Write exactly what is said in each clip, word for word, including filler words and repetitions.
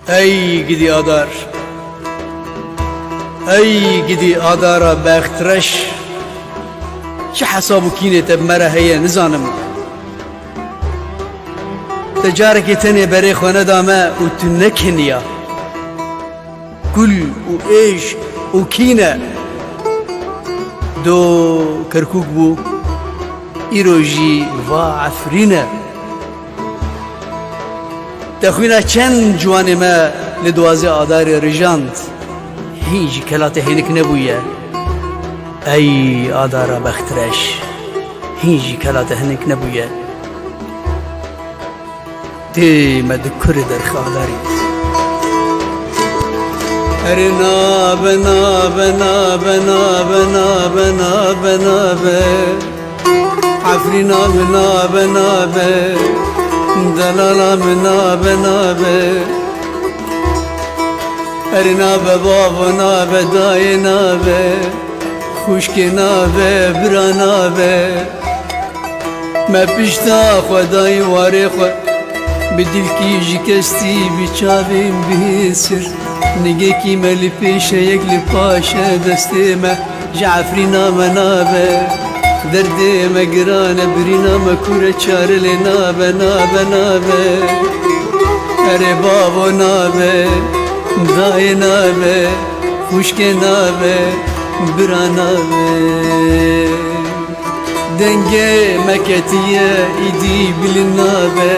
Ey gidî Adar. Ey gidî Adara bextreş. Çi hesab û kînê te bi me re heye nizanim. Te carekê tenê berê xwe neda me û tu nekeniya. Kul û êş û kîne. Do Kerkûk bû, îro jî va Efrîn e. Te xwîna çend ciwanê me li duwazê Adarê rijand, hîn jî kela te hênik nebûye. Ey Adara bextreş, hîn jî kela te hinik nebûye. Tê me di kurê derxê Adarê. Erê nabe, nabe, nabe, nabe, nabe, nabe, nabe. Efrîna min nabe, nabe. Delala min nabe, nabe. Erê nabe bavo, nabe dayê, nabe. Xwişkê nabe, bira nabe. Me pişta xwe dayî warê xwe. Bi dilkî ji kestî, bi çavên bihêsir. Nigekî me li pêşe, yek li paşe destê me. Ji Efrîna me nabe, derdê me giran e, birîna me kûr e, çare lê nabe, nabe, nabe. Erê bavo nabe, dayê nabe, xwişkê nabe, bira nabe. Dengê me ketiye, îdî bilind nabe.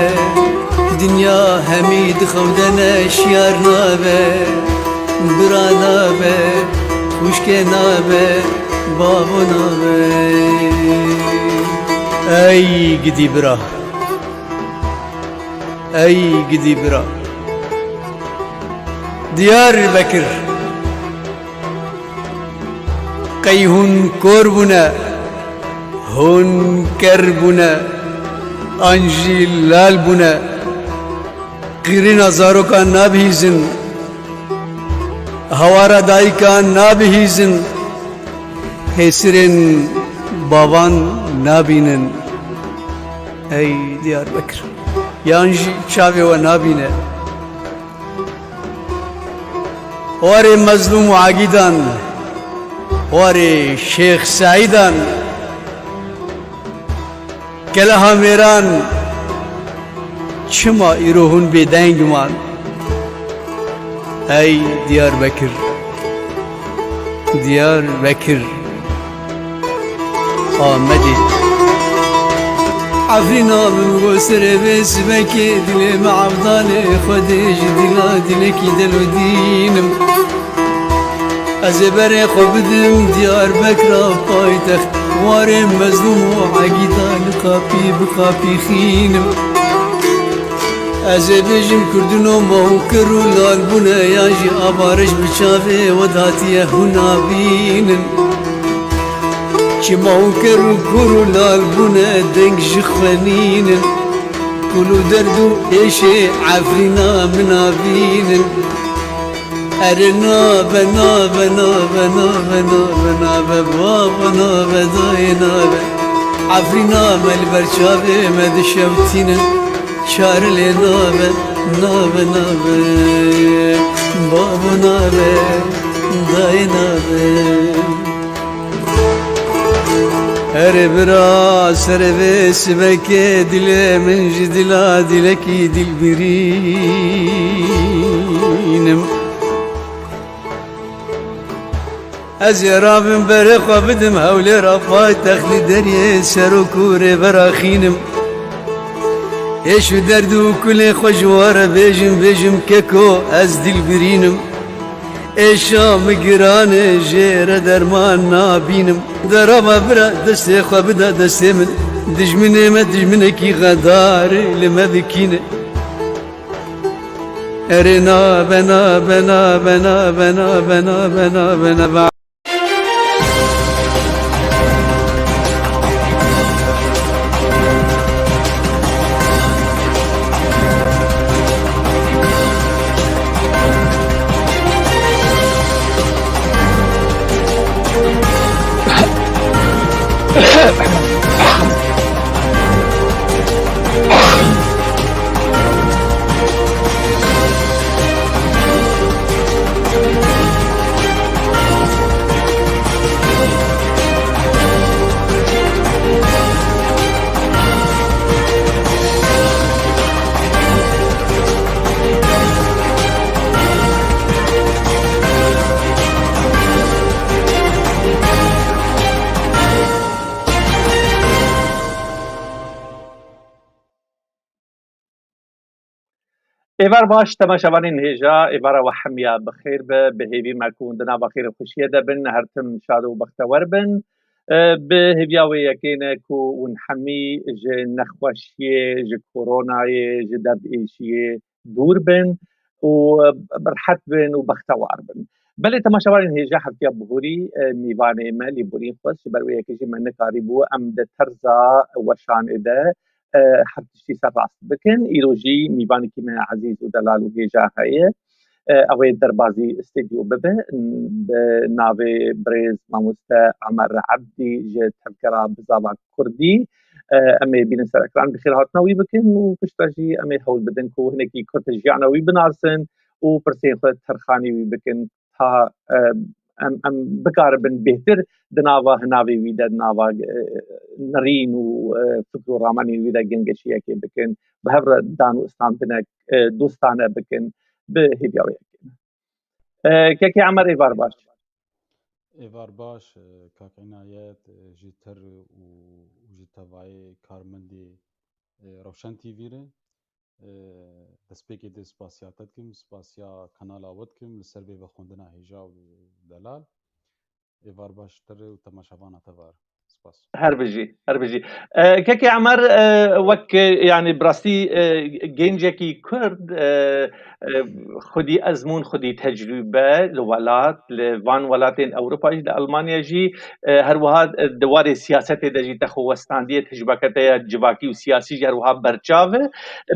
Dinya hemî dixewdene, şiyar nabe. Bira nabe, xwişkê nabe, bavo nabe. Ey gidî bira. Ey gidî bira. Diyarbekir. Qey hûn kor bûne, hûn ker bûne, an jî lal bûne. Qîrîna zarokan nabihîzin, hawara dayikan nabihîzin, hêsirên bavan nabînin. Ey Diyarbekir, yan jî çavê we nabîne. Warê Mezlûm û Agîdan, warê Şêx Seîdan, Keleha Mêran, çima îro hûn bêdeng man? Ey Diyarbekir, Diyarbekir. Amedê. Efrîna min got serê vê sibekê, dilê me Evdalê Xwedê ji dila dilekî delodînim. Ez ê berê xwe bidim Diyarbekira paytext, warê Mezlûm û Egîda li qapî bi qapî xînim. Ez ê bêjim kurdino ma hûn ker û lal bûne, yan jî ava reş bi çavê we datiye hûn nabînin. Çima hûn ker û kor û lal bûne, deng ji xwe nînin. Kul û derd û êşê Efrîna min nabînin. Erê nabe, nabe, nabe, nabe, nabe, nabe, baba nabe, dayê nabe. Efrîna me li ber çavê me dişewtînin. Çare lê nabe, nabe, nabe. Babo nabe, dayê nabe. Erê bira, serê vê sibekê dilê min ji dila dilekî dil birînim. Ez ê rabim berê xwe bidim Hewlêra paytextî deriyê serok û rêbera xînim. Êş û derd û kulê xwe ji we re bêjim, bêjim keko ez dil birînim. Êşa min giran e, jê re derman nabînim. De rava bira destê xwe bida destê min. Dijminê me dijminekî xedar e, li me bikîne. Erê nabe, nabe, nabe. Êvar baş, temaşevanên hêja, êvara we hemiya bi xêr be, bi hêvî me ku hûn di nava xêr û xweşiyê de bin, her tim şad û bextewer bin. E, bi hêviya wê yekê ne ku hûn hemî ji nexweşiyê, ji koronayê, ji derdêşiyê dûr bin û, e, rehet bin û bextewar bin. Belê temaşevanên hêja, heftiya bihurî, e, mîvanê me Lîbûrîn Xwest, ji ber wê yekê jî me nikarîbû em di terza weşanê de, e, her tiştî serrast bikin. Îro jî mîvanekî me ezîz û delal û hêja heye. E, ew ê derbazî stûdyo bibe, bi navê birêz mamoste Amer Ebdî ji tevgera bizava kurdî. E, em ê bînin ser ekran, bi xêrhatina wî bikin û piştre jî em ê hewl bidin ku hinekî kurtê jiyana wî binasin û pirsên xwe terxanî wî bikin. Ta, e, em, em bikaribin bêhtir di nava hinavê wî de, di nava, e, nirîn û, e, fikr û ramanên wî de gengeşiyekê bikin, bi hev re dan û istandinek, e, dostane bikin, bi hêviya wê yekê ne. E, Kekê Emer, êvar baş. Êvar baş, e, kak Înayet, e, ji te re û, û ji tevayê karmendê, e, Rewşen T V re. E, destpêkê dê spasiya te dikim, spasiya kanala we dikim, li ser vê vexwendina hêja û delal. Êvar baş te re û temaşevana te var. Spas. Her bijî, her bijî. E, Kekê Emer, e, wek, e, yani bi rastî, e, gencekî Kurd, e, e, xwedî ezmûn, xwedî tecrûbe li welat, li van welatên Ewropa jî, li Almanya jî, e, her wiha, e, di warê siyasetê de jî te xwe westandiye, tecrûbeke te ya civakî û siyasî jî her wiha berçav e.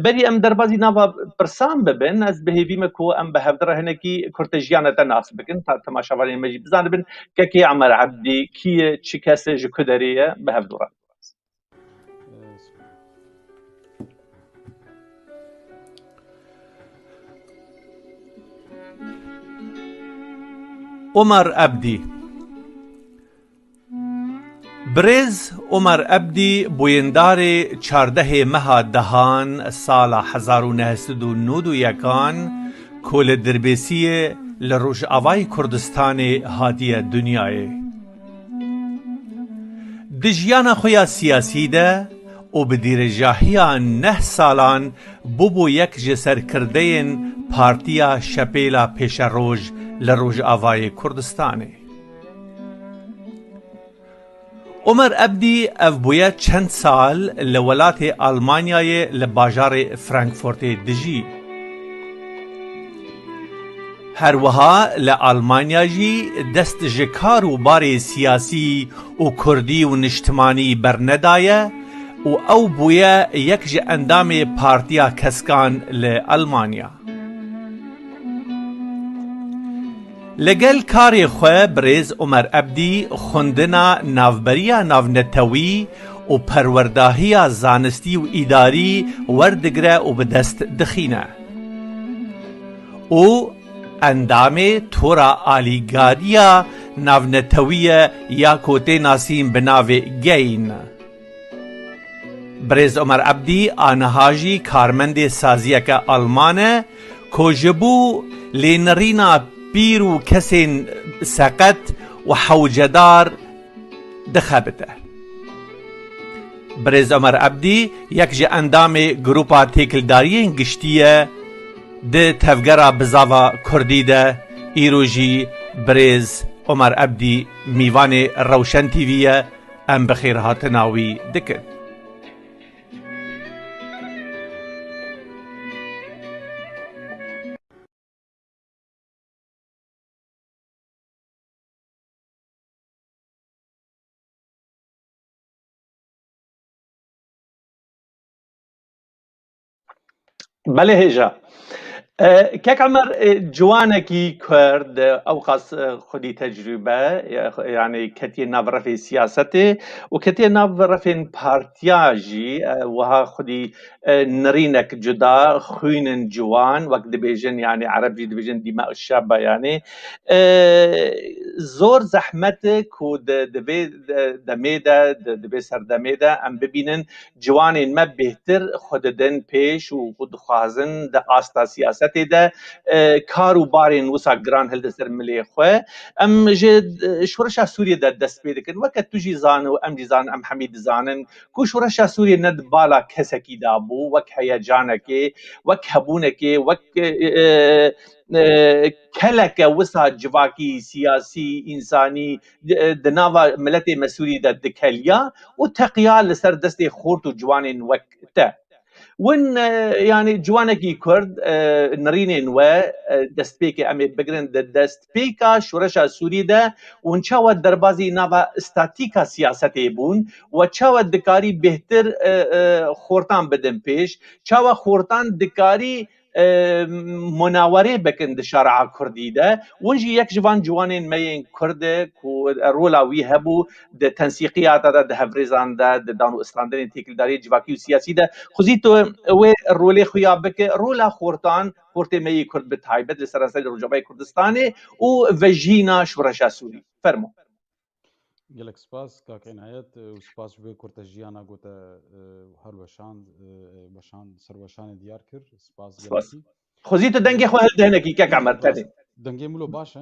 Berî em derbazî nava pirsan bibin, ez bi hêvî me ku em bi hevdi re hinekî kurtê jiyana te nas bikin, ta temaşevanên me jî bizanibin, Kekê Emer Ebdî kî ye, çi kes e, ji ku derê ye, bi hevdu re. Omer Ebdî. Birêz Omer Ebdî bûyindarê çardehê meha dehan sala hezar û neh sed û nod û yekan ku li Dirbêsiyê li Rojavayê Kurdistanê hatiye dinyayê. Di jiyana xwe ya siyasî de û bi dîrejahiya neh salan bûbû yek ji serkirdeyên Partiya Şepêla Pêşeroj li Rojavayê Kurdistanê. Omer Ebdî ev bûye çend sal li welatê Almanyayê li bajarê Frankfurtê dijî. Her wiha li Almanya jî dest ji kar û barê siyasî û kurdî û niştimanî bernedaye û ew bûye yek ji endamê Partiya Keskan li Almanya. Li gel karê xwe birêz Omer Ebdî xwendina navberiya navnetewî û perwerdahiya zanistî û îdarî werdigre û bi dest dixîne û endamê Tora Alîgariya Navnetewî ye ya ku tê nasîn bi navê GAIN. Birêz Omer Ebdî aniha jî karmendê saziyeke Alman e ku ji bo lênirîna pîr û kesên seqet û hewcedar dixebite. Birêz Omer Ebdî yek ji endamê Grupa Têkildariyên Giştî ye di tevgera bizava kurdî de, îro jî birêz Omer Ebdî mîvanê Rewşen T V ye. Em bi xêrhatina wî dikin. Belê hêja. E, Kek Emer, e, ciwanekî Kurd, e, ewqas, e, xwedî tecrûbe, e, xwe-, yani ketiye nav refê siyasetê û ketiye nav refên partiya jî, e, wiha xwedî, e, nirînek cuda, xwînin ciwan, wek dibêjin, yani ereb jî dibêjin dîma şeba, yani, e, zor zehmet e ku di, di vê de-, demê de, di, di vê serdemê de em bibînin ciwanên me bêhtir xwe didin pêş û dixwazin di asta siyasetê tê de, e, kar û barên wisa giran hilde ser milê xwe. Em ji, e, şoreşa Sûriyê de dest pê dikin. Weke tu jî zane û em jî zanin, em hemî dizanin ku şoreşa Sûriyê ne di bala kesekî de bû, wek heyecanekê, wek hebûnekê, wek, e, e, e, keleke wisa civakî, siyasî, însanî, e, di nava miletê me Sûrî de dikeliya û teqiya li ser destê xort û ciwanên wek te. Win, e, yanî ciwanekî Kurd, e, nirînên we, e, destpêkê em ê bigirin di destpêka şoreşa Sûrî de, win çawa derbazî nava statîka siyasetê bûn, we çawa dikarî bêhtir, e, e, xortan bidin pêş, çawa xortan dikarî, e, munawerê bikin di şare'a Kurdî de. Win jî yek ji van ciwanên me yên Kurd e ku rola wî hebû di tensîqiyata de, di hevrêzan de, di dan û istandinên têkildariyê civakî û siyasî de. Xwezî tu wê rolê xwe ya bike, rola xortan, xortê me yê Kurd bi taybet li seranserê Rojavayê Kurdistanê û vejîna şoreşa Sûrî. Fermo. Gelek spas, kak Enayet, û spas ji vê ku te jiyana gote, e, her weşan, e, weşan, serweşanê diyar kir. Spas Spas. gelekî. Xwezî tu dengê xwe hilde hinekî, kek Emer, tenê. Dengê min lo baş e?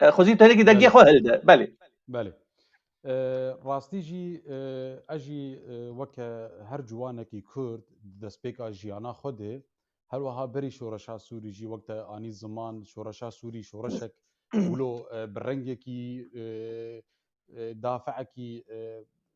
E, xwezî tu hinekî dengê Belê. xwe hilde. Belê. Belê. E, rastî jî, e, ez jî, e, weke her ciwanekî Kurd di destpêka jiyana xwe de, her wiha berî şoreşa Sûrî jî wek te anî ziman, şoreşa Sûrî şoreşek wilo, e, bi rengekî, e, e, dafeekî, e,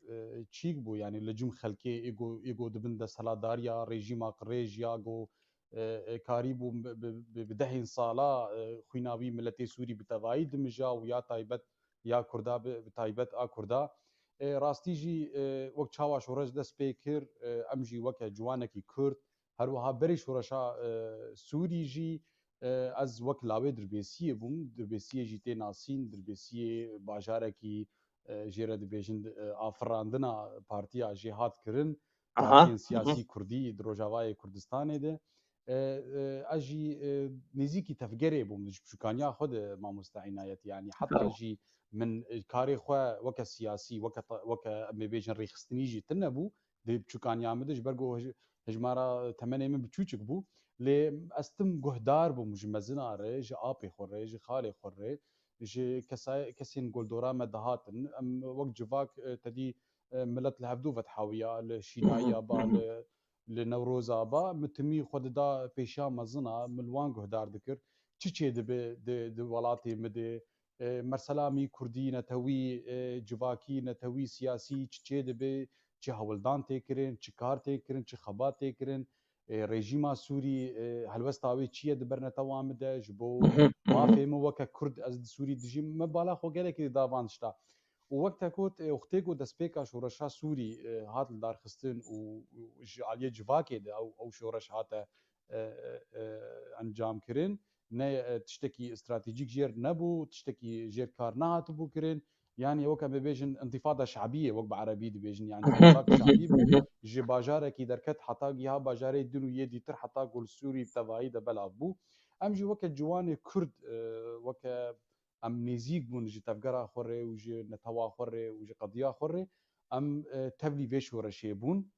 e, çîk bû, yanî li cem xelkê êgo, êgo dibin desthilatdariya rejîma qirêj ya go, e, e, karîbû bi, bi, bi, bi dehên sala, e, xwîna wî miletê Sûrî bi tevayî dimija û ya taybet ya Kurda bi, bi taybet a Kurda. E, rastî jî, e, wek çawa şoreş dest pê kir, e, em jî weke ciwanekî Kurd, her wiha berî şoreşa, e, Sûrî jî, e, ez wek lawê Dirbêsiyê bûm. Dirbêsiyê jî tê nasîn, Dirbêsiyê bajarekî, e, jê re dibêjin, e, afirandina partiya jê hat kirin, Aha. partiyên siyasî Kurdî di Rojavayê Kurdistanê de. E, e, ez jî, e, nêzîkî tevgerê bûm, ji biçûkaniya xwe de mamoste Înayet, yanî heta Bravo. jî min, e, karê xwe weke siyasî, weke ta-, weke em ê bêjin rêxistinî jî tune bû, di biçûkaniya min de, ji ber ku hij-, hejmara temenê min biçûçik bû. Lê ez tim guhdar bûm ji mezina re, ji apê xwe re, ji xalê xwe re, ji kesa-, kesên goldora me dihatin. Em wek civak, e, tedî, e, milet li hevdû ve dihewiya, li şînayiya ba, li, li Newroza ba, min timî xwe dida pêşiya mezina, min li wan guhdar dikir. Çi çê dibe di, di welatê min de, e, mesela mî kurdî, netewî, e, civakî, netewî siyasî çi çê dibe, çi hewldan tê kirin, çi kar tê kirin, çi xebat tê kirin, e, rejîma Sûrî, e, helwesta wê çi ye di ber netewa min de, ji bo Mhm. mafê min weke Kurd ez di Sûrî dijîm, me bala xwe gelekî dida van tişta. Û wek te got, e, wextê ku destpêka şoreşa Sûrî, e, hat lidarxistin û, û ji aliyê civakê de ew, ew şoreş hate, e, e, e, encam kirin, ne, e, tiştekî stratejîk jêr nebû, tiştekî jêr kar nehatibû kirin. Yanî wek em bibêjin, întifada şabî ye, wek bi erebî dibêjin, yanî Mhm. întifada şabî bû. Ji bajarekî derket heta giha bajarê din û yê dîtir heta ku li Sûrî bi tevayî de belav bû. Em jî weke ciwanê Kurd, e, weke em nêzîk bûn ji tevgera xwe rê û ji netewa xwe rê û ji qediya xwe rê, em, e, tevlî vê şoreşê bûn.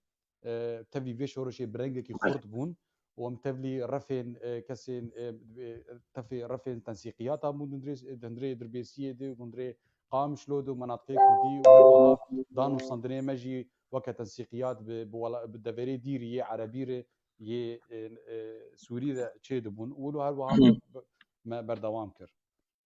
E, tevlî vê şoreşê bi rengekî Belê. xurt bûn û em tevlî refên, e, kesên, e, e, tevlî refên tensîqiyata bûn di hundirê, di hundirê Dirbêsiyê de, di hundirê Qamişlo de û menatiqê Kurdî û her wiha dan û stendinê me jî weke tensîqiyat bi, bi wela-, bi deverê dîrî yê erebî re, yê, e, e, Sûrî re çêdibûn û wilo her wiha me, me berdewam kir.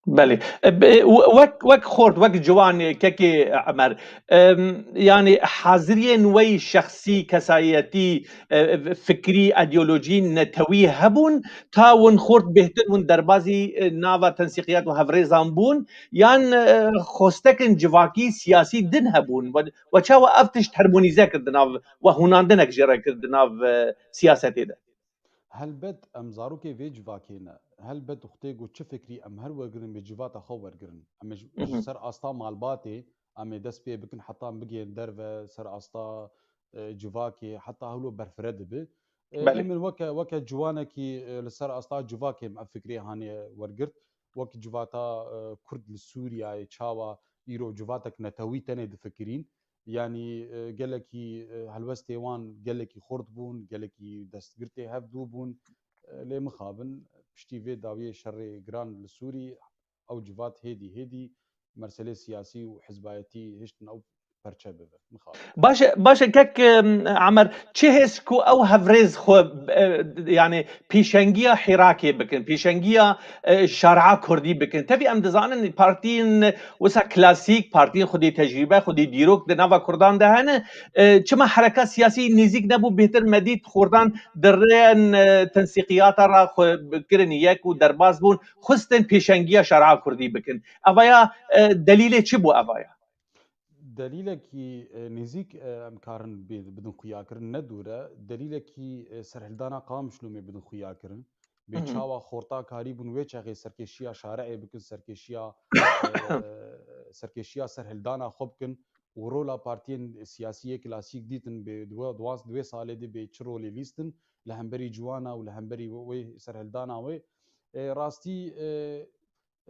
Belê. E, be-, e, wek, wek xort, wek ciwan, e, kekê Emer. Em, yanî haziriyên we yî şexsî, kesayetî, e, fikrî, îdeolojî, netewî hebûn, ta win xort bêhtir win derbazî, e, nava tensîqiyat û hevrêzan bûn, yan, e, xostekên civakî, siyasî din hebûn? We, we çawa ev tişt hermonîze kir di nav, we hûnandinek jê re kir di nav, e, siyasetê de? Helbet em zarokê vê civakê ne. Helbet wextê ku çi fikrî em her wergirin, vê civata xwe wergirin. Em ê ji, Hı hı. ji ser asta malbatê, em ê dest pê bikin heta em bigihên derve, ser asta, e, civakê, heta hewlo berfireh dibe. E, Belê. Lê min weke, weke ciwanekî, e, li ser asta civakê em ev fikrê hanê wergirt. Wek civata, e, Kurd li Sûriyeyê çawa îro civatek netewî tenê difikirîn. Yanî, e, gelekî, e, helwestê wan gelekî xurt bûn, gelekî destgirtê hevdû bûn. E, lê mixabin, piştî vê dawiyê şerê giran li Sûrî ew civat hêdî hêdî merselê siyasî û hizbayetî hiştin ew perçe bibe. Mixabin. Baş e, baş e kek, em, Emer, çi hêz ku ew hevrêz xwe, e, yani pêşengiya Hîrakê bikin, pêşengiya, e, şaria Kurdî bikin. Tevî em dizanin partiyên wisa klasîk, partiyên xwedî tecrîbe, xwedî dîrok di nava Kurdan de hene. E, çima hereka siyasî nêzîk nebû, bêhtir me dît xortan di rêyên, e, tensîqiyata re xwe kirin yek û derbas bûn, xwestin pêşengiya şaria Kurdî bikin. Evaya, e, delîlê çi bû evaya? Delîlekî, e, nêzîk, e, em karin bê-, bidin xuyakirin, ne dûr e. Delîlekî, e, serhildana Qamişlo me bidin xuyakirin. Bê Hı hı. çawa xorta karîbûn wê çaxê serkêşiya şareê bikin, serkêşiya, e, serkêşiya serhildana xwe bikin û rola partiyên siyasî yê klasîk dîtin bê di we, di wan, di wê salê de bê çi rolê lîstin li hemberî ciwana û li hemberî wê, wê serhildana wê. E, rastî, e,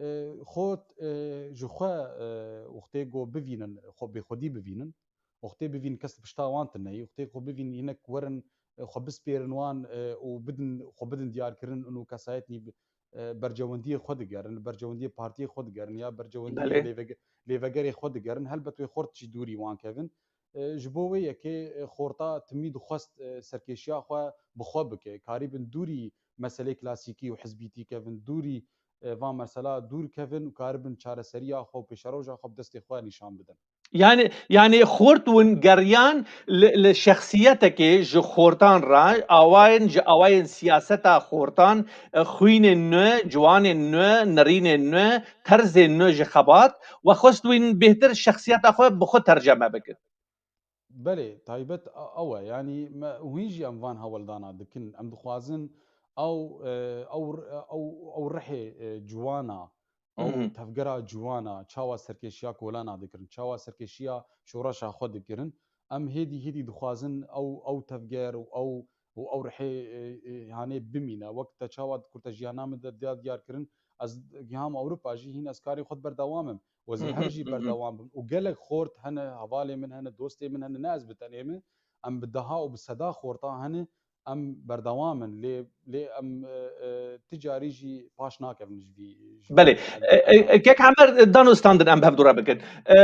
e, xort, e, ji xwe, e, wextê ku bivînin, xwe bêxwedî bivînin, wextê bivînin kes pişta wan tune ye, wextê xwe bivînin hinek werin, e, xwe bispêrin wan, e, û bidin, xwe bidin diyarkirin, û kesayetnî bi-, e, bercewendiyê xwe digerin, bercewendiyê partiyê xwe digerin ya bercewendiyê Belê. lêvege-, lêvegerê xwe digerin, helbet wê xort jî dûrî wan kevin. E, ji bo wê yekê, e, xorta timî dixwest, e, serkêşiya xwe bi xwe bike, karîbin dûrî meselê klasîkî û hizbîtî kevin, dûrî, e, van mesela dûr kevin û karibin çareseriya xwe û pêşeroja xwe bi destê xwe nîşan bidin. Yani, yani xort win geriyan li, li şexsiyetekê ji xortan re, awayên, ji awayên siyaseta xortan, e, xwînên nû, ciwanên nû, nerînên nû, terzên nû ji xebat, we xwest win bêhtir şexsiyeta xwe bi xwe terceme bikin. Belê, taybet a-, ew e. Yanî me, hûn jî em van heweldana dikin. Em dixwazin ew, e, ew, ew, ew rihê, e, ciwana, ew Mhm. tevgera ciwana, çawa serkêşiya kolana dikirin, çawa serkêşiya şoreşa xwe dikirin. Em hêdî hêdî dixwazin ew, ew tevger û ew, û ew rihê, e, e, hanê bimîne. Wek te çawa di kurte jiyana min de diya diyar kirin, ez giham Ewropa jî hîn ez karê xwe berdewam im. Wezî Hı hı, her jî hı hı. berdewam bim. Û gelek xort hene, hevalê min hene, dostê min hene, ne ez bi tenê me. Em bi deha û bi seda xorta hene, em berdewam in. Lê, lê em, e, e, ti carî jî paş nakevin ji vî, ji Belê. vî E, e, e, Kek Emer, dano standin em bi hev dû re bikin. E,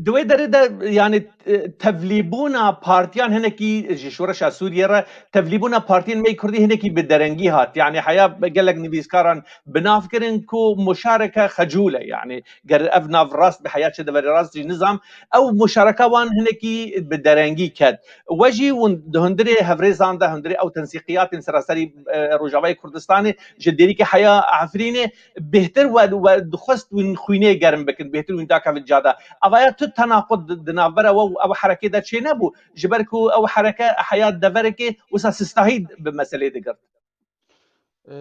di wê derê de, yani, e, tevlîbûna partiyan hinekî ji şoreşa Sûriyê re, tevlîbûna partiyên me yê Kurdî hinekî bi derengî hat. Yani, heya gelek nivîskaran bi nav kirin ku muşareke xecûl e. Yani, ger ev nav rast be, heya çi deverê rast jî nizam, ew muşareka wan hinekî bi derengî ket. We jî hûn di hundirê hevrêzan de, hundirê ew tensîqiyatên seraserî, e, Rojavayê Kurdistanê ji Dêrikê heya Efrînê bêhtir we, we dixwest wîn xwînê germ bikin, bêhtir wîn dakevin cade. Evaya tu tenaqud di, di navbera we û ew herekê de çênebû, ji ber ku ew hereke heya deverekê wisa sistahî bi meselê digirt. E,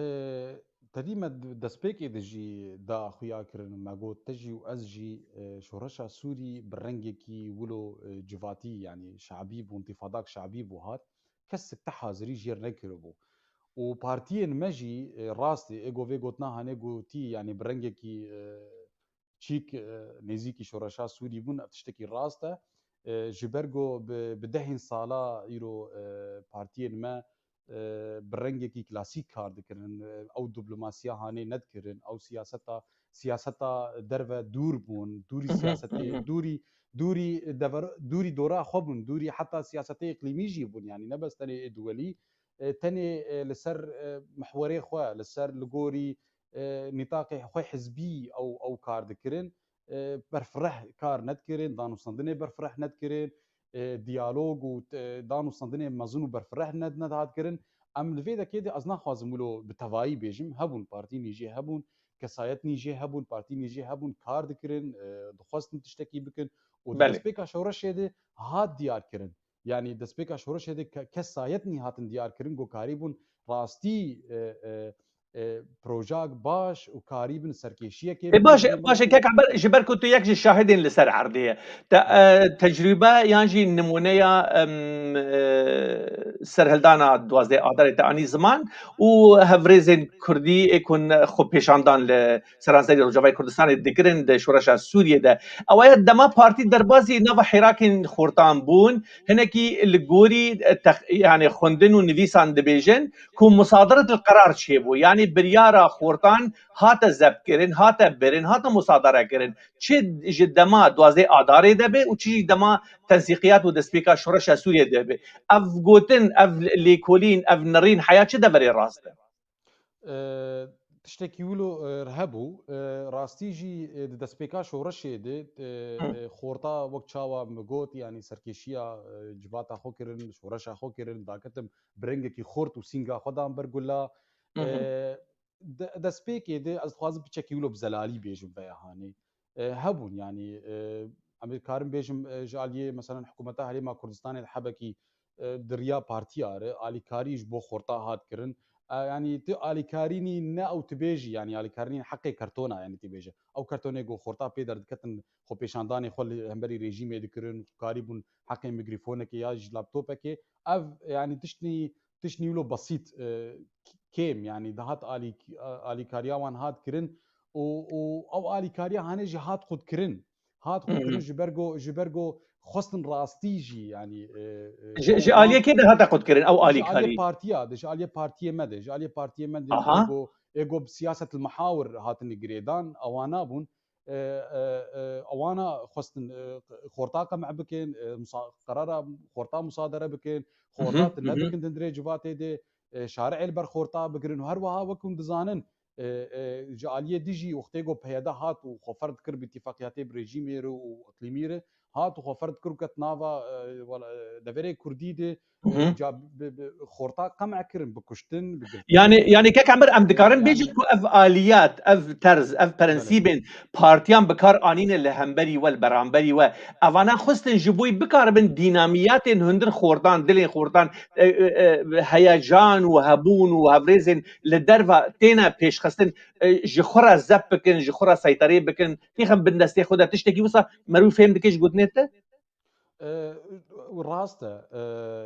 tedî me d-, destpêkê de jî da xuya kirin, me got te jî û ez jî, e, şoreşa Sûrî bi rengekî wilo, e, civatî, yanî şabî bû, întîfadak şabî bû hat, kesik te hazirî jêr nekiribû. Û partiyên me jî, e, rastê, ê go vê gotina hanê gotî, yanî bi rengekî, e, çîk, e, nêzîkî şoreşa Sûrî bûn, ev tiştekî rast e. E, ji ber ku bi, bi dehên sala îro, e, partiyên me, e, bi rengekî klasîk kar dikirin. E, ew diplomasiya hanê nedikirin, ew siyaseta, siyaseta derve dûr bûn, dûrî Hı hı, siyasetê, hı hı. dûrî, dûrî dever, dûrî dora xwe bûn, dûrî heta siyasetê îqlîmî jî bûn, yanî ne bes tenê ê duwelî. E, tenê, e, li ser, e, mihwerê xwe, li ser li gorî, e, nîtaqê xwe hizbî ew, ew kar dikirin. E, berfireh kar nedikirin, danûstandinê berfireh nedikirin, e, diyalog û, e, danûstandinê mezin û berfireh ned-, nedihat kirin. Em li vê dekê de ez naxwazim wilo bi tevayî bêjim, hebûn partî nîjê hebûn, kesayet nîjê hebûn, partî nîjê hebûn, kar dikirin, e, dixwestin tiştekî bikin û di Belê. destpêka şoreşê de hat diyar kirin. Yanî destpêka şoreşê de ke-, kesayet nî hatin diyar kirin, ku karîbûn rastî, e, e, e, projak baş û karîbin serkêşiyekê E, baş e, bikin. baş e, Kek Emer, ji ber ku tu yek ji şahidên li ser erdê ye. Te, Hı. e, tecrûbe yan jî nimûneya, em, e, serhildana duwazdeh Adarê te anî ziman û hevrêzên Kurdî ê ku ne xwe pêşandan li seranserî Rojavayê Kurdistanê dikirin di şoreşa Sûriyê de. Ew ya dema partî derbazî nava hêrakên xortan bûn, hinekî li gorî, e, tex-, yani xwendin û nivîsan dibêjin ku musaderet el qerar çêbû. Yani biryara xortan hate zebkirin, hate birin, hate musadere kirin. Çi ji dema duwazdeh Adarê de be û çi jî dema tensîqiyat û destpêka şoreşa Sûriyê de be. Ev gotin, ev lêkolîn, ev nirîn heya çi deverê rast e? E, tiştekî wilo, e, hebû. E, rastî jî, e, di destpêka şoreşê de, e, e, xorta wek çawa min got, yanî serkêşiya, e, civata xwe kirin, şoreşa xwe kirin, daketim bi rengekî xort û sînga xwe dan ber gula. E, de, destpêkê de ez dixwazim piçekî wilo bi zelalî bêjim veya hanê. E, hebûn, yanî, e, em ê karin bêjim, e, ji aliyê, meselen, hikûmeta Herêma Kurdistanê de hebekî, e, di riya partiya re alîkarî ji bo xorta hat kirin. E, yanî tu alîkarînî ne ew tu bêjî, yanî alîkarînî heqê kertona, yanî tu bêje. Ew kertonê ku xorta pê derdiketin, xwepêşandanê xwe li hemberî rejîmê dikirin, karîbûn heqê mikrîfonekê ya ji laptopekê. Ev, yanî tiştî, tiştî wilo besît, e, kêm, yanî dihat alî-, alîkariya wan hat kirin û, û ew alîkariya hanê jî hat xwedkirin. Hat xwedkirin ji ber ku, ji ber ku xwestin rastî jî, yanî, e, e, Ji, ji ew aliyê kê de hate qutkirin ew alîkarî? Ji aliyê partiya de, ji aliyê partiyê me de, ji aliyê partiyê me de, Aha. ê ku, ê ku bi siyaset li mihawir hatine girêdan, ewana bûn, e, e, e, ewana xwestin, e, xorta qemeh bikin, e, musa-, qerara xorta musadere bikin, xorta tune bikin di hundirê civatê de, e, şari'ê li ber xorta bigirin û her wiha wek hûn dizanin, e, e, ji aliyê dijî wextê ku P Y D hat û xwe ferz kir bi îtîfaqiyatê bi rejîmê re û iqlîmî re, hat û xwe ferz kir û ket nava, e, wela-, e, deverê kurdî de, e, ca bi, bi xorta qemeh kirin, bi kuştin, bi girtin. Yanî, yanî kek Emir, em dikarin bêjin ku ev aliyat, ev terz, ev prensîbên partiyan bi kar anîne li hemberî we, li beramberî we, evana xwestin ji bo bikaribin dînamiyatên hundir xortan, dilên xortan, e, e, e, heyecan û hebûn û hevrêzên li derve têne pêşxistin, e, ji xwe re zeb bikin, ji xwe re seyterê bikin, têxin bin destê xwe de. Tiştekî wisa merû fêm dike ji gotinê te? E, rast e. E,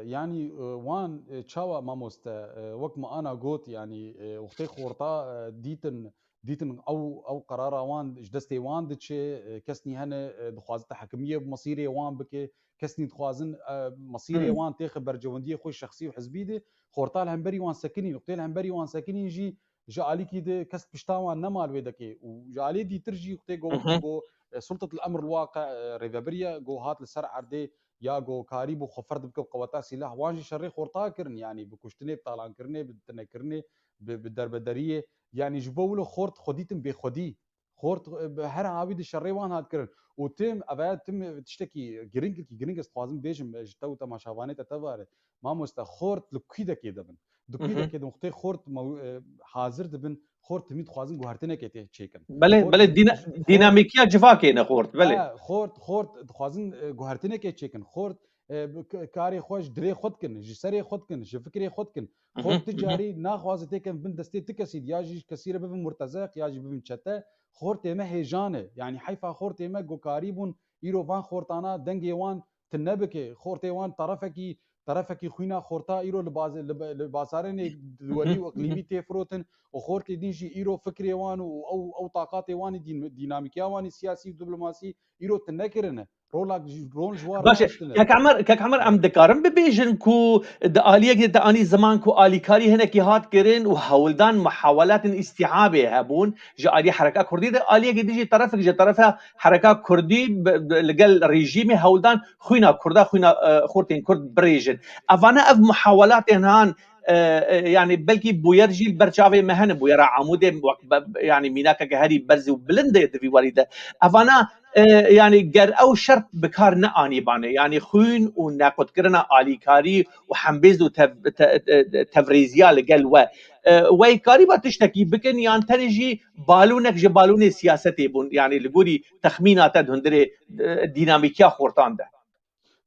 yanî, e, wan, e, çawa mamoste, e, wek me ana got, yanî, e, wextê xorta, e, dîtin, dîtin ew, ew qerara wan ji destê wan diçe, e, kesnî hene, e, dixwaze tehekimiyê bi mesîrê wan bike, kesnî dixwazin, e, mesîrê wan têxe bercewendiyê xwe şexsî û hizbî de, xorta li hemberî wan sekinîn, wextê li hemberî wan sekinîn jî ji alîkî de kes pişta wan nema li wê dekê û ji alî dîtir jî wextê go, go, e, sultet li emr li waqe, e, rêvebiriye, go hat li ser erdê ya go karî bû xwe ferd bike bi qeweta sîlah. Wan jî şerê xorta kirin, yanî bi kuştinê, bi talankirinê, bi tinekirinê, bi, bi derbedariyê. Yanî ji bo wilo xort xwe dîtin bêxwedî. Xort, e, bi her havî di şerê wan hat kirin. Û tim, ev tim tiştekî giringekî giring ez dixwazim bêjim, e, ji te û temaşevanê te tevare. Mamoste, xort li kûdekê de bin. Di kûdekê de wextê xort mew-, e, hazir dibin, xort timî dixwazin guhertinekê tê çêkin. Belê, Xort belê, dîna-, dînamîkiya civakê ne xort, belê. He, xort, xort dixwazin, e, guhertinekê çêkin. Xort, e, bi k-, karê xwe ji dilê xwe dikin, ji serê xwe dikin, ji fikrê xwe dikin. Xort ti carî naxwaze têkin bin destê ti kesî, ya jî kesî re bibin murtezeq, ya jî bibin çete. Xortê me hêjan e. Yanî heyfa xortê me ku karîbûn îro van xortana dengê wan tune bike. Xortê wan terefekî, terefekî xwîna xorta îro li baz-, li, li bazarênê duwerî û iqlîmî tê firotin û xortê din jî îro fikrê wan û ew, ew taqatê wan ê dîn-, dînamîkiya wan ê siyasî û diplomasî îro tune kirine. Rolak ji, rol ji wan Baş e, raştine. Kek Emer, Kek Emer, em dikarin bibêjin ku di aliyekê de anî ziman ku alîkarî hinekî hat kirin û hewldan muhawelatên îstîhabê hebûn ji alî hereka kurdî de, aliyekê dijî terefek ji terefa hereka kurdî bi, bi, li gel rejîmê hewldan xwîna kurda, xwîna, e, xortên kurd birêjin. Evane ev muhawelatên han, e, e, yanî belkî bûyer jî li ber çavê me hene, bûyera Amûdê wek be, yanî mînakeke herî berz û bilind e di vî warî de. Evana, e, yanî ger ew şert bi kar neanîbane, yanî xwîn û nequtkirina alîkarî û hembêz û tev-, te-, te-, tevrêziya li gel we, e, wey karîba tiştekî bikin yan tenê jî balûnek ji balûnê siyasetê bûn, yanî li gorî texmîna te di hundirê, e, dînamîkiya xortan de?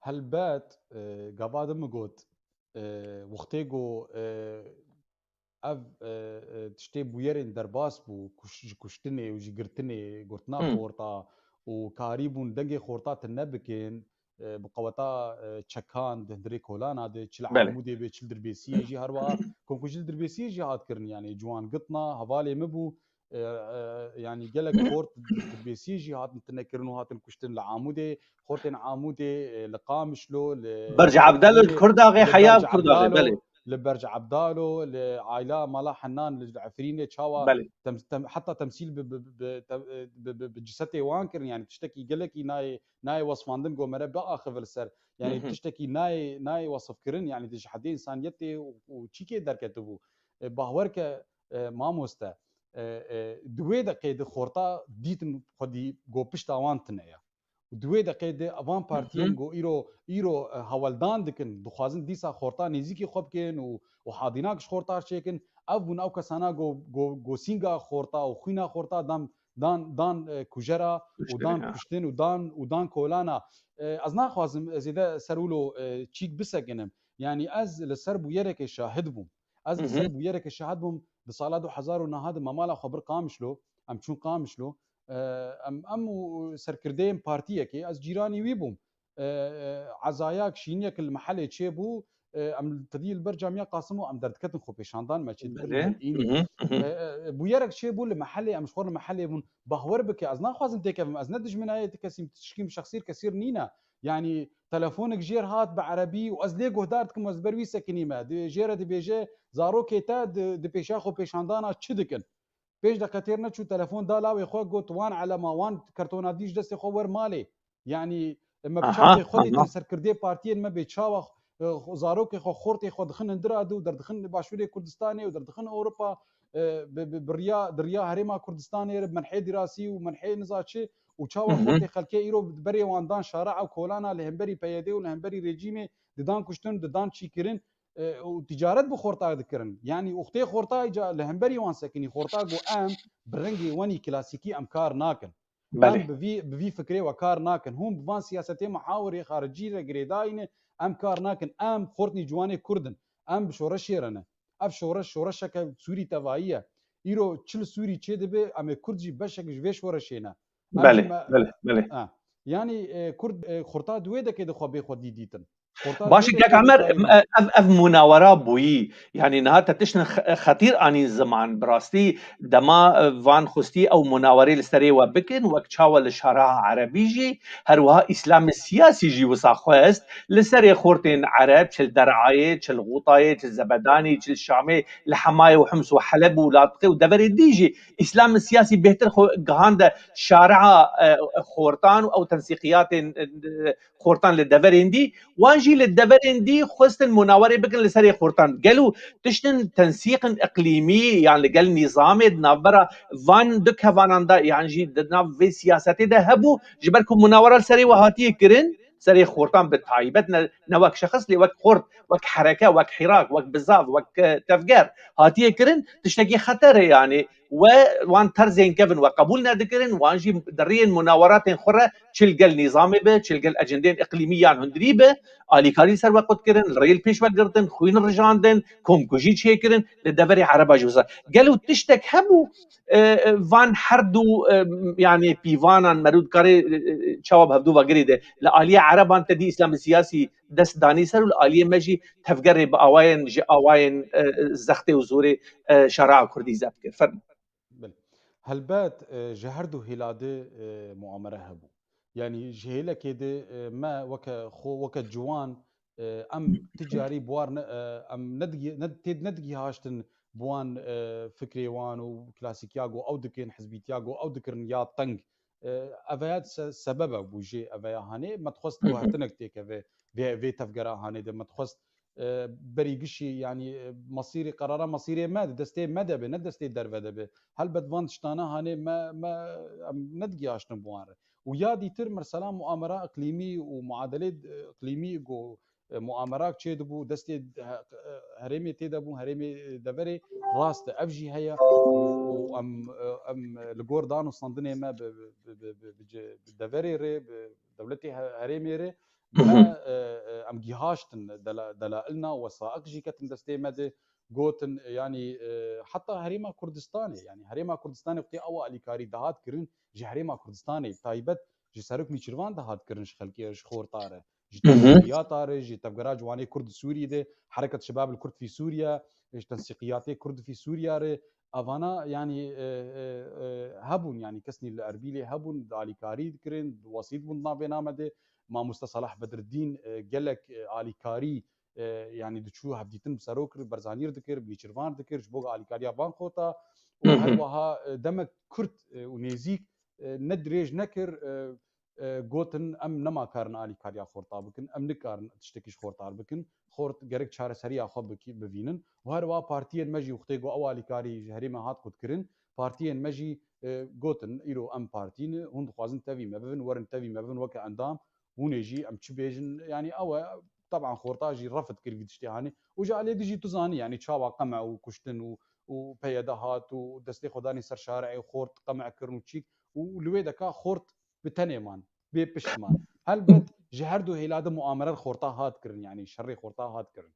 Helbet, e, gava de min got, e, wextê ku, e, ev, e, e, tiştê bûyerên derbas bû, kuş-, ji kuştinê û ji girtinê, gotina Hı. xorta û karîbûn dengê xorta tune bikin, e, bi qeweta, e, çekan di hundirê kolana de, çi li Belê. Amûdê be, çi li Dirbêsiyê jî her wiha, kom ku ji li Dirbêsiyê jî hat kirin, yanî ciwan gitina, hevalê min bû, e, e, yanî gelek xort di Dirbêsiyê jî hatin tune kirin û hatin kuştin li Amûdê, xortên Amûdê, e, li Qamişlo, li Berc Ebdalo, li Kurdaxê, li heya Berc Kurdaxê, Ebdalo, belê. li Berc Ebdalo, li aila mala Henan li Efrînê çawa Belê. tem, tem, heta temsîl bi, bi, bi, bi, te- bi, bi, bi cisetê wan kirin, yani tiştekî gelekî nayê, nayê wesfandin, go mere biaxive li ser. Yani Mhm. tiştekî nayê, nayê wesif kirin, yani di jehedê insaniyetê û, û çîkê derketibû. E, bahwer ke, e, mamoste, e, e, di wê deqê de xorta dîtin xwedî go pişta wan tune ye. Û di wê deqê de van partiyên Mhm. go îro, îro, e, hewldan dikin, dixwazin dîsa xorta nêzîkî xwe bikin û, û hadînak ji xorta çêkin. Ev bûn ew kesana go, go, go sînga xorta û xwîna xorta dan, dan, dan, e, kujera û Kuştin, dan ya. kuştin û dan, û dan kolana. E, ez naxwazim, e, zêde ser wilo, e, çîk bisekinim. Yani ez li ser bûyerekê şahid bûm. Ez li Mhm. ser bûyerekê şahid bûm. Di sala du hezar û neh de me mala xwe bir Qamişlo. Em çûn Qamişlo. E, em, em û serkirdeyên partiyekê, ez cîranî wî bûm. E, e, ezayak, şîniyek li mehelê çêbû. E, em tedî li ber camiya Qasim û em derdiketin xwe pêşandan me çê dikirin Belê. her înî. Mhm, mhm. E, e, bûyerek çêbû li mehelê, em ji xwe li mehelê bûn. Bahwer bike, ez naxwazim têkevim, ez ne dijminayê ti kesîm, tişkîm şexsîr kesîr nîne. Yani telefonek jêr hat bi erebî û ez lê guhdar dikim, ez ber wî sekinî me. Di, jê re dibêje, zarokê te di, di pêşa xwe pêşandana çi dikin? Pênc deqe têr neçû, telefon da lawê xwe, got, wan elema, wan kartona dî ji destê xwe wer malê. Yani me bi Aha, çavê xwe aha. dîtin serkirdê partiyên me bê çawa, e, zarokê xwe, xortê xwe dixin hindira di û derdixin başûrê Kurdistanê û derdixin Ewropa, e, bi, bi, bi riya, di riya herêma Kurdistanê re menhê dirasî û menhê niza çi û çawa Mhm. xortê xelkê îro berê wan dan şara ew kolana li hemberî P Y D û li hemberî rejîmê didan kuştin, didan çîkirin, e, û ticaret bi xorta dikirin. Yani uxtê xorta îca li hemberî wan sekinî, xorta got em bi rengê wenî klasîkî em kar nakin. Em Belê. bi vî, bi vî fikrê we kar nakin. Hûn bi van siyasetê muhawirê xaricî re girêdayî ne, em kar nakin. Em xortnî ciwanê Kurd in. Em bi şoreşê re ne. Ev şoreş, şoreşeke Sûrî tevayî ye. Îro çi li Sûrî çê dibe, em ê Kurd jî beşek ji vê şoreşê ne. Ev jî Belê, me, belê, belê. ha. Yani, e, Kurd, e, xorta di wê dekê de xwe bê xwedî dîtin. Xorta di Baş e, wê kek dekê de Emer, kayî em, ev, ev munawera bûyî. Yani niha te tiştin xe-, xetîr anîn ziman. Bi rastî dema, e, van xwestî ew munawerê li serê we bikin, wek çawa li şaraha erebî jî, her wiha îslamê siyasî jî wisa xwest, li serê xortên ereb, çi li Derayê, çi li Xûtayê, çi li Zebedanî, çi li Şamê, li Hemayê û Hims û Heleb û Latiqê û deverê dî jî îslamê siyasî bêhtir xwe gihande şari'a, e, xortan û ew tensîqiyatên, e, xortan li deverên dî, wan jî li deverên dî xwestin munawerê bikin li serê xortan. Gelo tiştin tensîqin iqlîmî yan li gel nîzamê di navbera van du kevanan de yan jî di nav vê siyasetê de hebû, ji ber ku munawera li serê we hatiye kirin, serê xortan bi taybet ne, ne wek şexs lê wek xort, wek hereke, wek hîrak, wek bizav, wek, e, tevger hatiye kirin, tiştekî xeter e yani. We wan terzên kevin we qebûl nedikirin, wan jî di riyên munaweratên xwe re çi li gel nîzamê be, çi li gel ecendeyên iqlîmî yan hundirî be, alîkarî li ser we qut kirin, li rê li pêş we girtin, xwîn rijandin, komkujî çêkirin, li deverê ereba jî wisa. Gelo tiştek hebû, e, e, van her du, e, yani pîvanan merû dikarê, e, e, çawa bi hevdû ve girê de li aliyê ereban te dî îslamê siyasî dest danî ser û li aliyê me jî tevgerê bi awayên, ji awayên, e, zextê û zorê, e, şare'a kurdî zeb kir. Fermo. Belê. Helbet, e, ji her du hêla de, e, muamere hebû. Yani ji hêlekê de, e, me weke xwe, weke ciwan, e, em ti carî bi war ne, e, em nedigî-, ne, tê nedigîhaştin bi wan, e, fikrê wan û klasîkiya ku ew dikin, hizbîtiya ku ew dikirin ya teng. E, eveya se-, sebeb e bû jê eveya hanê. Me dixwest guhertinek têkeve vê, vê tevgera hanê de. Me dixwest, e, berî gişî, yani, e, mesîrê, qerara mesîrê me di destê me de be, ne destê derve de be. Helbet van tiştana hanê me, me, em nedigihaştin bi wan re. Û ya dîtir mesela muamera iqlîmî û muadelê, e, iqlîmî ku, e, muamerak çêdibû, destê he-, e, herêmê tê de bû, herêmê, e, deverê rast e. Ev jî heye û, û em, e, em, e, li gor dan û standinê me bi, bi, bi, bi, bi ce-, bi deverê rê, bi dewletê he-, herêmê rê, me, Mhm. e, e, em gihaştin dela-, delailna, wesaiq jî ketin destê me de, gotin, e, yani, e, heta Herêma Kurdistanê, yani Herêma Kurdistanê wextê ew alîkarî dihat kirin, ji Herêma Kurdistanê taybet ji Serok Nêçîrvan dihat kirin, ji xelkê, ji xorta re, ji Mhm. tensîqiyata re, ji tevgera ciwanê Kurd di Sûriyê de, Hereket Şebab el Kurd fî Sûriye, ji tensîqiyatê Kurd fî Sûriye re, evana, yani, e, e, e, hebûn, yani kesnî li Erbîlê hebûn, alîkarî dikirin, wesît bûn di navê name de. Mamoste Salah Bedreddîn, e, gelek, e, alîkarî, e, yanî diçû hevdîtin bi Serok, Berzanî re dikir, bi Nîçirvan re dikir, ji bo alîkariya van xorta û her wiha, e, demek kurt, e, û nêzîk, e, ne dirêj nekir, e, e, gotin, em nema karin alîkariya xorta bikin, em nikarin tiştekî ji xorta re bikin. Xort gerek çareseriya xwe bikî-, bivînin. Û her wiha partiyên me jî wextê ku ew alîkarî ji herêmê hat qutkirin, partiyên me jî, e, gotin, îro em partî ne, hûn dixwazin tevî me bibin, werin tevî me bibin weke endam, hûn ê jî em çi bêjin, yanî ew e, teban xorta jî refd kir vî tiştê hanê. Û ji alê din jî tu zanî, yanî çawa qeme û kuştin û, û P Y D hat û destê xwe danî ser şarê û xort qeme kirin û çîk û li wê deka xort bi tenê man, bê pişt man. Helbet ji her du hêla de muamere xorta hat kirin, yanî şerê xorta hat kirin.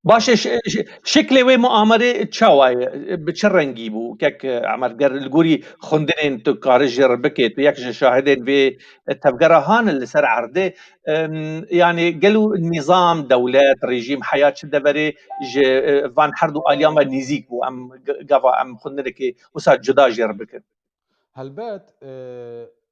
Baş e, şi-, şi-, şiklê wê muamerê çawa ye? Bi çi rengî bû? Kek, e, Emer, ger li gorî xwendinên tu karî jê re bike, tu yek ji şahidên vê, e, tevgera han li ser erdê, em, yanî gelo nîzam, dewlet, rejîm heya çi deverê ji, e, van her du aliyan ve nêzîk bû? Em g-, gava em xwendinekê wisa cuda jê re bikin. Helbet, e,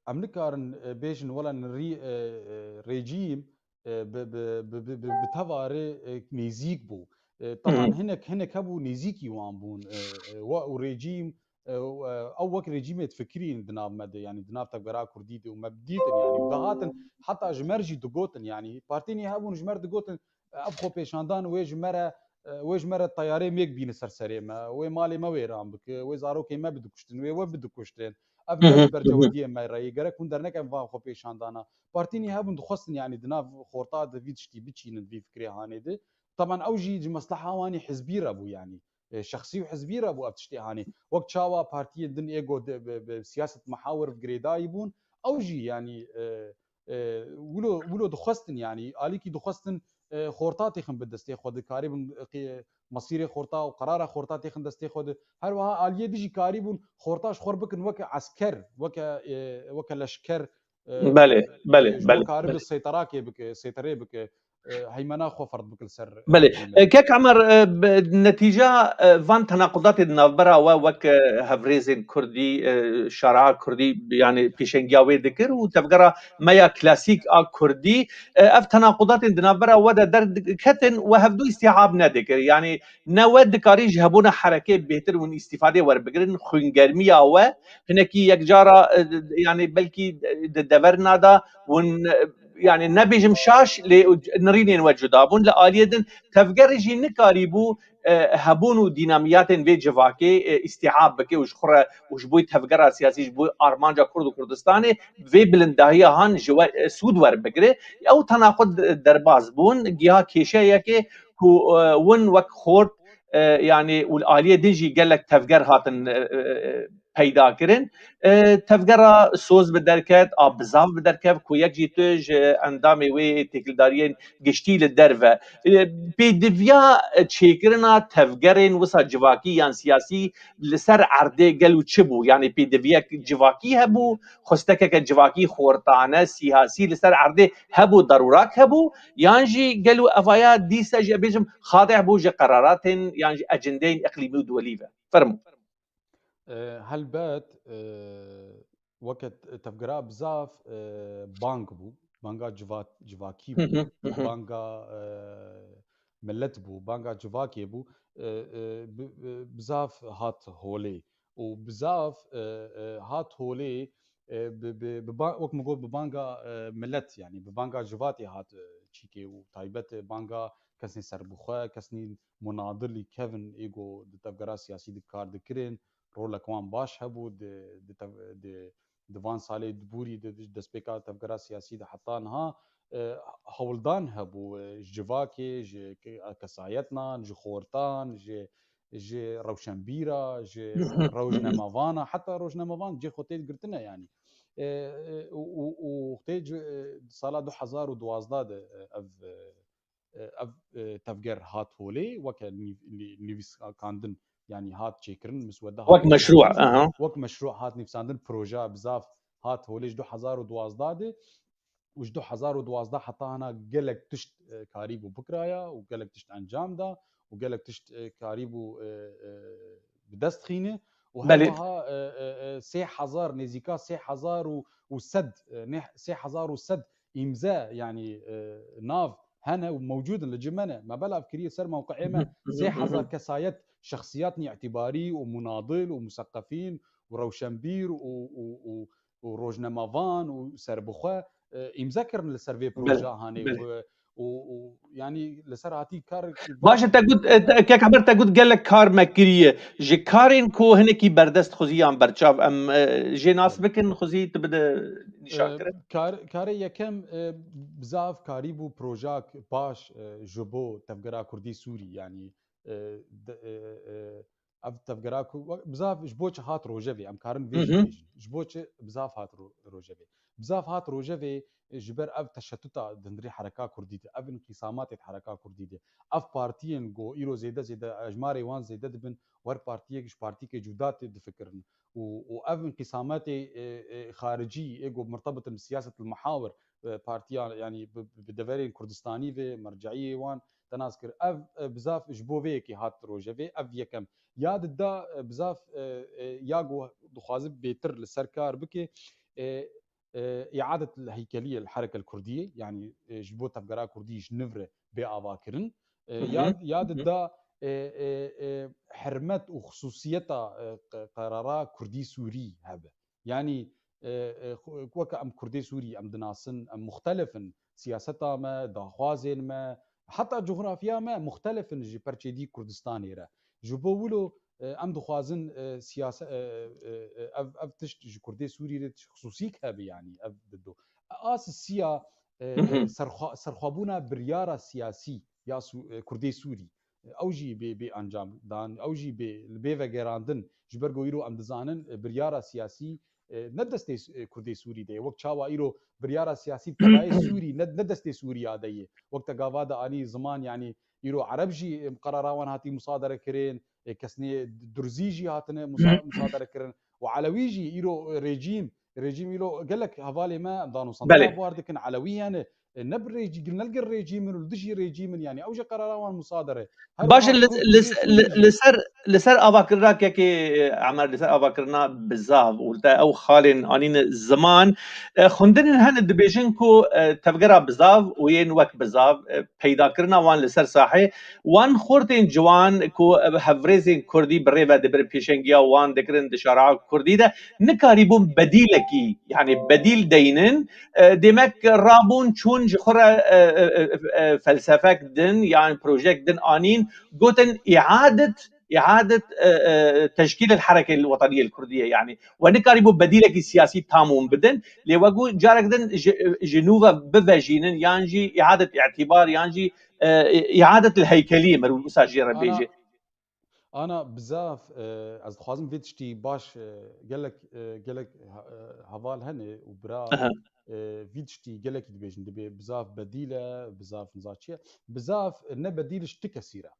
em nikarin, e, bêjin wela nirî, e, e, rejîm, e, bi, bi, bi, bi, bi, bi tevarê, e, nêzîk bû. E, Hı hı. Teban hinek, hinek hebû nêzîkî wan bûn. E, e, we û rejîm, e, û, e, ew wek rejîmê difikirîn di nav me de, yanî di nav tevgera kurdî de û me dîtin, yanî û dihatin, heta ji me re jî digotin, yanî partînî hebûn ji me re digotin, ev xwepêşandan wê ji me re, e, wê ji me re teyarê mêk bîne ser serê me, wê malê me wêran bike, wê zarokê me bidikuştin, wê we bidikuştin. Ev Hı hı, ne hı hı. bercewendiyê me re ye. Gerek hûn derneken van xwepêşandana. Partînî hebûn dixwestin, yanî di nav xorta de vî tiştî biçînin, vî fikrê hanê de. Teban ew jî ji mesleha wanî hizbî re bû, yanî, e, şexsî û hizbî re bû ev tiştê hanê. Wek çawa partiyên din ê ku di, bi, bi siyaset mihawir girêdayî bûn, ew jî, yanî, e, e, wilo, wilo dixwestin, yanî alîkî dixwestin, e, xorta têxin bi destê xwe de, karîbin, e, qê-, mesîrê xorta û qerara xorta têxin destê xwe de. Her wiha aliyê din jî karîbûn xorta ji xwe re bikin weke esker, weke, e, weke leşker, e, Belê, belê, e, ji bo belê, karibin belê. seyterakê bike, seyterê bike, e, heymena xwe ferz bike li ser Belê. rejîmê. E, Kek Emer, e, bi, netîca, e, van tenaqudatê di navbera we wek, e, hevrêzên kurdî, e, şara kurdî, yanî pêşengiya wê dikir û tevgera me ya klasîk a kurdî, e, ev tenaqudatên di navbera we de derketin we hevdû îstîhab nedikir. Yanî ne we dikarî ji hebûna herekê bêhtir hûn îstîfadê werbigirin, xwîngermiya we hinekî yekcara, e, yanî belkî di deverna de hûn, e, yanî nebêjim şaş, lê nirînên we cuda bûn. Li aliyê din tevgerê jî nikarîbû, e, hebûn û dînamiyatên vê civakê, e, îstîhab bike û ji xwe re û ji bo tevgera siyasî, ji bo armanca Kurd û Kurdistanê vê bilindahiya han ji we, e, sûd werbigire. Ew tenaqud derbas bûn, giha kêşeyekê ku, e, win wek xort, e, yanî û li aliyê din jî gelek tevger hatin, e, e, peyda kirin. E, tevgera soz bi derket, a bizav bi derkev ku yek jî tu ji endamê wê têkildariyên giştî li derve. E, pêdiviya çêkirina tevgerên wisa civakî yan siyasî li ser erdê gelo çi bû? Yanî pêdiviyek civakî hebû, xwestekeke civakî xortane, siyasî li ser erdê hebû, darûrak hebû, yan jî gelo evaya dîsa jî, ez bêjim, xadeh bû ji qeraratên yan jî ecendeyên iqlîmî û duwelî ve? Fermo. E, helbet, e, weke t-, tevgera bizav, e, bang bû, banga civa-, civakî Hı bû, hı, hı hı. banga, e, milet bû, banga civakê bû, e, e, bi-, bi-, bizav hat holê û bizav, e, e, hat holê, e, bi, bi, bi ba-, wek min got, bi banga, e, milet, yanî bi banga civatê hat, e, çîkê û taybet, e, banga kesên serbixwe, kesên munadilî kevin ê ku di tevgera siyasî de kar dikirin, rolek wan baş hebû di, di tev-, di, di van salê di borî de, di destpêka tevgera siyasî de heta niha, e, hewldan hebû, e, ji civakê, ji ke-, kesayetnan, ji xortan, ji, ji rewşenbîra, ji rojnamevana, heta rojnamevan cê xwe tê girtine yanî. E, e, û, û, û tê ci-, e, sala du hezar û duwazdeh de, e, ev, e, e, ev, e, tevger hat holê, weke nîv-, nî-, nivîskandin, yanî hat çêkirin, miswede hat Wek meşrû, nivîsandin, aha. wek meşrû hat nivîsandin, proje bizav hat holê ji du hezar û duwazdeh de û ji du hezar û duwazdeh heta hana gelek tişt, e, karîbû bikiraya û gelek tişt encam da û gelek tişt, e, karîbû, e, e, bi dest xîne û Belê. her wiha, e, e, e, sê hezar, nêzîka sê hezar û sed, e, ne, sê hezar û sed îmze, yanî, e, nav hene û mewcûd in, li cem me ne. Me belav kiriye ser mewqeê me sê hezar kesayet, şexsiyatên îtîbarî û munadil û museqefîn û rewşenbîr û, û, û, û rojnamevan û serbixwe, e, îmze kirin li ser vê proje hanê û, û, û, yanî li ser hatî kar. Baş e, te got, e, te, kek Emer, te got gelek kar me kiriye. Ji karên ku hinekî berdest xwezî yan berçav em, e, jê nas bikin, xwezî tu bide nîşan kirin? E, kar, karê yekem, e, bizav karî bû projak baş, e, ji bo tevgera Kurdî Sûrî, yanî, e, de, e, e, ev tevgera ku, we, bizav ji bo çi hat rojevê, em karin vê jî bêjin. Ji bo çi bizav hat ro-, rojevê? Bizav hat rojevê, e, ji ber ev teşetuta di hundirê hereka Kurdî de, ev înqîsamatê di hereka Kurdî de, ev partiyên ku îro zêde zêde, e, ejmarê wan zêde dibin, wer partiyek ji partiyekê cuda tê difikirin. Û, û ev înqîsamatê, e, e, xaricî, ê ku mirtebit in bi siyaset li muhawir, e, partiya, yanî bi, bi deverên Kurdistanî ve, merceiyê wan te nas kir. Ev, e, bizav ji bo vê yekê hat rojevê, ev yekem. Ya dida, e, bizav, e, e, ya ku dixwaze bêtir li ser kar bike, e, e, îadet li heykeliyê li hereke li Kurdiyê, yanî, e, ji bo tevgera Kurdî ji nû re bê avakirin. E, ya, ya dida, e, e, e, hermet û xisûsiyeta, e, qe-, qerara Kurdî Sûrî hebe. Yanî, e, e, xu-, weke em Kurdê Sûrî em dinasin, em muxtelif in, siyaseta me, daxwazên me, heta coxrafiya me muxtelif in ji perçê dî Kurdistanê re. Ji bo wilo, e, em dixwazin, e, siyase-, e, e, e, ev, ev tişt ji Kurdê Sûrî re xisûsîk hebe, yanî ev dido. A sisiya, e, e, serxwe-, serxwebûna biryara siyasî ya Sû-, e, Kurdê Sûrî. Ew jî bê, bê encam dan, ew jî bê, bê vegerandin. Ji ber ku îro em dizanin, e, biryara siyasî, e, ne destê, e, Kurdê Sûrî de ye. Wek çawa îro biryara siyasî bi tevayê Sûrî ne, ne destê Sûriya de ye. Wek te gava de anî ziman, yanî îro Ereb jî, e, qerara wan hatî musadere kirin, e, kesnê Durzî jî hatine musa-, musadere kirin. Û Elewî jî îro, e, rejîm, rejîm îro gelek hevalê me em dan û sandiya buhar dikin, Elewî yani, e, ne bi rejî-, ne li gel rejîm in û li dijî rejîm in, yanî ew jî qerara wan musadere. Baş e, li, li, li, li ser, li ser avakirina kekê, e, Emer, li ser avakirina bizav û te ew xalên anîne ziman, e, xwendinên hene dibêjin ku, e, tevgera bizav û yên wek bizav, e, peydakirina wan li ser sahê, wan xortên ciwan ku, e, hevrêzên Kurdî bi rê ve dibirin, pêşengiya wan dikirin di şara Kurdî de, nikarîbûn bedîlekî, yani bedîl deynin, e, demek rabûn çûn ji xwe re, e, e, e, e, felsefek din yan projek din anîn, gotin îadet, îadet, e, e, teşkîl el herekê el wetaniyê el Kurdiyê, yani we nikarîbû bedîlekî siyasî tam ûn bidin, lê we got carek din ji, ji nû ve bivejînin yan jî îadet îtîbar yan jî, e, îadet el heykeliyê merû wisa jê re bêje. Ana bizav, e, ez dixwazim vê tiştî baş, e, gelek, e, gelek he-, e, heval hene û bira, e, vî tiştî gelekî dibêjin, dibê bizav bedîl e, bizav niza çi ye. Bizav, e, ne bedîl ji ti kesî re,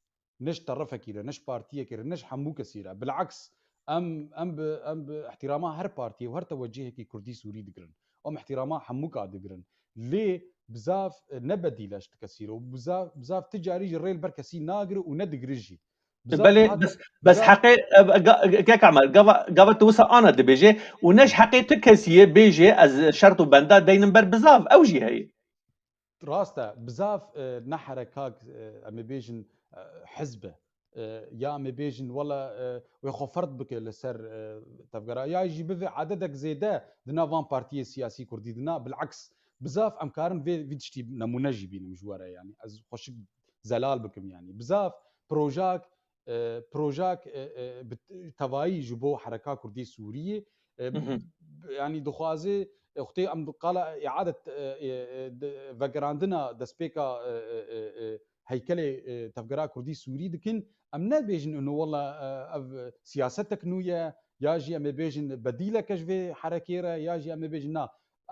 ne ji terefekî re, ne ji partiyekê re, ne ji hemû kesî re. Bileks, em, em bi, em bi ihtirama her partiyê û her tewecihekî Kurdî Sûrî digirin. Em ihtirama hemûka digirin. Lê bizav, e, ne bedîl e ji ti kesî re û bizav, bizav ti carî jî rê li ber kesî nagire û nedigire jî. Bizav Belê, hat-, bes, bes bizav heqê, e, ga-, kek Emer, gava, gava tu wisa ana dibêje û ne ji heqê tu kesî ye bêje ez şert û benda deynim ber bizav, ew jî heye. Rast e, bizav, e, ne herekak, e, em ê bêjin, e, hizb e. E, ya em ê bêjin, wela, e, wê xwe ferd bike li ser, e, tevgera. Ya jî bive ededek zêde di nav van partiyê siyasî kurdî de. Na, bileks, bizav em karin vê, vî tiştî nemûne jî bînim ji we re, yanî. Ez xweşik zelal bikim, yanî. Bizav projak, e, projak, e, e, bi tevayî ji bo hereka kurdî Sûriyê, e, yanî dixwaze, e, xwetê em qala îadet, e, e, e, de-, vegerandina destpêka, e, e, e, e, heykelê, e, tevgera kurdî Sûrî dikin. Em nebêjin ino wela, e, ev siyasetek nû ye, ya jî em ê bêjin bedîleke ji vê herekê re, ya jî em ê bêjin na,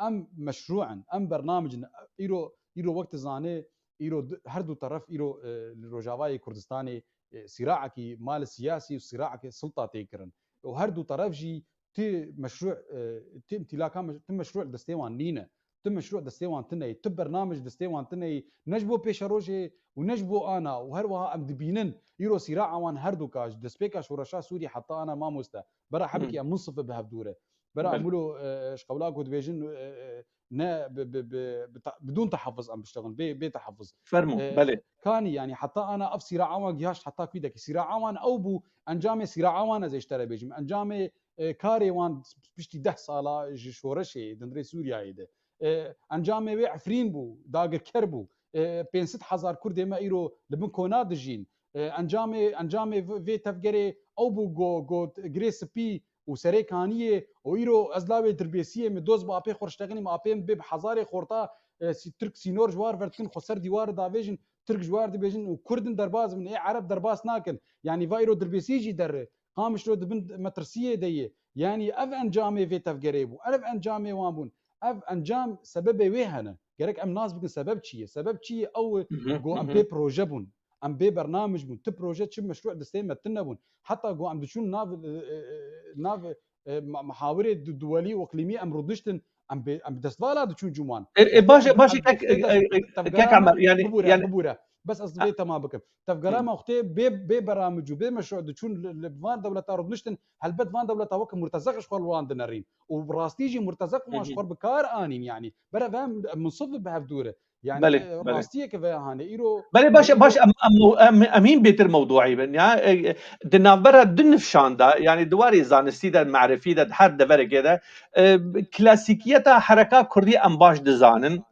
em meşrû in, em bernamij in. Îro, îro wek tu zanê, îro du-, her du teref îro, e, li Rojavayê Kurdistanê, e, sîraekî mal siyasî û sîraekî silta tê kirin. Û her du teref jî ti meşrû, e, ti îmtîlaka meş-, ti meşrû destê wan nîne. Ti meşrû destê wan tune ye. Ti bernamij destê wan tune ye. Ne ji bo pêşerojê û ne ji bo ana û her wiha em dibînin îro sîraa wan her du ka ji destpêka şoreşa Sûrî heta ana mamoste. Bera hebikî em minsif bi hevdû re. Bera em wilo, e, ji qewla ku dibêjin, e, e, ne bi, bi, bi, bi ta-, bidûn tehaffuz em biştexin, bê, bê tehaffuz. Fermo, E, belê. Kanî, yanî heta ana ev sîraa wan gihaşt heta kwî dekî. Sîraa wan ew bû, encamê sîraa wan ez ê ji te re bêjim. Encamê, e, karê wan piştî deh sala ji şoreşê di nirê Sûriyeyê de. E, encamê wê Efrîn bû, dagirker bû. E, pênc sed hezar Kurdê me îro li bin kona dijîn. E, encamê, encamê v-, vê tevgerê ew bû go, go girê spî û serê kaniyê û îro ez lawê dirbêsiyê min dost bi apê xwe riştexinî min apê min bê bi hezarê xorta, e, sî-, Tirk sînor ji war ver dikin, xwe ser dîwar davêjin, Tirk ji war dibêjin û Kurd in derbas bin, ê Ereb derbas nakin. Yanî va îro dirbêsî jî derre. Qamişlo di bin metirsiyê de ye. Yanî ev encamê vê tevgerê bû. Ev encamê wan bûn. Ev encam sebebê wê hene. Gerek em nas bikin sebeb çi ye? Sebeb çi ye? Ew e Mhm, go em mhm. pê proje bûn. Em bê bernamij bûn. Ti proje çi meşru destê me tune bûn. Heta go em diçûn nav, e, e, e, nav, e, ma-, muhawirê du-, duwelî û iqlîmî em rûdiştin. Em bê, em destvala diçûn cûman. E, e, baş e, Wextê baş e, em, kek, wextê e, de e, e, tevgera kek me, Emer, yani, bibûre, yani, bibûre. Bes ez a, vê tema bikim. Tevgera hı, me wextê bê, bê bernamij û bê meşru diçûn li, li van dewleta rûdiştin. Helbet van dewleta weke murtezeq ji xwe li wan dinerîn. Û bi rastî jî murtezeq wan ji hı. xwe bi kar anîn yanî. Bera ve em, em minsif bi hev dûr e. Yani, Belê, e, belê. Rastiyeke ve hane. Îro, Belê, baş e, îro baş e, em, em, em, em hîn bêtir mewduî bin. Ya, e, e, di navbera du nifşan de, yani di warê zanistî de, merifî de, di her deverekê de, e, klasîkiyeta hereka kurdî em baş dizanin.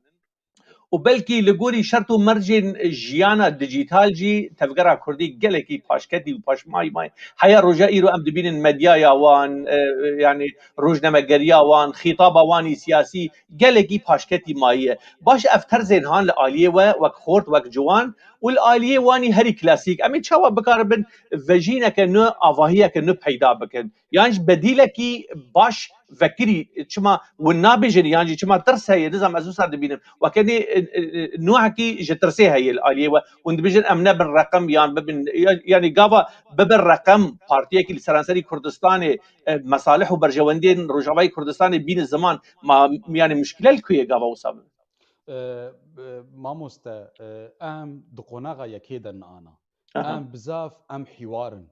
Û belkî li gorî şert û mercên jiyana dijîtal jî tevgera kurdî gelekî paşketî û paşmayî mayî. Heya roja îro em dibînin medyaya wan, e, e, yani rojnamegeriya wan, xîtaba wan î siyasî gelekî paşketî mayî ye. Baş ev terzên han li aliyê we wek xort, wek ciwan û li aliyê wanî herî klasîk. Em ê çawa bikaribin vejîneke nû, avahiyeke nû peyda bikin? Yan ji bedîlekî baş vekirî çima win nabêjin, yan jî çima tirs heye? Nizam ez wisa dibînim. Weke nê, e, e, e, nûhekî ji tirsê heye li aliyê we. Hûn dibêjin em nebin reqem yan bibin, ya-, yanî gava bibin reqem partiyekî li seranserî Kurdistanê, e, mesalih û berjewendiyên Rojavayê Kurdistanê bîne ziman, ma, yani muşkile li ku ye gava wisa bibe? E, e, mamoste, e, em di qonaxa yekê de ne ana. Aha. Em bizaf, em hîwar in.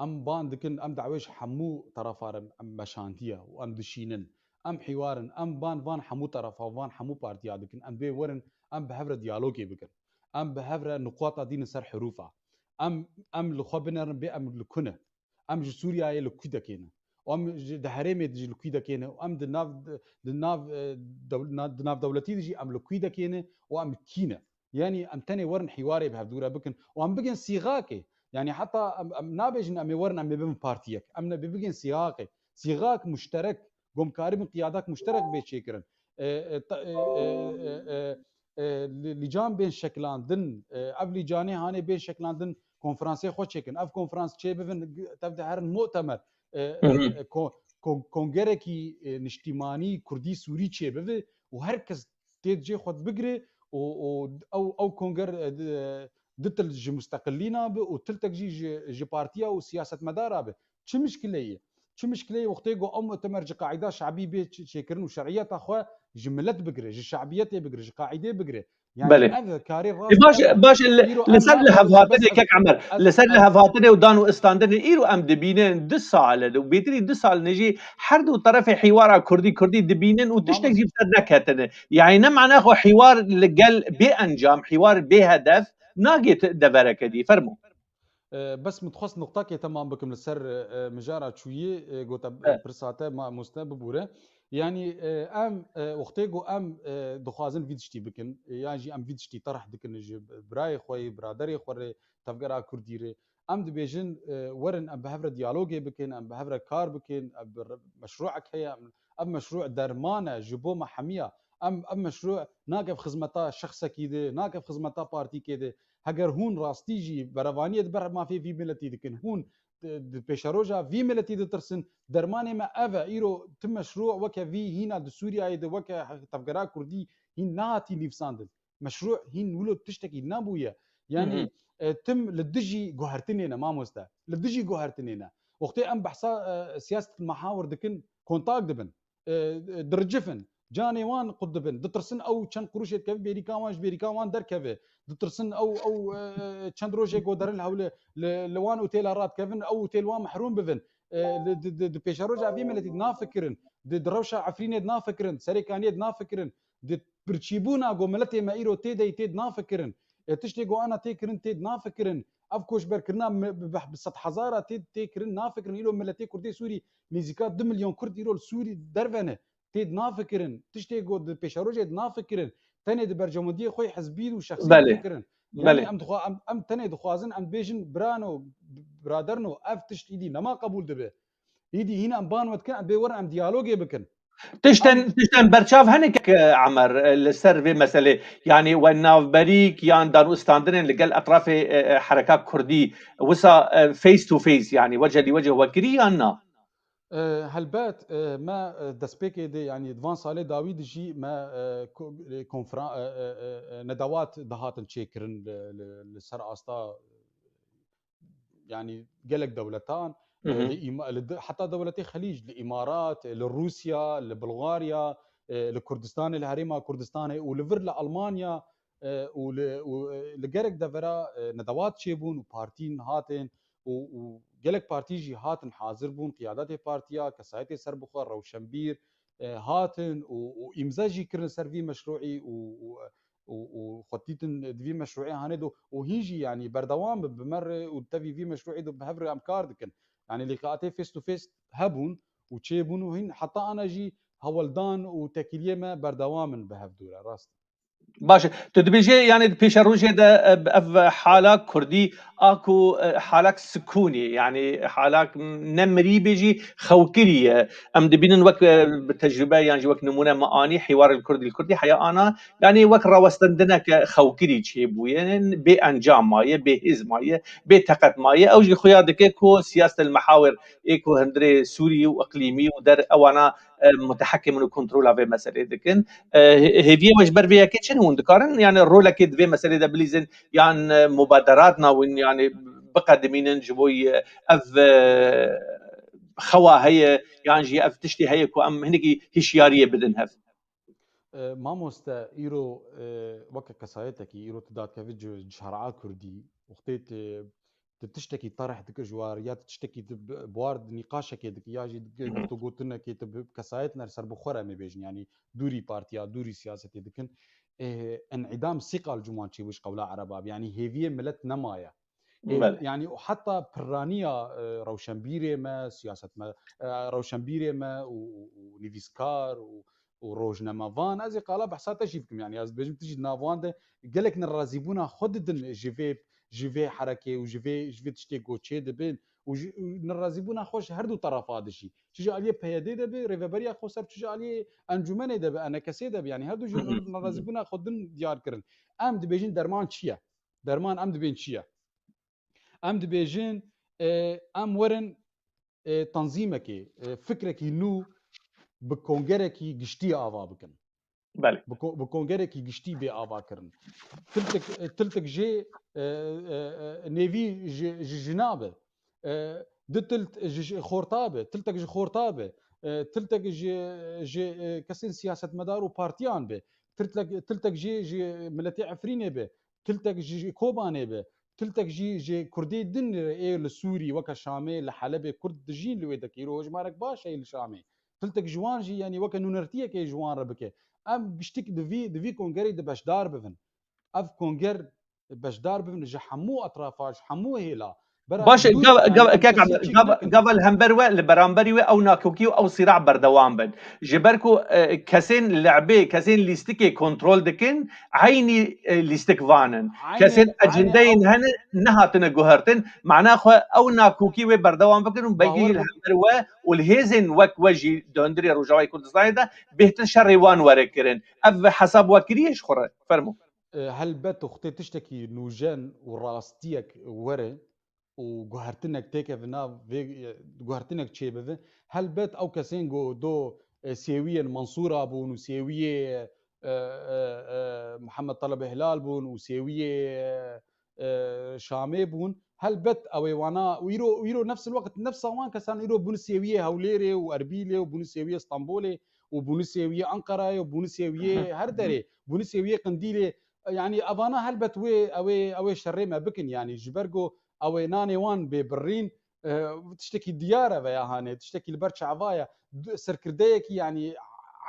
Em ban dikin, em dawê ji hemû terefa re em meşandiye û em dişînin. Em hîwar in, em ban van hemû terefa, van hemû partiya dikin. Em bê werin, em bi hev re diyalogê bikin. Em bi hev re nuqata dînin ser herûfa. Em, em li xwe binerin bê em li ku ne. Em ji Sûriyeyê li ku dekê ne? Û em ji, di herêmê de jî li ku dekê ne? Û em di nav, di nav, e, dew-, na-, di nav dewletî de jî em li ku dekê ne û em kî ne? Yanî em tenê werin hîwarê bi hevdû re bikin û em bigin sîxakê. Yanî heta em, em nabêjin em ê werin em ê bibin partiyek. Em ne bê bigin sîxakê. Sîxak muşterek, gomkarî bin qiyadak muşterek bê çêkirin. E, e, ta-, e, e, e, e, e, lî-, lîcan bên şekilandin, e, ev lîcanê hanê bên şekilandin, konferansê xwe çêkin. Ev konferans çê bibin, tev de herin mu'temer, e, e, Hı hı. e, ko-, ko-, kongerekî, e, niştîmanî kurdî sûrî çê bibe û her kes tê cê xwe bigire û, û ew, ew konger, e, di, di til ji musteqilîna bi û tiltek jî ji, ji partiya û siyasetmedara bi. Çi mişkile ye? Çi mişkile ye wextê ku ew mu'temer ji qaîda şabî bê çê-, çêkirin û şer'iyeta xwe ji milet bigire, ji şabiyetê bigire, ji qaîdê bigire? Yani Belê. Ev karê E, rast baş, ev e. baş, li, Îro li ev ser nabe, lihevhatinê bes ev, kek Emer, ez, li ser ez, lihevhatinê û dan û istandinê îro em dibînin du sal e, û bêtirî du sal ne jî her du terefê hîwara kurdî kurdî dibînin û tiştek Mamoste. Jî bi ser neketine. Yani ne mana xwe hîwar li gel bê encam, hîwar bê hedef nagê devereke dî. Fermo. E, bes min dixwest nuqtakê temam bikim li ser, e, mijara çûyî, e, gote, Evet. Pirsa te mamoste bibûre. Yanî, e, em, e, wextê ku em, e, dixwazin vî tiştî bikin, e, yan jî em vî tiştî terh dikin ji birayê xwe yê, biraderê xwe rê, tevgera kurdî rê, em dibêjin, e, werin em bi hev re diyalogê bikin, em bi hev re kar bikin, em bi re-, meşrûek heye, em, ev meşrû derman e ji bo me hemiya. Em, ev meşrû nake xizmeta şexsekî de, nake xizmeta partîkê de. Heger hûn rastî jî berevaniyê di ber mafê vî miletî dikin, hûn di, di pêşeroja vî miletî ditirsin, dermanê me ev e. Îro ti meşrû weke vî hîna di Sûriyeyê de weke tevgera kurdî hîn nehatî nivîsandin. Meşrû hîn wilo tiştekî nebûye. Hı hı. Yanî, e, tim li dijî guhertinê ne, mamoste. Li dijî guhertinê ne. Wextê em behsa, e, siyaset mehawir dikin, kontak dibin. E, e, diricifin. Canê wan qut dibin. Ditirsin ew çend quruşê dikeve bêrîka wan, ji bêrîka wan derkeve. Ditirsin ew, ew, e, çend rojê goderin li hewle li, li wan otêla radikevin, ew otêl wan mehrûm bibin. E, li, di, di, di pêşeroja vî miletî nafikirin. Di, di rewşa Efrînê nafikirin. Serêkaniyê nafikirin. Di birçîbûna ku miletê me îro tê de yî tê di nafikirin. E, tiştê ku ana tê kirin tê di nafikirin. Ev koçberkirina mi-, bi, bi, bi sed hezara tê, tê kirin nafikirin. Îro miletê Kurdê Sûrî nêzîka du milyon Kurd îro li Sûrî derve ne. Tê di nafikirin. Tiştê ku di pêşerojê di nafikirin. Tenê di berjewendiyê xwe hizbî û şexsî Belê. nafikirin. Yani Belê. em dixwa-, em, em tenê dixwazin, em bêjin birano, biraderno, ev tişt îdî nema qebûl dibe. Îdî hîn em ban we dikin, em bê werin em diyalogê bikin. Tiştên, Em tiştên berçav hene kek Emer, e, li ser vê meselê. Yani we navberîk yan danûstandinên li gel etrafê, e, e, hereka Kurdî wisa, e, face to face, yani wece li wece we kirî yan na? E, helbet, e, me, e, destpêkê de, yani di van salê dawî de jî me, e, ko-, e, konfera-, e, e, e, e, nedewat dihatin çêkirin li, li, li ser asta, yani gelek dewletan, Hı hı. li îma-, li di-, heta dewletê Xelîc, li Îmarat, li Rûsya, li Bulgarya, e, li Kurdistanê, li Herêma Kurdistanê û li vir li Almanya, e, û li, û, e, li gelek devera, e, nedewat çêbûn û partîn hatin û, û gelek partî jî hatin hazir bûn, qiyadatê partiya, kesayetê serbixwe, rewşenbîr, e, hatin û, û îmze jî kirin ser vî meşrûî û, û, û, û xwe dîtin di vî meşrûê hanê de û hîn jî, yanî berdewam bin bi me re û tevî vî meşrûê de bi hev re em kar dikin. Yanî lîqatê face to face hebûn û çêbûn û hîn heta ana jî hewldan û tekîliyê me berdewam in bi hev dû re, rast e. Baş e. Tu dibêjê, yanî di pêşerojê de, e, ev hala Kurdî a ku, e, halak sikûnî, yanî halak ne mirî bêjî, xewkirî ye. Em dibînin wek, e, bi tecrûbe yan jî wek nimûne me anî hîwarê li Kurdî li Kurdî heya ana, yanî wek rawestindinek xewkirî çêbûye, bê encam maye, bê hêz maye, bê teqet maye. Ew jî xuya dike ku siyaset el mehawir ê ku hundirê Sûrî û iqlîmî û der ewana, e, mutehekim in û kontrola vê meselê dikin. E, hê-, hêviyê we ji ber vê yekê çi ne? Hûn dikarin, yani rolekê di vê meselê de bilîzin yan, e, mubaderat nabûn, yani biqedimînin ji bo, e, ev, e, xewa heye, yan jî ev tiştê heye ku em hinekî hişyariyê bidin hev? E, mamoste, îro, e, weke kesayetekî, îro tu datkevî ji, ji şer'a Kurdî, wextê tu, tu tiştekî terih dikir ji war, ya tu tiştekî tu bi, bi war nîqaşekê dikir, ya jî dikir Hı hı. tu gotinekê tu bi kesayetine ser bi xwe re em ê bêjin, yanî dûrî partiya, dûrî siyasetê dikin. E, en'îdam sîqal cuman çêbû ji qewla Ereba, yanî hêviyê milet nemaye. Ê, Belê. yanî heta pirraniya, e, rewşenbîrê me, siyaset me, e, rewşenbîrê me û, û, û nivîskar û, û rojnamevan, ez ê qala behsa te jî bikim. Yanî ez dibêjim tu jî di nav wan de gelek nerazîbûna xwe didin ji vê, ji vê herekê û ji vê, ji vê tiştê ku çê dibin û ji, û nerazîbûna xwe ji her du tarafa de jî. Çi ji aliyê P Y D'ê de be, rêveberiya xweser, çi ji aliyê encûmenê de be, E N K'ê de be. Yanî her du jî Hı hı. nerazîbûna xwe din diyar kirin. Em dibêjin derman çi ye? Derman em dibên çi ye? Em dibêjin, e, em werin, e, tanzîmekê, e, fikrekî nû bi kongerekî giştî ava bikin. Belê. Bi ko-, bi kongerekî giştî bê ava kirin. Tiltik, e, tiltik jê, e, e, e, nêvî ji, ji jina be. E, du tilt ji, ji xorta be, tiltek ji xorta be. E, tiltek ji, ji, e, kesên siyasetmedar û partiyan be. Tiltek, tiltek jê ji miletê Efrînê be. Tiltek ji, ji Kobanê be. Tiltek jî ji Kurdê din ê li Sûrî, weke Şamê, li Helebê Kurd dijîn li wê dekê. Îro hejmarek baş heye li Şamê. Tiltek ji wan jî, yanî weke nûnertiyekê ji wan re bike. Em giştik di vî, di vî kongerê de beşdar bibin. Ev konger beşdar bibin ji hemû etrafa, ji hemû hêla. Bera Baş e, dûr, gav-, yani, gav-, em kek kesê Emer, çêk gav-, nekin. gava li hember we, li beramberî we ew nakokî û ew sîrax berdewam bin. Ji ber ku, e, kesên le'bê, kesên lîstikê kontrol dikin, eynî, e, lîstik van in. Eynî, Kesên eynî ecindeyên ew hene nehatine guhertin, mana xwe ew nakokî wê berdewam bikin û belkî Bawer li bike. hember we û li hêzên wek we jî di hundirê Rojavayê Kurdistanê de bêhtir şerê wan were kirin. Ev hesab we kiriye ji xwe re? Fermo. E, helbet wextê tiştekî nûjen û rastiyek were û guhertinek têkeve nav vê, e, guhertinek çêbibe, helbet ew kesên ku do, e, sêwiyên Mansûra bûn û sêwiyê, e, e, e, Mihemed Telebê Hilal bûn û sêwiyê, e, e, Şamê bûn, helbet ew ê wana û îro, û îro nefs el weqt nefsa wan kesan îro bûn sêwiyê Hewlêrê û Erbîlê û bûn sêwiyê Stenbolê û bûn sêwiyê Enqerayê û bûn sêwiyê her derê, bûn sêwiyê Qindîlê. Yanî evana helbet wê, ew ê, ew ê şerê me bikin, yanî ji ber ku ew ê nanê wan bê birîn, e, tiştekî diyar e veya hanê, tiştekî li ber çava ye. Du-, serkirdeyekî, yanî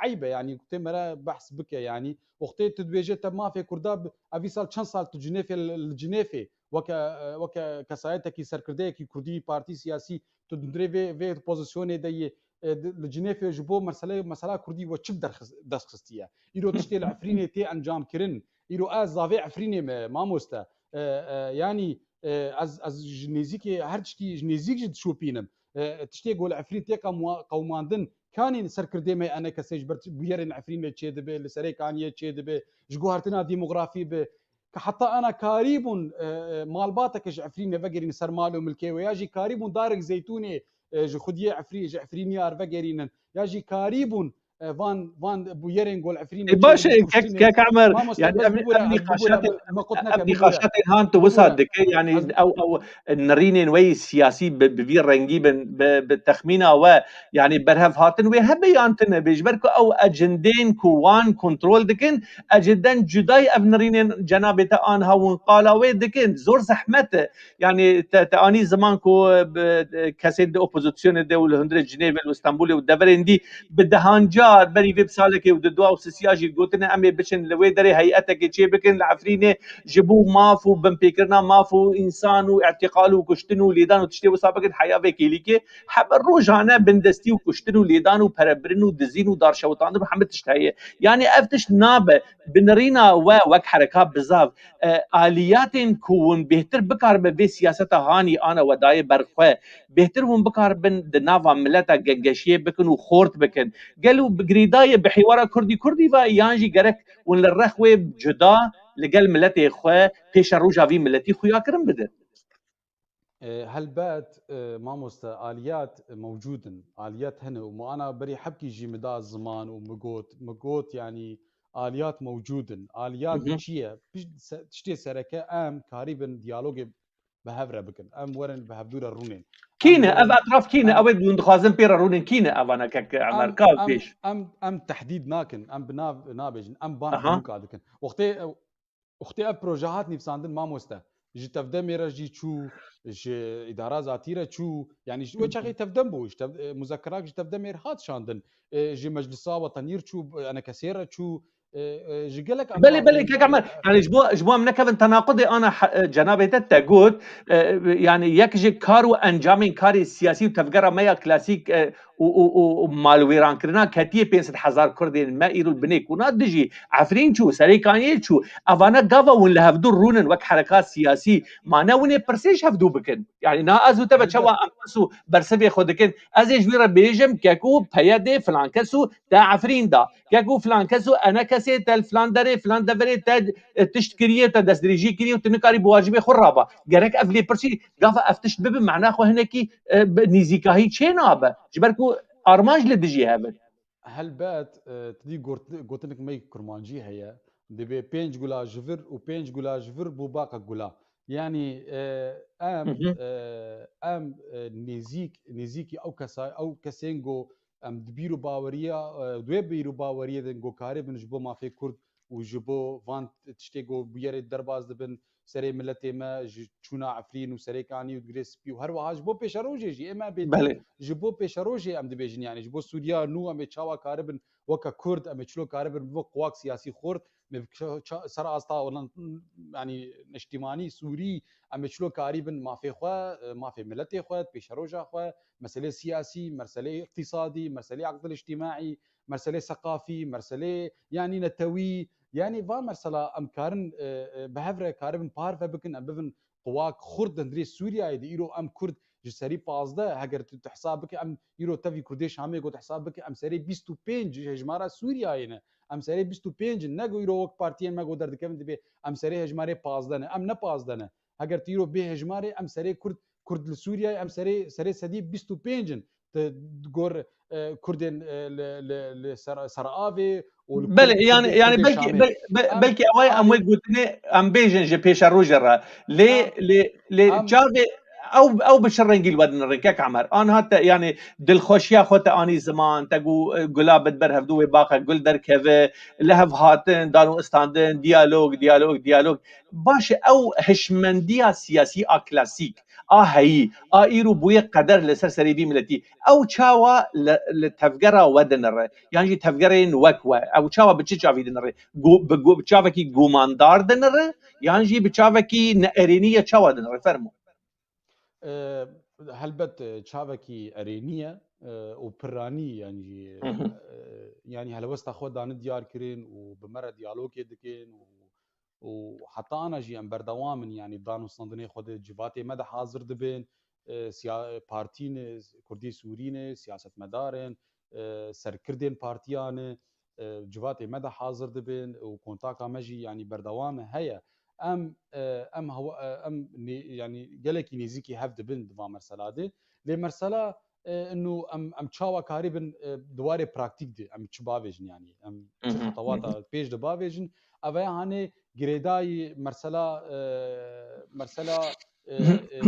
eyb e, yanî tê mere behs bike, yanî wextê tu dibêje te mafê Kurda bi-, ev vî sal çend sal tu Cinêfê li, li Cinêfê weke, e, weke kesayetekî serkirdeyekî Kurdî partî siyasî tu di hundirê vê, vê pozisyonê de yê, e, di, li Cinêfê ji bo mesele, mesela Kurdî we çi derxist-, dest xistiye? Îro tiştê li Efrînê tê encam kirin. Îro ez zavê Efrînê me, mamoste. E, e, yanî, e, ez, ez ji nêzîkê her tiştî ji nêzîk jî dişopînim. E, tiştê ku li Efrîn tê qemwa-, qewimandin, kanî serkirdê me enekesê ji ber bûyerên Efrînê çêdibe, li Serêkaniyê çêdibe, ji guhertina demografî bi, ke heta ana karîbûn, e, e, malbateke ji Efrînê vegerîne ser mal û milkê wê, ya jî karîbûn darek zeytûnê, e, ji xwediyê Efrî-, ji Efrîniyar vegerînin, ya jî karîbûn, e, van, van bûyerên gol Efrînê Ê, baş e, çêdibin, kek, kuştinê. Kek Emer, Mamoste, yani bes ev, bibûre, ev bibûre, nîqaşatê, me qut ev neke, bibûre. Nîqaşatên han tu wisa Bibûre. dike, yani Ez ew, ew nirînên we yî siyasî bi, bi vî rengî bin, bi, bi texmîna we, yani berhev hatin wê hebe yan tune be, ji ber ku ew ecindên ku wan kontrol dikin, ecindên cudayî ev nirînên cenabê te anha hûn qala wê dikin. Zor zehmet e. Yani te, te anî ziman ku, e, bi, e, kesên di opozisyonê de û li hundirê Cinêvê û Stenbolê û deverên dî bi dehan car berî vê bi salekê û di dua û sisiya jî gotine, em ê biçin li wê derê heyetekê çê bikin li Efrînê ji bo maf û binpêkirina maf û însan û îtîqal û kuştin û lêdan û tiştê wisa bikin heya vê kêlîkê. Hebe rojane bindestî û kuştin û lêdan û perebirin û dizîn û darşewitandin û hemî tişt heye. Yani ev tişt nabe. Bi nirîna we wek hereka bizav, e, aliyatên ku hûn bêhtir bikaribe vê siyaseta hanî ana we dayê ber xwe, bêhtir hûn bikaribin di nava mileta gengeşiyê bikin û xort bikin. Gelo bi girêdayê bi hêwara kurdî kurdî ve yan jî gerek hûn li rex wê cuda li gel miletê xwe pêşeroja vî miletî xuyakirin bidin? E, helbet, e, mamoste, aliyat mewcûd in. Aliyat hene û min ana berî hebkî jî min da ziman û min got, min got, yanî aliyat mewcûd in. Aliyat Hı hı. çi ye? Pişt se-, tiştê sereke em karîbin diyalogê bi hev re bikin. Em werin bi hevdû re rûnên. Kî Em ne? Ev werin, etraf kî ne? em Ew ê hûn dixwazin pê re rûnên kî ne evana kek Emer? Em, Ka em, pêş? em, em tehdîd nakin. Em bi nav nabêjin. Em ban Aha. hemûka dikin. Wextê ew Wextê ev proje hat nivîsandin, mamoste, ji tevdemê re jî çû, ji îdara zatî re çû, yanî ji wê Hı hı. çaxê tevdem bû, ji tev-, e, muzekirak ji tevdemê re hat şandin, e, ji meclisa wetanî re çû, enekesê re çû, e, e, ji gelek Belê, etrafên, belê, kek Emer, e, yani ji bo, ji bo em nekevin tenaqudê ana he-, e, cenabê te te got, e, yani yek ji kar û encamên karê siyasî û tevgera me ya klasîk, e, û, û, û, û malwêrankirina ketiyê pênc sed hezar Kurdên me îro li binê kuna dijî Efrîn çû, Serêkaniyê çû. Evana gava hûn li hevdû rûnin wek hereka siyasî, ma ne hûn ê pirsê ji hevdû bikin? Yani na ez û te ve çawa Elbet. em pirs û bersivê xwe dikin? Ez ê ji wî re bêjim, keko, P Y D, filan kes û te Efrîn da. Keko, filan kes û ene kesê te li filan derê, filan deverê te, e, tişt kiriye, te destdirêjî kiriye û tu nikarî bi wacibê xwe raba. Gerek ev lêpirsî gava ev tişt bibe, mana xwe hinekî, e, bi nîzîkahî çê nabe. Ji ber ku armanc li dijî hev in. Helbet, e, tu dî got-, gotinek me kurmancî heye. Dibê pênc gula ji vir û pênc gula ji vir bû baqa gula. Yanî, e, em, Hı hı. e, em, e, nêzîk, nêzîkî ew kesa-, ew kesên ku em di bîr û baweriya, e, di wê bîr û baweriyê de ku karibin ji bo mafê Kurd û ji bo van tiştê ku bûyerê derbas dibin, serê miletê me, ji çûna Efrîn û Serêkanî û Girê Spî û her wiha ji bo pêşerojê jî, ê me bêtir Belê. ji bo pêşerojê em dibêjin, yanî ji bo Sûriya nû em ê çawa karibin weke Kurd, em ê çilo karibin bi quwak siyasî xurt, me bi ça-, ça-, ser asta olan, yanî neştîmanî Sûrî, em ê çilo karibin mafê xwe, e, mafê miletê xwe, pêşeroja xwe, meselê siyasî, meselê îqtîsadî, meselê aqdil îctîmaî, meselê seqafî, meselê, yanî netewî, yanî van mesela em karin, e, e, bi hev re karibin parve bikin, em bibin quwak xurt di hundirê Sûriyeyê de. Îro em Kurd ji serî pazdeh, heger tu, tu hesab bike, em îro tevî Kurdê Şamê got hesab bike, em serê bîst û pênc ji hejmara Sûriyeyê ne. Em serê bîst û pênc in, ne ku îro wek partiyên me ku derdikevin dibê em serê hejmarê pazdeh ne. Em ne pazdeh ne. Heger tu îro bê hejmarê, em serê Kurd, Kurd li Sûriyeyê, em serê, serê sedî bîst û pênc in. Di gor, e, Kurdên, e, li, li, li Ser-, Seravê û li Belê, Kurd-, yani, Kurdê, yani Kurdê belkî, Şamê. bel-, be-, Em, belkî ew ê em em wê gotinê em bêjin ji pêşerojê re. Lê, em, lê, lê em çavê ew, ew bi çi rengî li we dinirin, kek Emer? Anha te, yani, dilxweşiya xwe te anî ziman, te got, e, gula bid ber hevdû wê baqa gul derkeve, li hev hatin, dan û istandin, diyalog, diyalog, diyalog. Baş e, ew hişmendiya siyasî a klasîk, a heyî, a îro bûye qeder li ser serê vî miletî. Ew çawa li, li tevgera we dinire? Yan jî tevgerên wek we, ew çawa bi çi çavî dinire? Go-, bi go-, çavekî gumandar dinire? Yan jî bi çavekî neerênî ye çawa dinire? Fermo. E, helbet, e, çavekî erênî ye, e, û piranî, yanî, Hı hı. e, yanî helwesta xwe dane diyar kirin û bi me re diyalogê dikin û, û heta ana jî em berdewam in, yanî danûstandinê xwe di civatê me de hazir dibin, e, siya-, partî ne, Kurdî Sûrî ne, siyasetmedar in, e, serkirdên partiyan e, e, civatê me de hazir dibin û kontaka me jî, yanî, berdewam e, heye. Em, e, em hewa-, e, em nê-, yanî gelekî nêzîkî hev dibin di van mesela de. Lê mesela, e, inu em, em çawa karibin, e, di warê praktîk de em çi bavêjin, yanî em çi Mhm, xetewata mhm. pêş de bavêjin. Ev e, hanê girêdayî mesela, e, mesela, e, Mhm. e,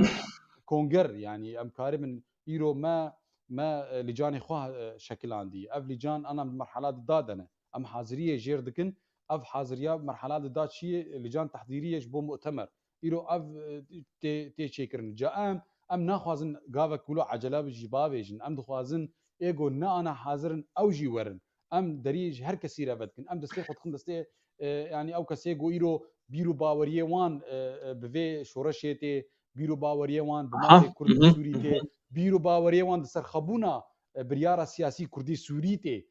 konger, yanî em karibin îro me, me, e, lîcanê xwe, e, şekilandî. Ev lîcan ana di merhela de dadene. Em haziriyê jêr dikin. Ev haziriya merhela de da çiyê, lîcan tehdîriyê ji bo mu'temer. Îro ev, e, tê, tê çêkirin. Ca em, em naxwazin gavek wilo ecele bi jî bavêjin. Em dixwazin ê go ne ana hazir in, ew jî werin. Em derî ji her kesî re vedikin. Em destê xwe dixin destê, e, yanî ew kesê go îro bîr û baweriyê wan, e, e, bi vê şoreşê tê, bîr û baweriyê wan bi Aha, mafê Kurdî mhm, Sûrî tê, mhm. bîr û baweriyê wan di ser xebûna, e, biryara siyasî Kurdî Sûrî tê.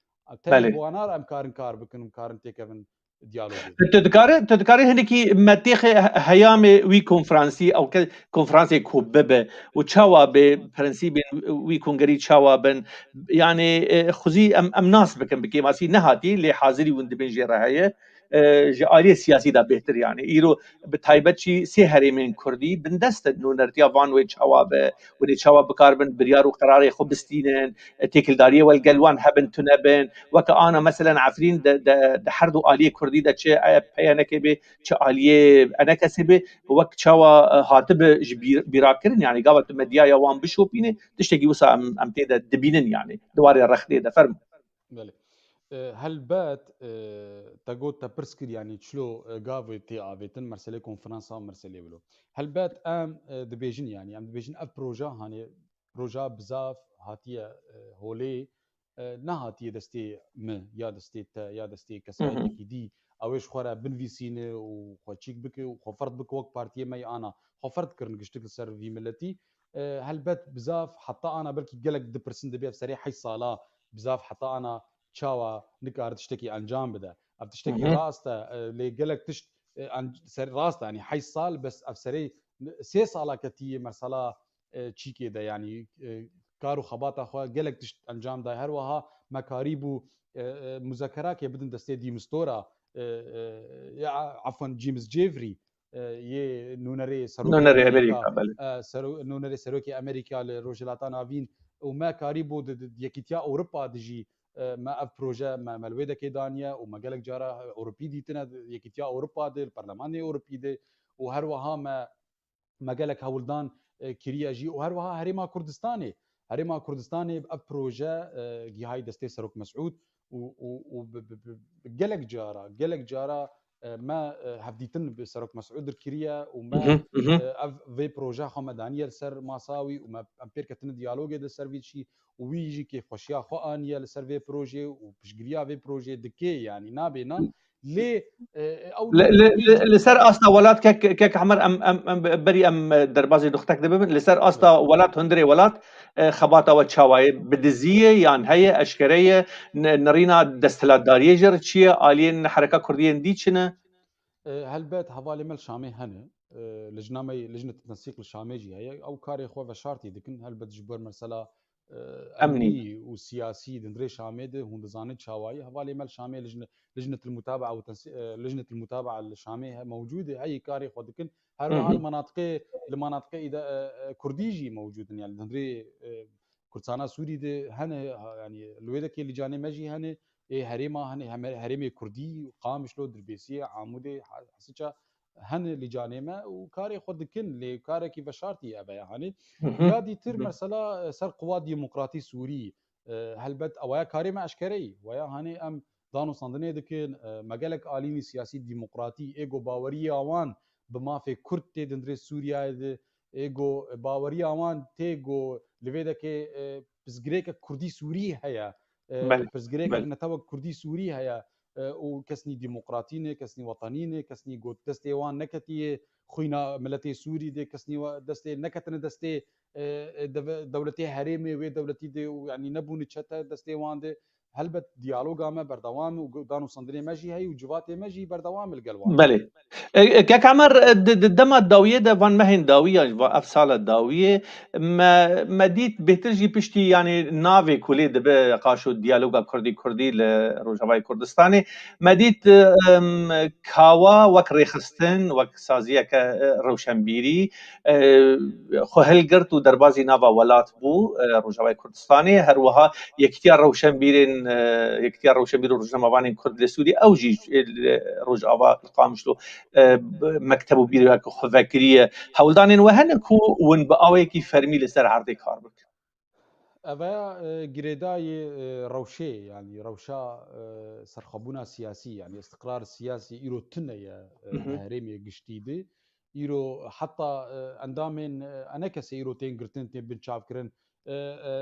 Tenê Belê. bi wana re em karin kar bikin û karin têkevin diyalogê. Tu dikarî, tu dikarî hinekî metêxê he-, heyamê wî konferansî, ew ke konferansê ku bibe û çawa bê, prensîbên wî kongerî çawa bin? Yanî, e, xwezî em, em nas bikin, bi kêmasî nehatî, lê hazirî hûn dibin jê re heye. E, ji aliyê siyasî de bêhtir, yanî îro bi taybet jî sê herêmên Kurdî bindest in nûnertiya van wê çawa be, hûn ê çawa bikaribin biryar û qerarê xwe bistînin, e, têkildariyê we li gel wan hebin tune bin, weke ana meselen Efrîn de, de, de her du aliyê Kurdî de çi, e, P Y N'ê bê, çi aliyê E N K'ê bê, wek çawa, e, hatibe ji bîr-, bîra kirin, yanî gava tu medyaya wan bişopîne, tiştekî wisa em, em tê de dibînin, yanî di warê rexnê de. Fermo. Belê. E, helbet, e, te got, te pirs kir, yanî çilo, e, gavê tê avêtin, merselê konferansa, merselê wilo. Helbet em, e, dibêjin, yanî em dibêjin ev proje, hanê proje bizaf hatiye, e, holê, e, nehatiye destê min ya destê te ya destê Hı hı. kesayekî dî. Ew ê ji xwe re binivîsîne û xwe çîk bike û xwe ferd bike wek partiyê me yê ana. Xwe ferd kirin giştik li ser vî miletî. E, helbet bizaf heta ana belkî gelek dipirsin dibê ev serê heşt sala bizaf heta ana çawa nikare tiştekî encam bide. Ev tiştekî Hı hı. rast e, e, lê gelek tişt, e, en-, ser rast e, yanî heşt sal bes ev serê sê sala ketiyê mesela, e, çîkê de, yanî, e, kar û xebata xwe gelek tişt encam daye. Her wiha me karîbû, e, e, muzekerakê bidin destê Dîmistora, e, e, ya, efwen James Jeffrey, e, yê nûnerê serokê Nûnerê Amerîka, Amerîka, belê. e, sero-, nûnerê serokê Amerîka li Rojhilata Navîn û me karîbû di, di, di Yekîtiya Ewropa de jî, e, me ev proje me, me li wê dekê daniye û me gelek cara Ewropî dîtine, di Yekîtiya Ewropa de, li Perlemanê Ewropî de û her wiha me me gelek hewldan, e, kiriye jî û her wiha Herêma Kurdistanê. Herêma Kurdistanê ev proje, e, gihayî destê Serok Mesûd û, û, û bi, bi, bi, bi gelek cara, gelek cara, e, me, e, hevdîtin bi Serok Mesûd dir kiriye û me, Mhm, mhm. e, ev vê proje xwe me daniye li ser masa wî û me, em pêr ketine diyalogê de ser vî çî û wî jî kêfxweşiya xwe aniye li ser vê projê û piştgiriya vê projê dike, yanî nabêna. Lê, e, ew Li, li, li, li ser asta welat, kek, kek Emer, em, em, em, berî em, e, derbazî nuxtek de bibin, li ser asta welat, hundirê welat, e, xebata we çawa ye? Bi dizî ye yan heye, eşkere ye, n-, nirîna desthilatdariyê jê re çi ye, aliyên hereka kurdiyên dî çi ne? E, helbet hevalê me li Şamê hene. E, lijna me, lijnet tensîq li Şamê jî heye. Ew karê xwe veşartî dikin. Helbet ji ber mesela, e, Emnî. Emnî û siyasî di hundirê Şamê de hûn dizanin çawa ye. Hevalê me li Şamê lijne-, lijnetil mutabaa û tensî-, e, lijnetil mutabaa li Şamê he-, mewcûd e, heyî karê xwe dikin. Her Hı wiha hı. li manatiqê, li manatiqê îde, e, e, kurdî jî mewcûd in. Yani di hundirê, e, Kurdistana Sûrî de hene, ha, yani li wê dekê lîcanê me jî hene, ê herêma hene, heme-, herêmê kurdî, Qamişlo, Dirbêsiyê, Amûdê, Ha-, Hesiça, hene lîcanê me û karê xwe dikin, lê karekî veşartî ev e, hanê. Hı hı. Ya dîtir Hı. mesela, e, ser Quwa Demokratî Sûrî, e, helbet ew ya karê me eşkere yî. Weya hanê em danûstandinê dikin, e, me gelek alînî siyasî demokratî, ê ku baweriya wan bi mafê Kurd tê di hundirê Sûriyeyê de, ê ku baweriya wan tê ku li vê dekê, e, pirsgirêkek Kurdî Sûrî heye, e, Belê, pirsgirêkek belê. netewek Kurdî Sûrî heye, e, û kesnî demokratî ne, kesnî wetanî ne, kesnî ku destê wan neketiye xwîna miletê Sûrî de, kesnî wa-, destê neketine destê, e, e, deve-, dewletê herêmê wê dewletî de û, yanî, nebûne çete destê wan de. Helbet diyaloga me berdewam e û gu-, dan û sandinê me jî heye û civatê me jî berdewam e li gel wan. Belê. E, e, Kek Emer, e, di, di dema dawiyê de van mehên dawî ya va ev sala dawiyê me, me dît bêhtir jî piştî, yanî, navê ku lê dibe qaşo diyaloga Kurdî Kurdî li Rojavayê Kurdistanê, me dît, e, em, Kawa wek rêxistin, wek saziyeke, e, rewşenbîrî, e, xwe hilgirt û derbazî nava welat bû, e, Rojavayê Kurdistanê. Her wiha Yekîtiya Rewşenbîrên, e, Yekîtiya Rewşenbîr û Rojnamevanên Kurd li Sûriyê, ew jî, e, li Rojava li Qamişlo, e, b-, mekteb û bîroyeke xwe vekiriye. Hewldanên we hene ku hûn bi awayekî fermî li ser erdê kar bikin? Ev ya, e, girêdayê, e, rewşê, yanî rewşa, e, serxwebûna siyasî, yanî îstiqrar siyasî îro tune ye, e, Mhm. di herêmê giştî de. Îro heta, e, endamên, e, enekesê îro tên girtin, tên binçavkirin. E, e,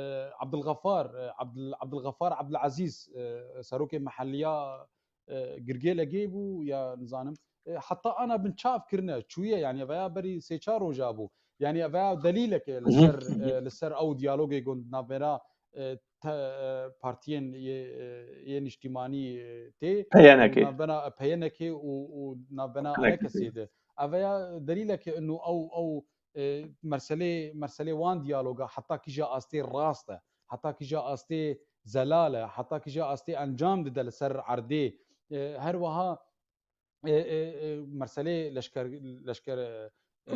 Abdulxefar, e, Abdul-, Abdulxefar Abdulazîz, e, serokê meheliya, e, Girgêlegê bû ya nizanim. E, heta ana binçav kirine, çûye, yanî veya berî sê çar roja bû. Yanî veya delîlek e li Mhm. ser, e, li ser ew diyalogê ku navbera, e, te-, e, partiyên yê, e, yê niştîmanî, e, tê. P Y N K. Navbera P Y N K û, û navbera P Y N K. enekesê de. Ev ya delîlek e inu ew, ew, e, merselê, merselê wan diyaloga heta kîja astê rast e, heta kîja astê zelal e, heta kîja astê encam dide li ser erdê. E, her wiha, e, e, e, merselê leşker, leşker, e, e,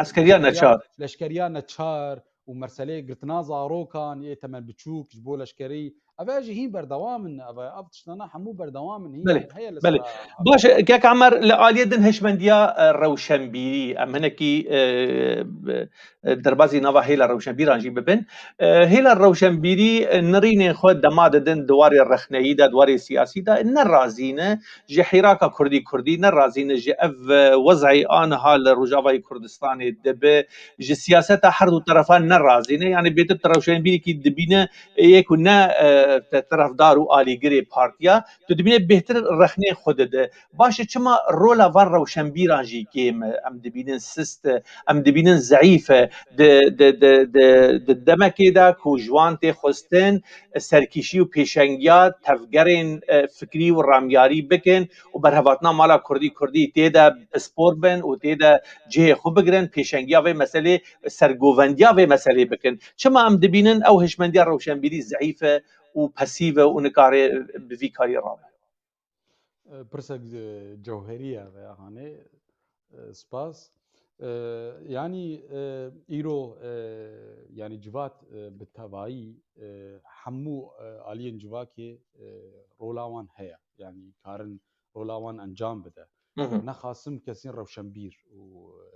Eskeriya leşkeriya, neçar. leşkeriya neçar û merselê girtina zarokan yê temel biçûk ji bo leşkerî. Ev jî hîn berdewam in, ev, ev tiştana hemû berdewam in, hîn Belê, heye li belê. ser a-, Baş e, Kek Emer, li aliyê din hişmendiya, e, rewşenbîrî, em hinekî, e, e, derbazî nava hêla rewşenbîran jî bibin. E, hêla rewşenbîrî, e, nirînên xwe dema didin di warê rexneyî de, di warê siyasî de, ne razî ne ji hîraka Kurdî Kurdî, ne razî ne ji ev, e, wez'ê aniha li Rojavayê Kurdistanê dibe, ji siyaseta her du terefa ne razî ne. Yanî bêtir tu rewşenbîrekî dibîne, yê ku ne, e, te terefdar û alîgirê partiya, tu dibîne bêhtir rexnê xwe dide. Baş e, çima rola van rewşenbîran jî kêm e? Em dibînin sist e, em dibînin zeîf e. Di, di, di, di, di demekê de ku ji wan tê xwestin serkêşî û pêşengiya tevgerên, e, fikrî û ramyarî bikin û berhevatina mala Kurdî Kurdî tê de pispor bin û tê de cihê xwe bigirin, pêşengiya vê meselê, sergovendiya vê meselê bikin. Çima em dibînin ew hişmendiya rewşenbîrî zeîf e û pasîv e û nikare bi vî karî rabe? E, pirsek, e, cewherî ye ve hanê, e, spas. E, yanî, e, îro, e, yanî civat, e, bi tevayî, e, hemû, e, aliyên civakê, e, rola wan heye. Yanî karin rola wan encam bide. Hı hı. Nexasim kesên rewşenbîr û, e,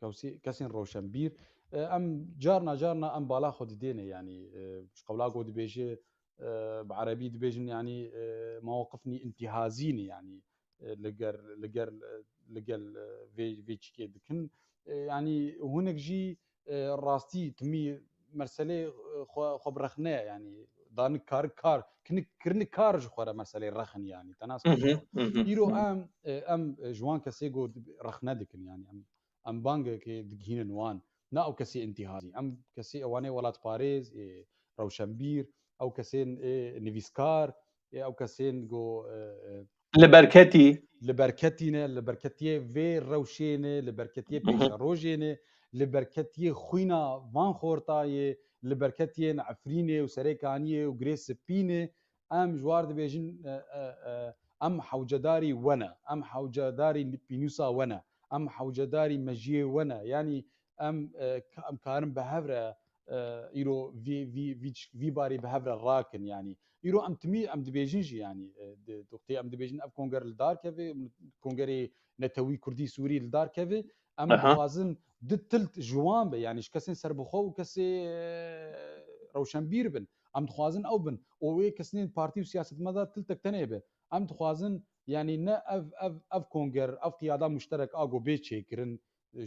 kewsî-, kesên rewşenbîr, e, em carna carna em bala xwe didêne, yanî, e, ji qewla ku dibêje, e, bi erebî dibêjin, yanî, e, mewqifnî întîhazî ne, yanî, e, li ger, li ger, li gel, e, vê, vê çikê dikin. E, yanî hinek jî, e, rastî timî merselê, e, xwe, xwe bi rexne, yanî danik kar, kar, kinik, kirinik kar ji xwe re merselê rexin, yanî te nas Hı hı, hı hı, Îro hı hı. em, e, em, e, ji wan kesê ku rexne dikin, yanî em, em bangekê digihînin wan. Ne ew kesê întîhazî. Em kesê ewanê welatparêz, ê rewşenbîr, ew kesên, ê nivîskar, ê ew kesên ku, e, e, Li berketî. li berketî ne, li berketiyê vê rewşê ne, li berketiyê Hı hı. pêşerojê ne, li berketiyê xwîna van xortayê, li berketiyên Efrînê û Serêkaniyê û Girê Spî ne. Em ji war dibêjin, e, e, e, em hewcedarî we ne, em hewcedarî pînûsa we ne, em hewcedarî mejiyê we ne. Yanî em, e, ka-, em karin bi hev re, e, îro vî, vî, vî, vî barî bi hev re rakin. Yanî îro em timî em dibêjin jî, yanî, e, di, di wextê em dibêjin ev konger li dar keve, kongerê netewî Kurdî Sûrî li dar keve, em Aha. dixwazin di tilt ji wan be, yanî ji kesên serbixwe û kesê, e, rewşenbîr bin. Em dixwazin ew bin. Û wê kesên partî û siyasetmedar tiltek tenê be. Em dixwazin, yanî ne ev, ev, ev konger, ev qiyada muşterek a ku bê çêkirin,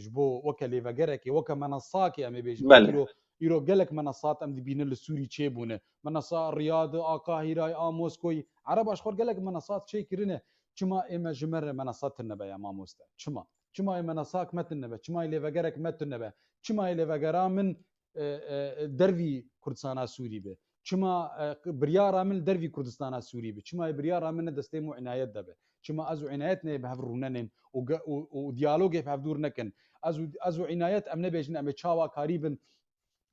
ji bo weke lêvegerekê, weke menasakê em ê bêjin. Belê. Îro, îro gelek menasat em dibînin li Sûrî çêbûne. Menasa Riyadê, a Qahîrayê, a Moskoyê. Ereba ji xwe gelek menasat çêkirine. Çima ê me ji me re menasat tune be ya mamoste? Çima? Çima ê menasak me tune be? Çima ê lêvegerek me tune be? Çima ê lêvegera min e, e, dervî Kurdistana Sûrî be? Çima, e, biryara min li dervî Kurdistana Sûrî be? Çima biryara min ne destê min û Înayet de be? Çima ez û Înayet neyê bi hev rûnenên û ge-, û, û diyalogê bi hev dûr nekin? Ez û, ez û Înayet em nebêjin em ê çawa karîbin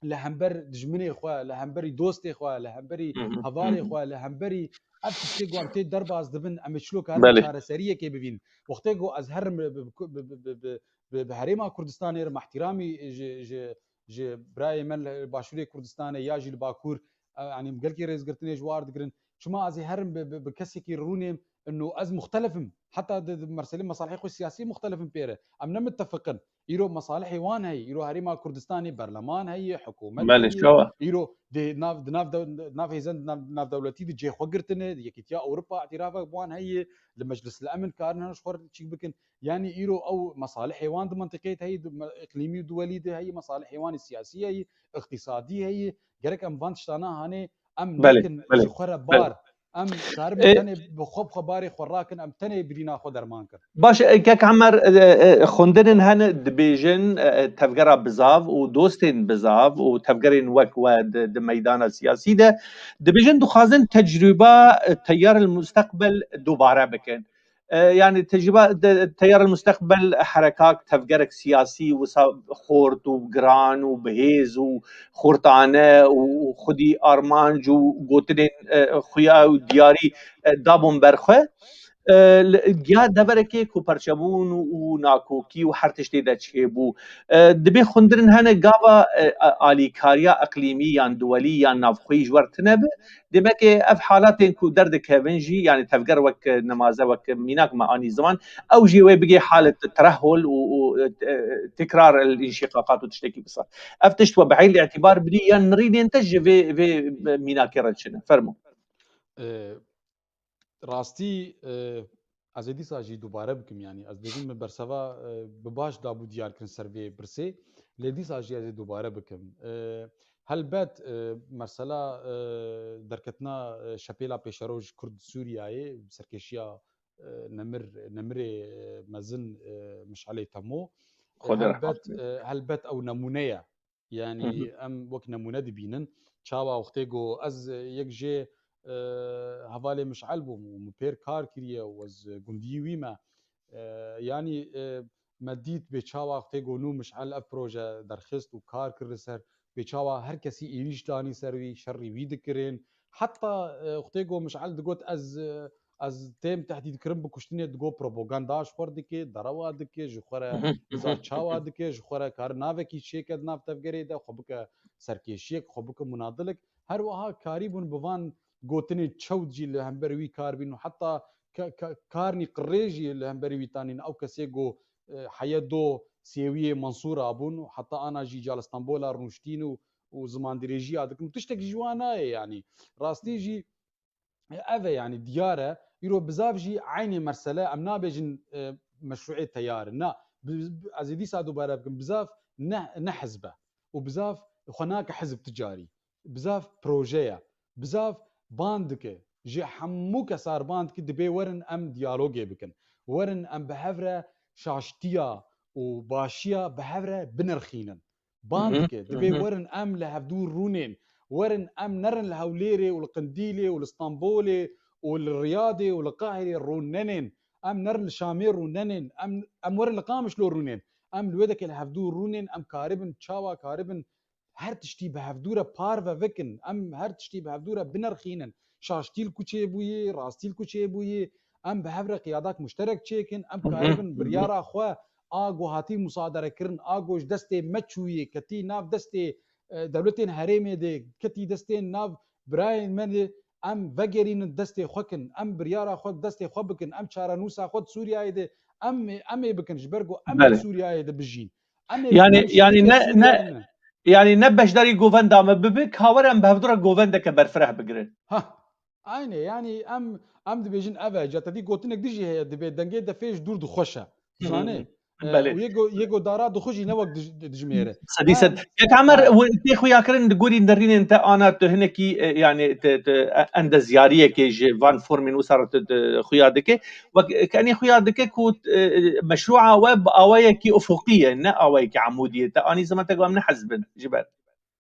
li hember dijminê xwe, li hemberî dostê xwe, li hemberî Hı hı, hı hevalê hı. xwe, li hemberî ev tiştê ku em tê derbas dibin, em ê çilo karin Belê. çareseriyekê bivîn. Wextê ku ez herim bi, bi, bi, bi, bi, bi, bi, bi herêma Kurdistanê re me ihtiramî ji, ji, ji birayê me li Başûrê Kurdistanê ya jî li Bakur, e, yanî gelkî rêzgirtinê ji war digirin. Çima ez ê herim bi, bi, bi kesekî rûnêm, ino ez muxtelif im. Heta di, di merselê mesalihê xwe siyasî muxtelif im pê re. Em ne mittefiq in. Îro mesalihê wan heye. Îro herêma Kurdistanê berleman heye, hikûmet Belê, heye. çawa? Îro di nav, di nav dew-, nav hêzên nav, navdewletî di cê xwe girtine, di Yekîtiya Ewropa îtirafek bi wan heye, li Meclis el Emin karin hin ji xwe re çîk bikin. Yanî îro ew mesalihê wan di mentiqeyê de heye, di me-, îqlîmî û duwelî de heye, mesalihê wan ê siyasî heye, îqtîsadî heye. Gerek em van tiştana hanê em Belê, nekin belê, ji xwe re belê. bar. Em karin E, tenê bi xwe bi xwe barê xwe rakin, em tenê birîna xwe derman kin. Baş e, kek Emer, e, e, xwendinên hene dibêjin, e, e, tevgera bizav û dostên bizav û tevgerên wek we di, di meydana siyasî de dibêjin, dixwazin tecrûba, e, Teyar el Musteqbel dubare bikin. E, yani tecrûba de, Teyar el Musteqbel herekak tevgerek siyasî wisa xort û giran û bihêz û xortane û xwedî armanc û gotinên, e, xuya û diyarî, e, dabûn ber xwe. E, li, ya deverekê ku perçebûn û, û nakokî û her tiştê de çêbû. E, dibê xwendinên hene gava, e, a-, alîkariya iqlîmî yan duwelî yan navxweyî ji wer tune be. Demekê ev halatên ku derdikevin jî, yani tevger wek nemaze, wek mînak me anî ziman, ew jî wê bigê halet terehul û, û, e, tekrar el înşîqaqat û tiştekî wisa. Ev tişt we bi eyn îtîbar bidî yan nirînên te ji vê, vê mînakê re çi ne? Fermo. E, Rastî, e, ez ê dîsa jî dubare bikim, yanî ez dibêjim min berseva, e, bi baş dabû diyarkirin ser vê pirsê, lê dîsa jî ez ê dubare bikim. E, helbet, e, mesela, e, derketina, e, şepêla pêşeroj Kurd Sûriyayê, serkêşiya, e, nemir, nemirê, e, mezin, e, Mişelê Temo, e, Xwedê helbet, rehmet e, helbet ew nemûne ye. Yanî Hı hı. em wek nemûne dibînin. Çawa wextê ku ez yek jê, e, hevalê Mişel bûm û min pêr kar kiriye û ez gundiyî wî me. E, yanî, e, me dît bê çawa wextê ku nû Mişel ev proje derxist û kar kir li ser, bê çawa her kesî êrîş danî ser wî, şerî wî dikirin. Heta, e, wextê ku Mişel digot ez, e, ez têm tehdîdkirin bi kuştinê, digo propaganda ji xwe re dike, derewa dike, ji xwe re za çawa dike, ji xwe re kar navekî çêke di nav tevgerê de, xwe bike serkêşiyek, xwe bike munadilek. Her wiha karîbûn bi van gotinên çewt jî li hember wî kar bîn û heta ka-, ka-, karnî qirê jî li hember wî tanîn. Ew kesê ku, e, heye do sêwiyê Mansûra bûn û heta ana jî ca li Stenbola rûniştîn û, û zimandirêjiya dikin û tiştek ji wan nayê, yanî rastî jî ev e, yanî diyar e. Îro bizav jî eynê mersele, em nabêjin, e, meşrûê teyar e. Na, bi, bi, ez ê dîsa dubare bikim, bizav ne, ne hizb e. Û bizav xwe nake hizb ticarî. Bizav proje ye. Bizav ban dike. Ji hemû kesar ban dike, dibê werin em diyalogê bikin. Werin em bi hev re şaştiya û başiya bi hev re binirxînin. Ban Hı hı, dike. hı Dibê hı. werin em li hevdû rûnên. Werin em nerin li Hewlêrê û li Qindîlê û li Stenbolê û li Riyadê û li Qahirê rûnenên. Em nerin li Şamê rûnenên. Em, em werin li Qamişlo rûnên. Em li wê deke li hevdû rûnên. Em karibin, çawa karibin her tiştî bi hevdû re parve bikin. Em her tiştî bi hevdû re binerxînin. Şaştî li ku çêbûyî, rastî li ku çêbûyî. Em bi hev re qiyadak muşterek çêkin. Em Hı hı, karibin hı hı. biryara xwe a ku hatî musaderekirin, a ku ji destê me çûyê, ketî nav destê, e, dewletên herêmê de, ketî destên nav birayên me de, em vegerînin destê xwe kin, em biryara xwe destê xwe bikin, em çarenûsa xwe di Sûriyeyê de, em, em ê bikin, ji ber ku em ê Belê. Sûriyeyê de bijîn. Em ê Yani, bikin, yani şerîkê ne, Sûriye ne, ne. yani ne beşdarî govenda me bibe, ka were em bi hevdû re govendeke berfireh bigirin. Ha, Aynê, yanî em, em dibêjin ev e, ca te dî gotinek dijî heye, dibê dengê defê ji dûr dixweşe. Hı hı. Zanê? E, Belê. Û yê ku, yê ku dara dixwe jî ne wek dij-, dijmêre. Sedî sed. Kek Emer, e, û tê xuya kirin di gorî nerînên te ana tu hinekî, e, yani te, te, e, endezyariyekê ji van formên wisa re tu, tu xuya dike. Wek, e, kenî xuya dike ku, e, meşrûa we bi awayekî ufuqî ye, ne awayekî emûdî ye. Te anî ziman te ku em ne hizb in ji ber.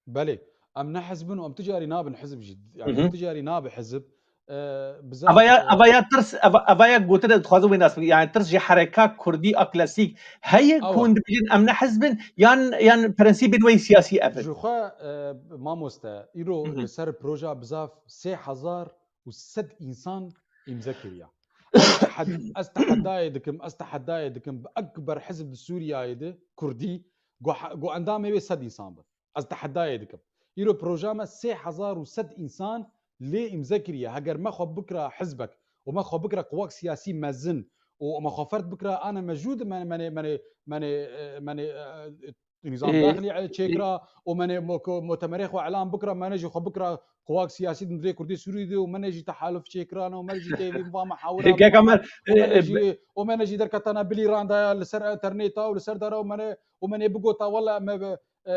Belê. Em ne hizb in û em tu carî nabin hizb jî. Yani Hı hı. tu carî nabe hizb. E, bizaf, Ava ya, e, ava ya tirs, ava, ava ya gotine dixwazim wê nas bike. Yani tirs ji hereka kurdî a klasîk heye Awa. ku hûn dibêjin em ne hizb in yan, yan prensîbên we yê siyasî ev in? Ji xwe, e, mamoste, îro Hı hı. li ser proja bizaf sê hezar û sed însan îmze kiriya. Ez tehed-, ez tehedayê dikim, ez tehedayê dikim bi ekber hizb di Sûriyeyê de kurdî, go he-, go endamê wê sed însan bin. Ez tehedayê dikim. Îro proja me sê hezar û sed însan lê îmze kiriye. Heger me xwe bikira hizbek û me xwe bikira quwak siyasî mezin û me xwe ferd bikira ana mejûd me, me nê, me nê, me nê, e, me nê, e, nîzam Ê, daxilî, e, çêkira û me nê mo-, ko-, mutemerê xwe elan bikira, me nê jî xwe bikira quwak siyasî di nirê Kurdê Sûrî de û me nê jî tehaluf çêkirana û me jî tê vê va mehawira Ê, kek Emer, û me nê e, e, jî, û me nê jî derketana bilî randaya li ser interneta û li ser dara û me nê, û me nê bigota wela me bi, e,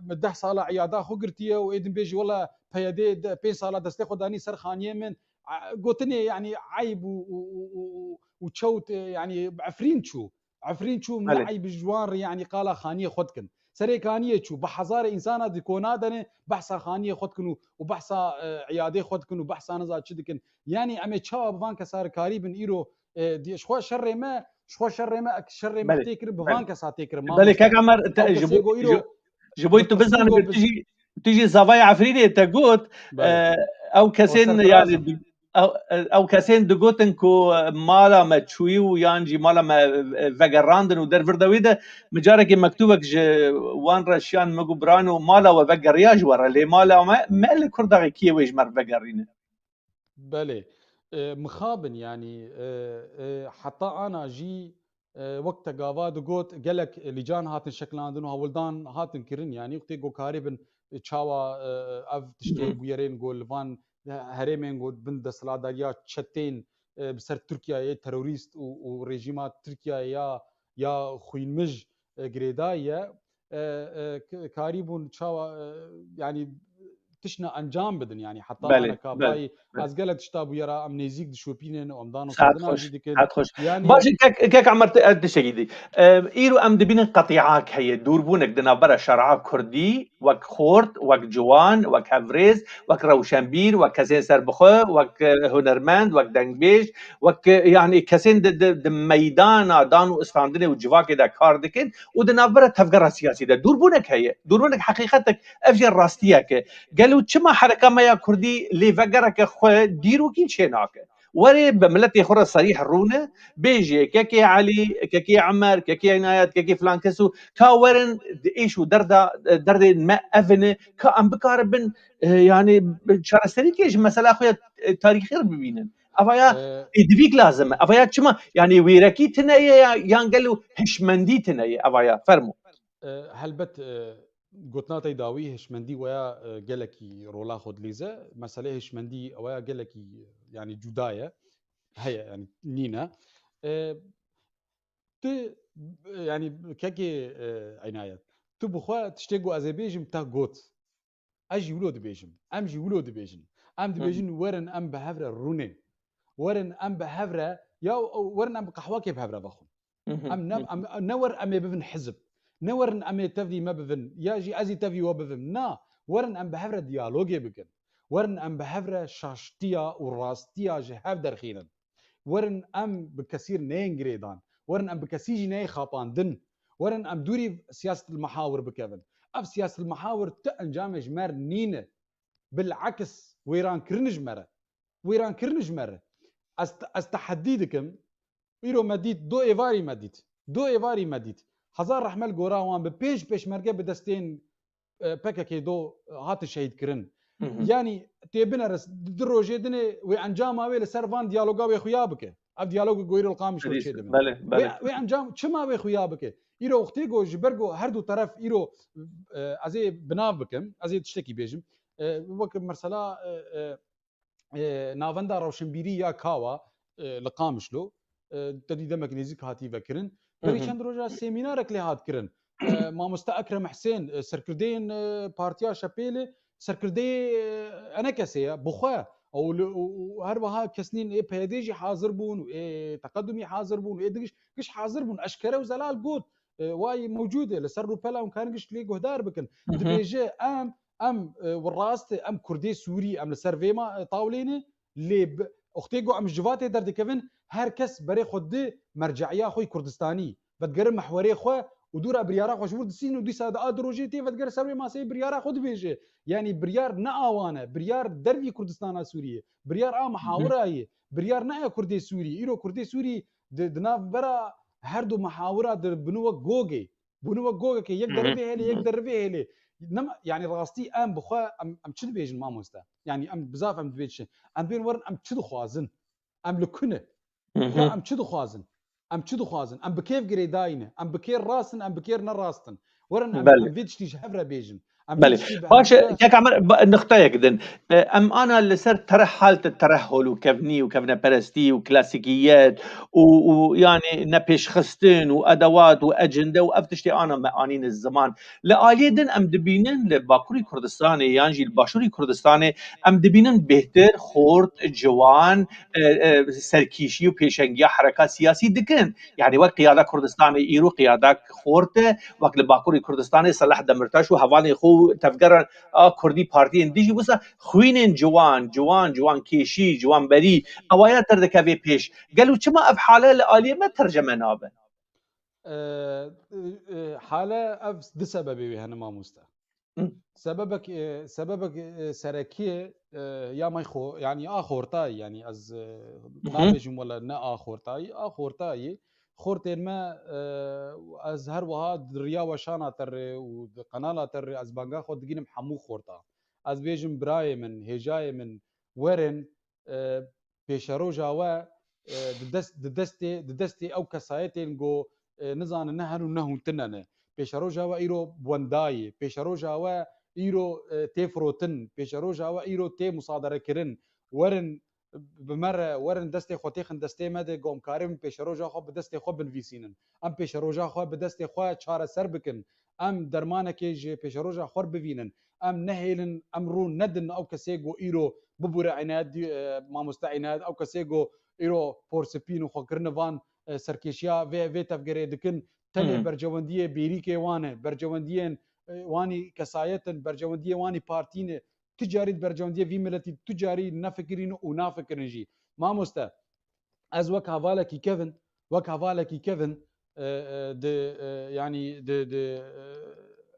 me deh sala îyada xwe girtiye û ê din bêjî wela P Y D de pênc sala destê xwe danî ser xaniyê min. A, gotinê, yanî eyb û, û, û, û, û, û çewt, e, yanî Efrîn çû. Efrîn çû, Belê. me eyb ji wan re, yanî qala xaniyê xwe dikin. Serê kaniyê çû, bi hezarê însana di kona de ne behsa xaniyê xwe dikin û, û behsa, e, îyadê xwe dikin û behsa niza çi dikin. Yanî em ê çawa bi van kesa re karî bin îro, e, di-, ji xwe şerê me, ji xwe şerê me, ek şerê me Belê. tê kirin, bi Belê. van kesa tê kirin. Belê, Mamoste. Kek Emer, te, Ew ji kesê bo, ku îro ji, ji bo tu Bi kesî bizanî, ku bi tu jî, tu jî zavayê Efrînê te got, Belê. e, ew kesên, Wesa yani, lazim. ew, ew kesên digotin ku mala me çûyî û yan jî mala me, e, vegerandin û dervirde wê de, min carekê mektûbek ji wan re şiyan, min got, birano, mala we vegeriya ji we re, lê mala me, me li Kurdaxê kî yê wê ji me re vegerîne? Belê. E, mixabin, yanî, e, e, heta ana jî, e, wek te gava digot, gelek lîcan hatin şekilandin û hewldan hatin kirin, yanî, wextê ku karîbin, e, çawa, e, ev tiştê bûyerên ku li van herêmên ku bin desthilatdariya çetên, e, bi ser Tirkiyeyê terorîst û, û rejîma Tirkiyeyê ya, ya xwînmij, e, girêdayî ye. E, e, k-, karîbûn çawa, e, yanî tiştna encam bidin, yanî heta Belê, ana ka belê, bayî belê. ez gelek tişta bûyera em nêzîk dişopînin û em dan û Saet xwedina xweş, jî dikin. saet xweş. Yanî Baş e, kek, kek Emer, te, ez tiştekî dî. E, îro em dibînin qetîak heye, dûrbûnek di navbera şer'a kurdî, wek xort, wek ciwan, wek hevrêz, wek rewşenbîr, wek kesên serbixwe, wek, e, hunermend, wek dengbêj, wek, e, yanî kesên di, di, di meydana dan û istandinê û civakê de kar dikin û di navbera tevgera siyasî de dûrbûnek heye. Dûrbûnek heqîqetek, ev jî rastiyek e. Gelo çima hereka me ya kurdî lê vegereke xwe dîrokî çênake? Were bi miletê xwe re serîh rûne, bêjê kekê Elî, kekê Emer, kekê Înayet, kekê filan kes û ka werin di êş û derda, derdên me ev in, ka em bikaribin, e, yanî çareserîkê ji mesela xwe ya, e, tarîxî re bibînin. Ava ya Ee, pêdivîk lazim e. Ava ya çima? Yanî wêrekî tune ye ya, yan gelo hişmendî tune ye? Ava ya, fermo. E, helbet, e, gotina te dawî hişmendî weya, e, gelekî rola xwe dilîze. Meselê hişmendî weya gelekî, yanî cuda ye. Heye, yanî nîne. E, tu, yanî kekê, e, Înayet, tu bi xwe tiştê ku ez ê bêjim te got. Ez jî wilo dibêjim. Em jî wilo dibêjin. Em Hı hı. dibêjin werin em bi hev re rûnên. Werin em bi hev re, ya werin em bi qehwekê bi hev re vexwin. Hı hı. Em ne, Hı. em, ne wer em ê bibin hizb. Ne werin em ê tevî me bibin. Ya jî ez ê tevî we bibim. Na. Werin em bi hev re diyalogê bikin. Werin em bi hev re şaştiya û rastiya ji hev derxînin. Werin em bi kesî neyên girêdan. Werin em bi kesî jî neyê xapandin. Werin em dûrî siyaset li mehawir bikevin. Ev siyaset li mehawir ti encamê ji me re nîne. Bil'eks wêrankirin ji me re. Wêrankirin ji me re. Ez, ez tehedî dikim. Îro me dît, do êvarî me dît. Do êvarî me dît. Hezar rehme li gora wan bi pênc pêşmerge bi destên e, P K K do, e, hatin şehîd kirin. Hı hı. Yanî tê bineris, di, di rojê dinê wê encama wê li ser van diyaloga wê xuya bike. Ev diyalog goyro li Qamişlo çê dibin. Belê, belê. Wê, wê encam çima wê xuya bike? Îro wextê go ji ber go her du teref îro, e, ez ê binav bikim, ez ê tiştekî bêjim. E, wek mesela, e, e, e, navenda rewşenbîrî ya Kawa, e, li Qamişlo, e, te dî demek nêzîk hatî vekirin. Berî çend roja semînarek lê hat kirin. E, Mamoste Ekrem Husên, e, serkirdeyên, e, Partiya Şepêlê, serkirdeyê, e, enekesê ye, bi xwe. Ew li, û, û her wiha kesnîn ê P Y D'ê jî hazir bûn, û ê Teqedumî hazir bûn, û ê digiş, giş hazir bûn. Eşkere û zelal got, e, wayî mewcûd e, li ser rûpela hûn karin giş lê guhdar bikin. Dibêje em, em, e, rast e, em Kurdê Sûrî, em li ser vê ma, e, tawlê ne, lê bi, wextê ku em ji civatê derdikevin, her kes berê xwe di merce'iya xwe yî Kurdistanî, vedigerin mehwerê xwe û dûra biryara xwe ji wir disînin û dîsa di a du rojê tê vedigerin ser wê maseyê biryara xwe dibêje. Yanî biryar ne awan e, biryar dervî Kurdistana Sûriyê, biryar a mihawira yê, biryar ne ya Kurdê Sûrî. Îro Kurdê Sûrî di, di navbera her du mihawira de bûne wek gogê. Bûne wek gogekê, yek derivê hêlê, yek derivê hêlê. Nema, yanî rastî em bi xwe, em, em çi dibêjin mamoste? Yanî em bizaf em dibêjin. Em dibên werin em çi dixwazin? Em li ku ne? Ya em çi dixwazin? Em çi dixwazin? Em bi kê girêdayî ne? Em bi kê rast in, em bi kê ne rast in? Werin em, Belê. em vê tiştî ji hev re bêjin. Em vê Belê. tiştî bi Baş e, hev re Kek Emer, ba- nuqteyek din. E, Em ana li ser tereh halte tereh holûkevnî û kevneperestî û klasîkiyet û, û yanî nepêşxistin û edewat û ecinde û ev tiştê ana me anîne ziman. Li aliyê din em dibînin li Bakurî Kurdistanê yan jî li Başûrî Kurdistanê em dibînin bêhtir, xort, ciwan, e, e, serkîşî û pêşengiya hereka siyasî dikin. Yanî wek Qiyada Kurdistanê îro qiyada xort e, wek li Bakurî Kurdistanê Selah Demirtaş û hevalên xwe û tevgera a Kurdî partiyên dijî wisa xwînên ciwan, ciwan, ciwan kêşî, ciwan berî, ewaya derdikeve pêş. Gelo çima ev hale li aliyê me terceme nabe? E, e, e, hale ev du sebebê wê hene mamoste. Hı. Sebebek, e, sebebek, e, serekî, e, ya may xo-, yanî a xortayî, yanî ez, e, Hı hı. nabêjim wele ne a xortayî, a xortayî. Xortên me, e, ez her wiha di riya weşana te rê û di qenala te rê ez banga xwe digînim hemû xorta. Ez bêjim birayê min, hêjayê min, werin, e, pêşeroja we, e, di dest, di destê, di destê ew kesayetên ku, e, nizanin ne herin û ne hûn tune ne. Pêşeroja we îro wendayê, pêşeroja we îro, e, tê firotin, pêşeroja we îro tê musaderekirin. Werin bi me re, werin destê xwe têxin destê me de, ku em karibin pêşeroja xwe bi destê xwe binivîsînin. Em pêşeroja xwe bi destê xwe çareser bikin. Em dermanekê ji pêşeroja xwe re bivînin. Em nehêlin, em rû nedin ew kesê ku îro bibûre Înayet, e, mamoste Înayet, ew kesê ku îro porsipîn û xwe kirine van, e, serkêşiya vê, vê tevgerê dikin, tenê Hmm. bercewendiyê bêrîkê wan e, bercewendiyên, e, wanî kesayet in, bercewendiyê wanî partî ne. Tu carî di bercewendiyê vî miletî, tu carî nefikirîn û nafikirin jî. Mamoste, ez wek hevalekî kevin, wek hevalekî kevin, e, e, di, e, yanî di, di, e,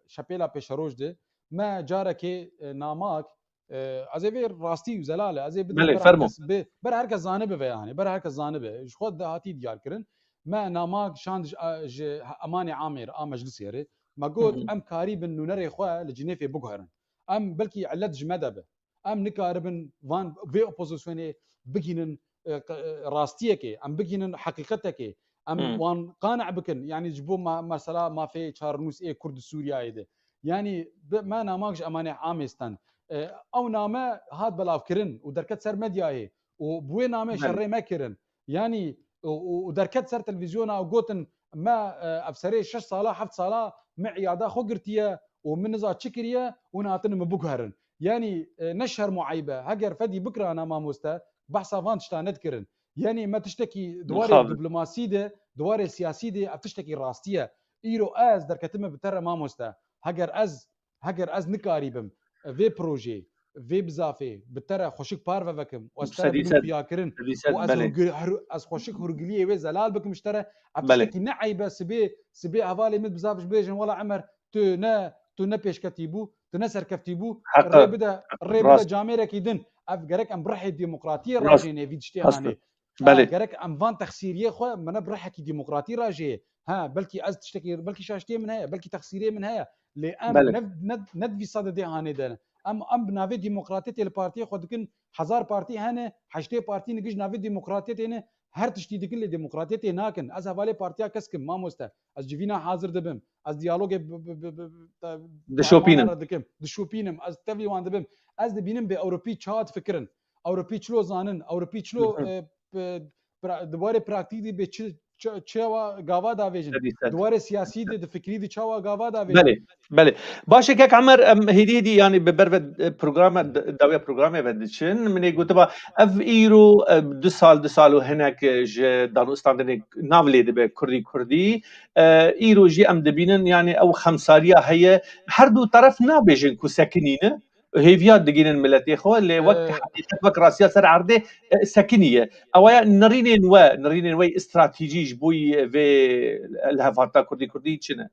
şepêla pêşeroj de me carekê, e, namak, e, ez ê vê rastî û zelal e, ez ê bidim Belê, ber fermo. herkes bi, ber herkes zanibe vê, yanî ber herkes zanibe. Ji xwe de hatî diyar kirin. Me namak şand ji, a, ji emanê amê re, a meclisê re. Me got, Hı hı. em karî bin nûnerê xwe li Cinêfê biguherin. Em belkî illet ji me de be. Em nikaribin van vê opozisyonê bigînin, e, q-, e, rastiyekê, em bigînin heqîqetekê, em Hmm. wan qane bikin. Yanî ji bo ma-, mesela mafê çarenûs ê Kurd di Sûriyeyê de. Yanî bi-, me namak ji emanê amê stand. E, ew name hat belavkirin û derket ser medyayê û bi wê name Belê. şerê me kirin. Yanî û, û, û derket ser televîzyona û gotin, me, e, ev serê şeş sala, heft sala me îyada xwe girtiye û min niza çi kiriye û hûn hatine min biguherin. Yanî, e, ne şerm û eyb e. Heger fedî bikirana mamoste, behsa van tişta nedikirin. Yanî me tiştekî di warê Mixabin. diplomasî de, di warê siyasî de ev tiştekî rastî ye. Îro ez derketime bi te re mamoste. Heger ez, heger ez nikarîbim, e, vê projeyê, vê bizafê bi te re xweşik parve vekim û ez te re Sedî bidim sed. xuyakirin Sedî sed, û ez belê. hurgil-, her-, ez xweşik hurgiliyê wê zelal bikim ji te re, ev Belê. tiştekî ne eyb e, sibê, sibê hevalê min bizaf ji bêjin, wela Emer, tu ne, tu ne pêşketî bû, tu ne serkeftî bû, Heqe. rê bide, rê bide Rast. camêrekî din. Ev gerek em bi rihê demokratiyê Rast. rajênê vî tiştê Rast. hanê. Ha, Belê. gerek em van texsîriyê xwe mine bi rihekî demokratî rajêye. Ha, belkî ez tiştekî, belkî şaştiyê min heye, belkî texsîriyê min heye. Lê em Belê. ne, ne, ne di vî sadedê hanê de ne. Em, em bi navê demokratê tê li partiyê xwe dikin, hezar partî hene, heştê partî ne giş navê demokratê tê ne, her tiştî dikin lê demokratê tê nakin. Ez hevalê partiya kesk im, mamoste. Ez civîna hazir dibim. Ez diyalogê bi, bi, bi, bi, bi, te-, Dişopînim. parvana re dikim. Dişopînim. Ez tevlî wan dibim. Ez dibînim bê Ewropî çawa difikirin. Ewropî çilo zanin. Ewropî çilo, Hı hı. e, p-, pra-, di warê praktîkî bê çi, çi-, çawa gava davêjin? Sedî sed. Di warê siyasî de, di fikrî de çawa gava davêjin? Belê, belê. Baş e, kek Emer, em hêdî hêdî, yanî bi ber ve, e, programa, d-, dawiya programê ve diçin. Min ê gotiba, ev îro, e, du sal, du sal û hinek, e, ji danûstandinê nav lê dibe kurdî kurdî. E, îro jî em dibînin, yanî ew xemsariya heye. Her du teref nabêjin ku sekinî ne. Hêviya digînin miletê xwe, lê wek E, heqîqet, wek rastiya ser erdê, e, sekinî ye. Ewa ye nirînên we, nirînên we stratejî ji bo yî vê lihevhatina kurdî kurdî çi ne?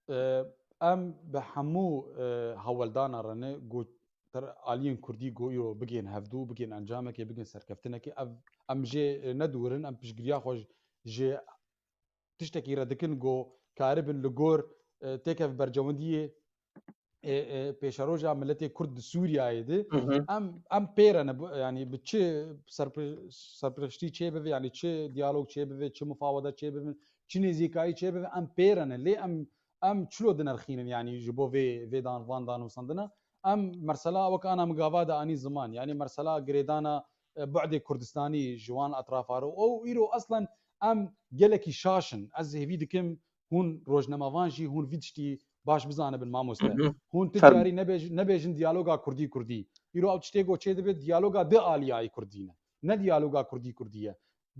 E, em bi hemû, e, hewldana re ne, ku ter aliyên kurdî ku îro bigihên hevdû, bigihên encamekê, bigihên serkeftinekê, ev, em jê, e, nedûrin, em piştgiriya xwe ji, ji tiştekî re dikin ku karibin li gor, e, têkev berjewendiyê, e, e, pêşeroja miletê Kurd di Sûriyeyê de. Hı hı. Em, em pê re ne, bu, yanî bi çi serpir-, serpiriştî çê bibe, yanî çi diyalog çê bibe, çi mufawada çê bibe, çi nêzîkayî çê bibe, em pê re ne. Lê em, em çilo dinirxînin, yanî ji bo vê, vê dan, van danûstandina. Em mesela wek ana min gava de anî ziman, yanî mesela girêdana, e, bu'dê Kurdistanî ji wan etrafa re. Û îro eslen em gelekî şaş in. Ez hêvî dikim hûn rojnamevan jî hûn vî tiştî baş bizanibin, mamoste. Hı hı. Hûn ti Fermo. carî nebêj-, nebêjin diyaloga kurdî kurdî. Îro ew tiştê ku çê dibe diyaloga di aliyayî kurdî ne. Ne diyaloga kurdî kurdî ye.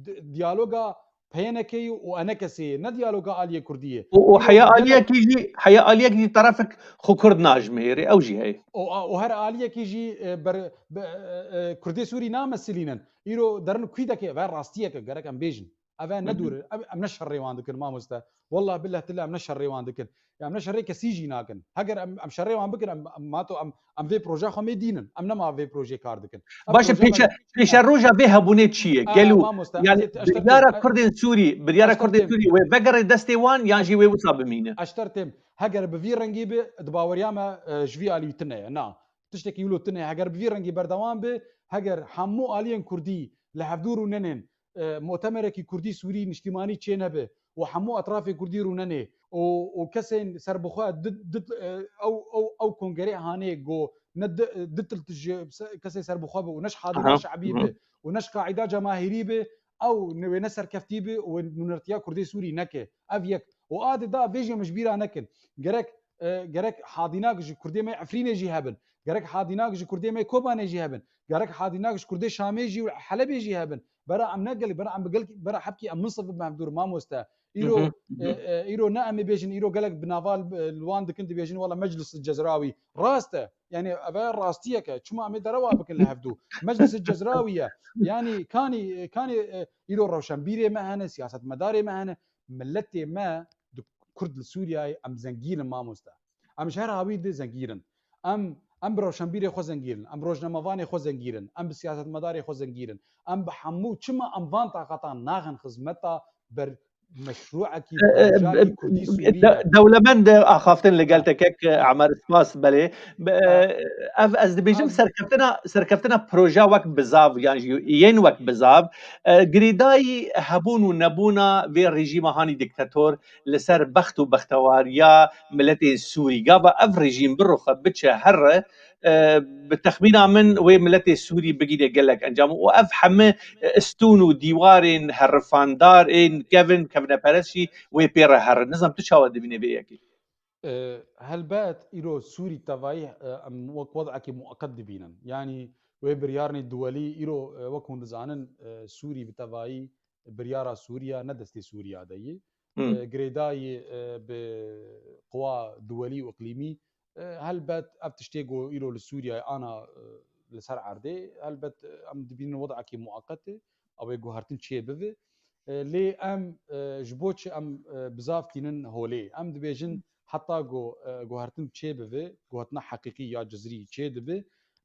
Di-, diyaloga P N K'yê û E N K'sê ye. Ne diyaloga aliyê kurdî ye. Û, û Îro heya gelek aliyekî jî, heya aliyekî jî terefek xwe kurd najmêrê, ew jî heye. û, û her aliyekî jî, e, ber, be, e, e, Kurdê Sûrî namesilînin. Îro derin kûdekê ve rastiyeke gerek em bêjin. Ev e Hı hı. nedûr, em, em ne şerê wan dikin, mamoste. Wallah billah tilla em ne şerê wan dikin. Ya em ne şerê kesî jî nakin. Heger em, em şerê wan bikin, em, em mato em, em vê proje xwe mê dînin. Em nema vê projê kar dikin. Ev Baş e, proje me pêşe, pêşeroja vê hebûnê çi ye? A, Gelo, mamoste, ez yanî ê, ez ter biryara têm, Kurdên Sûrî, biryara ez ter Kurdên têm. Sûrî wê vegere destê wan yan Ez, jî wê wisa bimîne? ez ter têm. Heger bi vî rengî be, di baweriya me, e, ji vî alî tune ye. Na. Tiştekî wilo tune ye. Heger bi vî rengî berdewam be, heger hemû aliyên Kurdî li hevdû rûnenên, e, mutemerekî Kurdî Sûrî niştîmanî çê nebe û hemû etrafê Kurdî rûnenê û, û kesên serbixwe di, di, e, ew, ew, ew kongerê hanê ku ne di, di til ji se-, kesê serbixwe be û ne ji hadina Aha. şebî Hı hı. be û ne ji qaîda cemahîrî be, ew ne wê ne serkeftî be û wê nûnertiya Kurdê Sûrî neke. Ev yek. Û a di da vê jî em ji bîra nekin. Gerek, e, gerek hadînak ji Kurdê me Efrînê jî hebin. Gerek hadînak ji Kurdê me Kobanê jî hebin. Gerek hadînak ji Kurdê Şamê jî û Helebê jî hebin. Bera em ne gelek, bera em bi gelek, bera hepkî em minsif bin hevdûr, mamoste. Îro, Hı hı, e, hı hı. e, îro ne em ê bêjin, îro gelek bi naval, e, li wan dikin, dibêjin wala Meclis Cezrawî. Rast e. Yanî ev e rastiyek e. Çima em ê derewa bikin li hevdû? Meclis Cezrawî ye. Yanî kanî, e, kanî, e, îro rewşenbîrê me hene, siyasetmedarê me hene. Miletê me di Kurd li Sûriyeyê em zengîn in, mamoste. Em ji her hawî de zengîn in. Em, em bi rewşenbîrê xwe zengîn in. Em rojnamevanê xwe zengîn in. Em bi siyasetmedarê xwe zengîn in. Em bi hemû, çima em van taqatan naxin xizmeta ber meşrûekî, E, e, projakî e, Kurdî Sûrî de-, ye? dewlemend e, axaftin li gel Ha. te kek, e, Ha. Emer, spas, belê. Be-, Ha. e, ev ez dibêjim Ha. serkeftina, serkeftina proja wek bizav, yan jî yên wek bizav, e, girêdayî hebûn û nebûna vê rejîma hanî diktator li ser bext û bextewariya miletên Sûrî. Gava ev rejîm biruxe, biçe here, e, bi texmîna min wê miletê Sûrî bigîne gelek encam û ev heme, e, stûn û dîwarên herifandar ên kevin, kevneperest jî wê pê re herin. Nizam tu çawa dibînî vê yekê? E, helbet îro Sûrî tevayî, e, em wek wedekî mueqet dibînin. Yanî wê biryarnê duwelî îro, e, wek hûn dizanin, e, Sûrî bi tevayî biryara Sûriya ne destê Sûriya de yî. Hmm. E, girêdayî, e, bi quwa duwelî û iqlîmî, e, helbet ev tiştê ku îro li Sûriyeyê ana, e, li ser erdê, helbet, e, em dibînin wedekî mueqetê, ew ê guhertin çê bibe. E, lê em, e, ji bo çi em, e, bizav tînin holê? Em dibêjin heta ku, e, guhertin çê bibe, guhertina heqîqî ya cizrî çê dibe,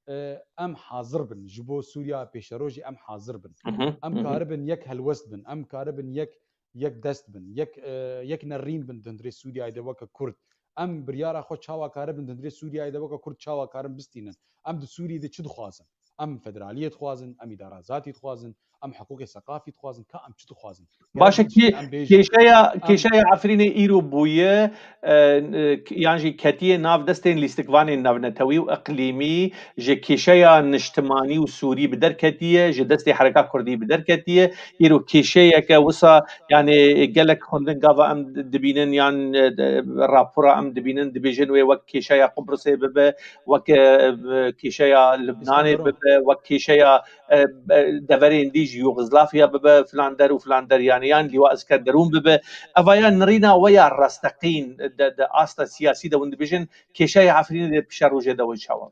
e, em hazir bin. Ji bo Sûriya pêşerojê em hazir bin. Hı hı, em hı hı. Karibin yek helwest bin, em karibin yek, yek dest bin, yek, e, yek nerîn bin di hundirê Sûriyeyê de weke Kurd. Em biryara xwe çawa karibin di hundirê Sûriyeyê de weke Kurd çawa karin bistînin? Em di Sûriyê de çi dixwazin? Em federaliyê dixwazin, em îdara zatî dixwazin, em hiqûqê seqafî dixwazin, ka em çi dixwazin? Baş e, kê-, kêşeya, kêşeya Efrînê îro bûye, e, e, k-, yan jî ketiye nav destên lîstikvanên navnetewî û iqlîmî, ji kêşeya niştimanî û sûrî bi der ketiye, ji destê hereka kurdî bi der ketiye. Îro kêşeyeke wisa, yani gelek xwendin gava em di-, dibînin yan, e, de-, rapora em dibînin, dibêjin wê wek kêşeya Qubrisê bibe, wek, e, kêşeya Libnanê bibe, wek kêşeya, e, e, deverên dî ji Yugoslavya bibe, filan der û filan der, yani yan Lîwa Esker Derûn bibe. Eva ya nirîna we ya rasteqîn de, de asta siyasî de hûn dibêjin, kêşeya Efrînê de pişerojê de wê çawa?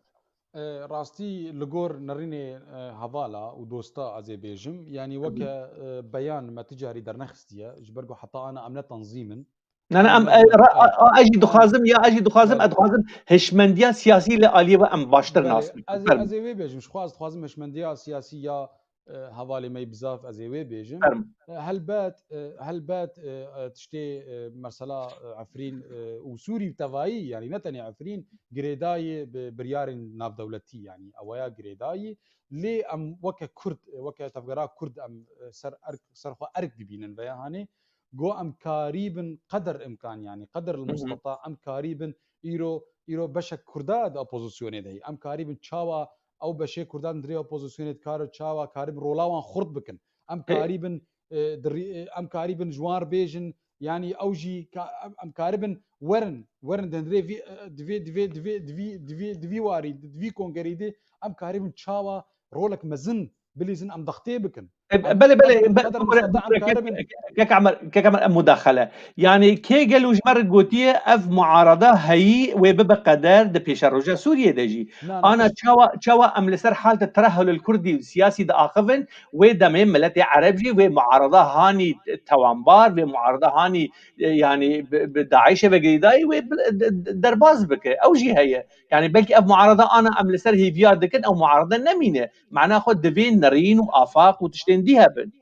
E, rastî li gor nirînê, e, hevala û dosta ez ê bêjim, yanî weke, e, beyan me ti carî dernexistiye, ji ber ku heta ana em ne tanzîm in. Na, na, em, e, ra-, a, a, ez jî dixwazim, ya ez jî dixwazim, ez dixwazim hişmendiya siyasî li aliyê we em baştir nas bikin. Fermo. Ez ê, ez ê wê bêjim, ji xwe ez dixwazim hişmendiya siyasî ya, e, hevalê me yî bizaf ez ê wê bêjim. Fermo. E, helbet, e, helbet, e, e, tiştê, e, mesela, e, Efrîn, e, û Sûrî bi tevayî, yanî ne tenê Efrîn, girêdayî bi biryarên navdewletî, yanî ewaya girêdayî. Lê em weke Kurd, e, weke tevgera Kurd em, e, ser erk, ser xwe erk dibînin veya hanê. Go em karî bin qeder imkan, yanî qeder il musteta em karî bin îro, îro beşek Kurda di opozisyonê de hî. Em karî bin çawa ew beşê Kurdan di rê opozisyonê dikare çawa karî bin rola wan xurt bikin. Em karî bin, e, di rî-, e, em karî bin ji wan re bêjin, yanî ew jî ka-, em, em karî bin werin, werin di hundirê vî, e, di vê, di vê, di vê, di vî, di vî, di vî warî, di vî kongerî de em karî bin çawa rolek mezin bilîzin em dextê bikin. E, belê, belê, be-, qeder bibûre, musteta em bibûre, karibin. Kek, kek Emer, kek Emer, em mudaxele. Yani kê gelo ji me re gotiye ev muarada heyî wê bibe qeder di pêşeroja Sûriyê de jî. Na, na, ana çawa, çawa em li ser halte terehulil kurdî û siyasî diaxivin, wê demê miletê ereb jî wê muarada hanî tewanbar, wê muarada hanî, e, yani bi, bi DAIŞê ve girêdayî wê bi, de, de, derbaz bike. Ew jî heye. Yani belkî ev muarada ana em li ser hêviya dikin, ew muarada nemîne. Mana xwe divê nerîn û afaq û tiştên dî hebin.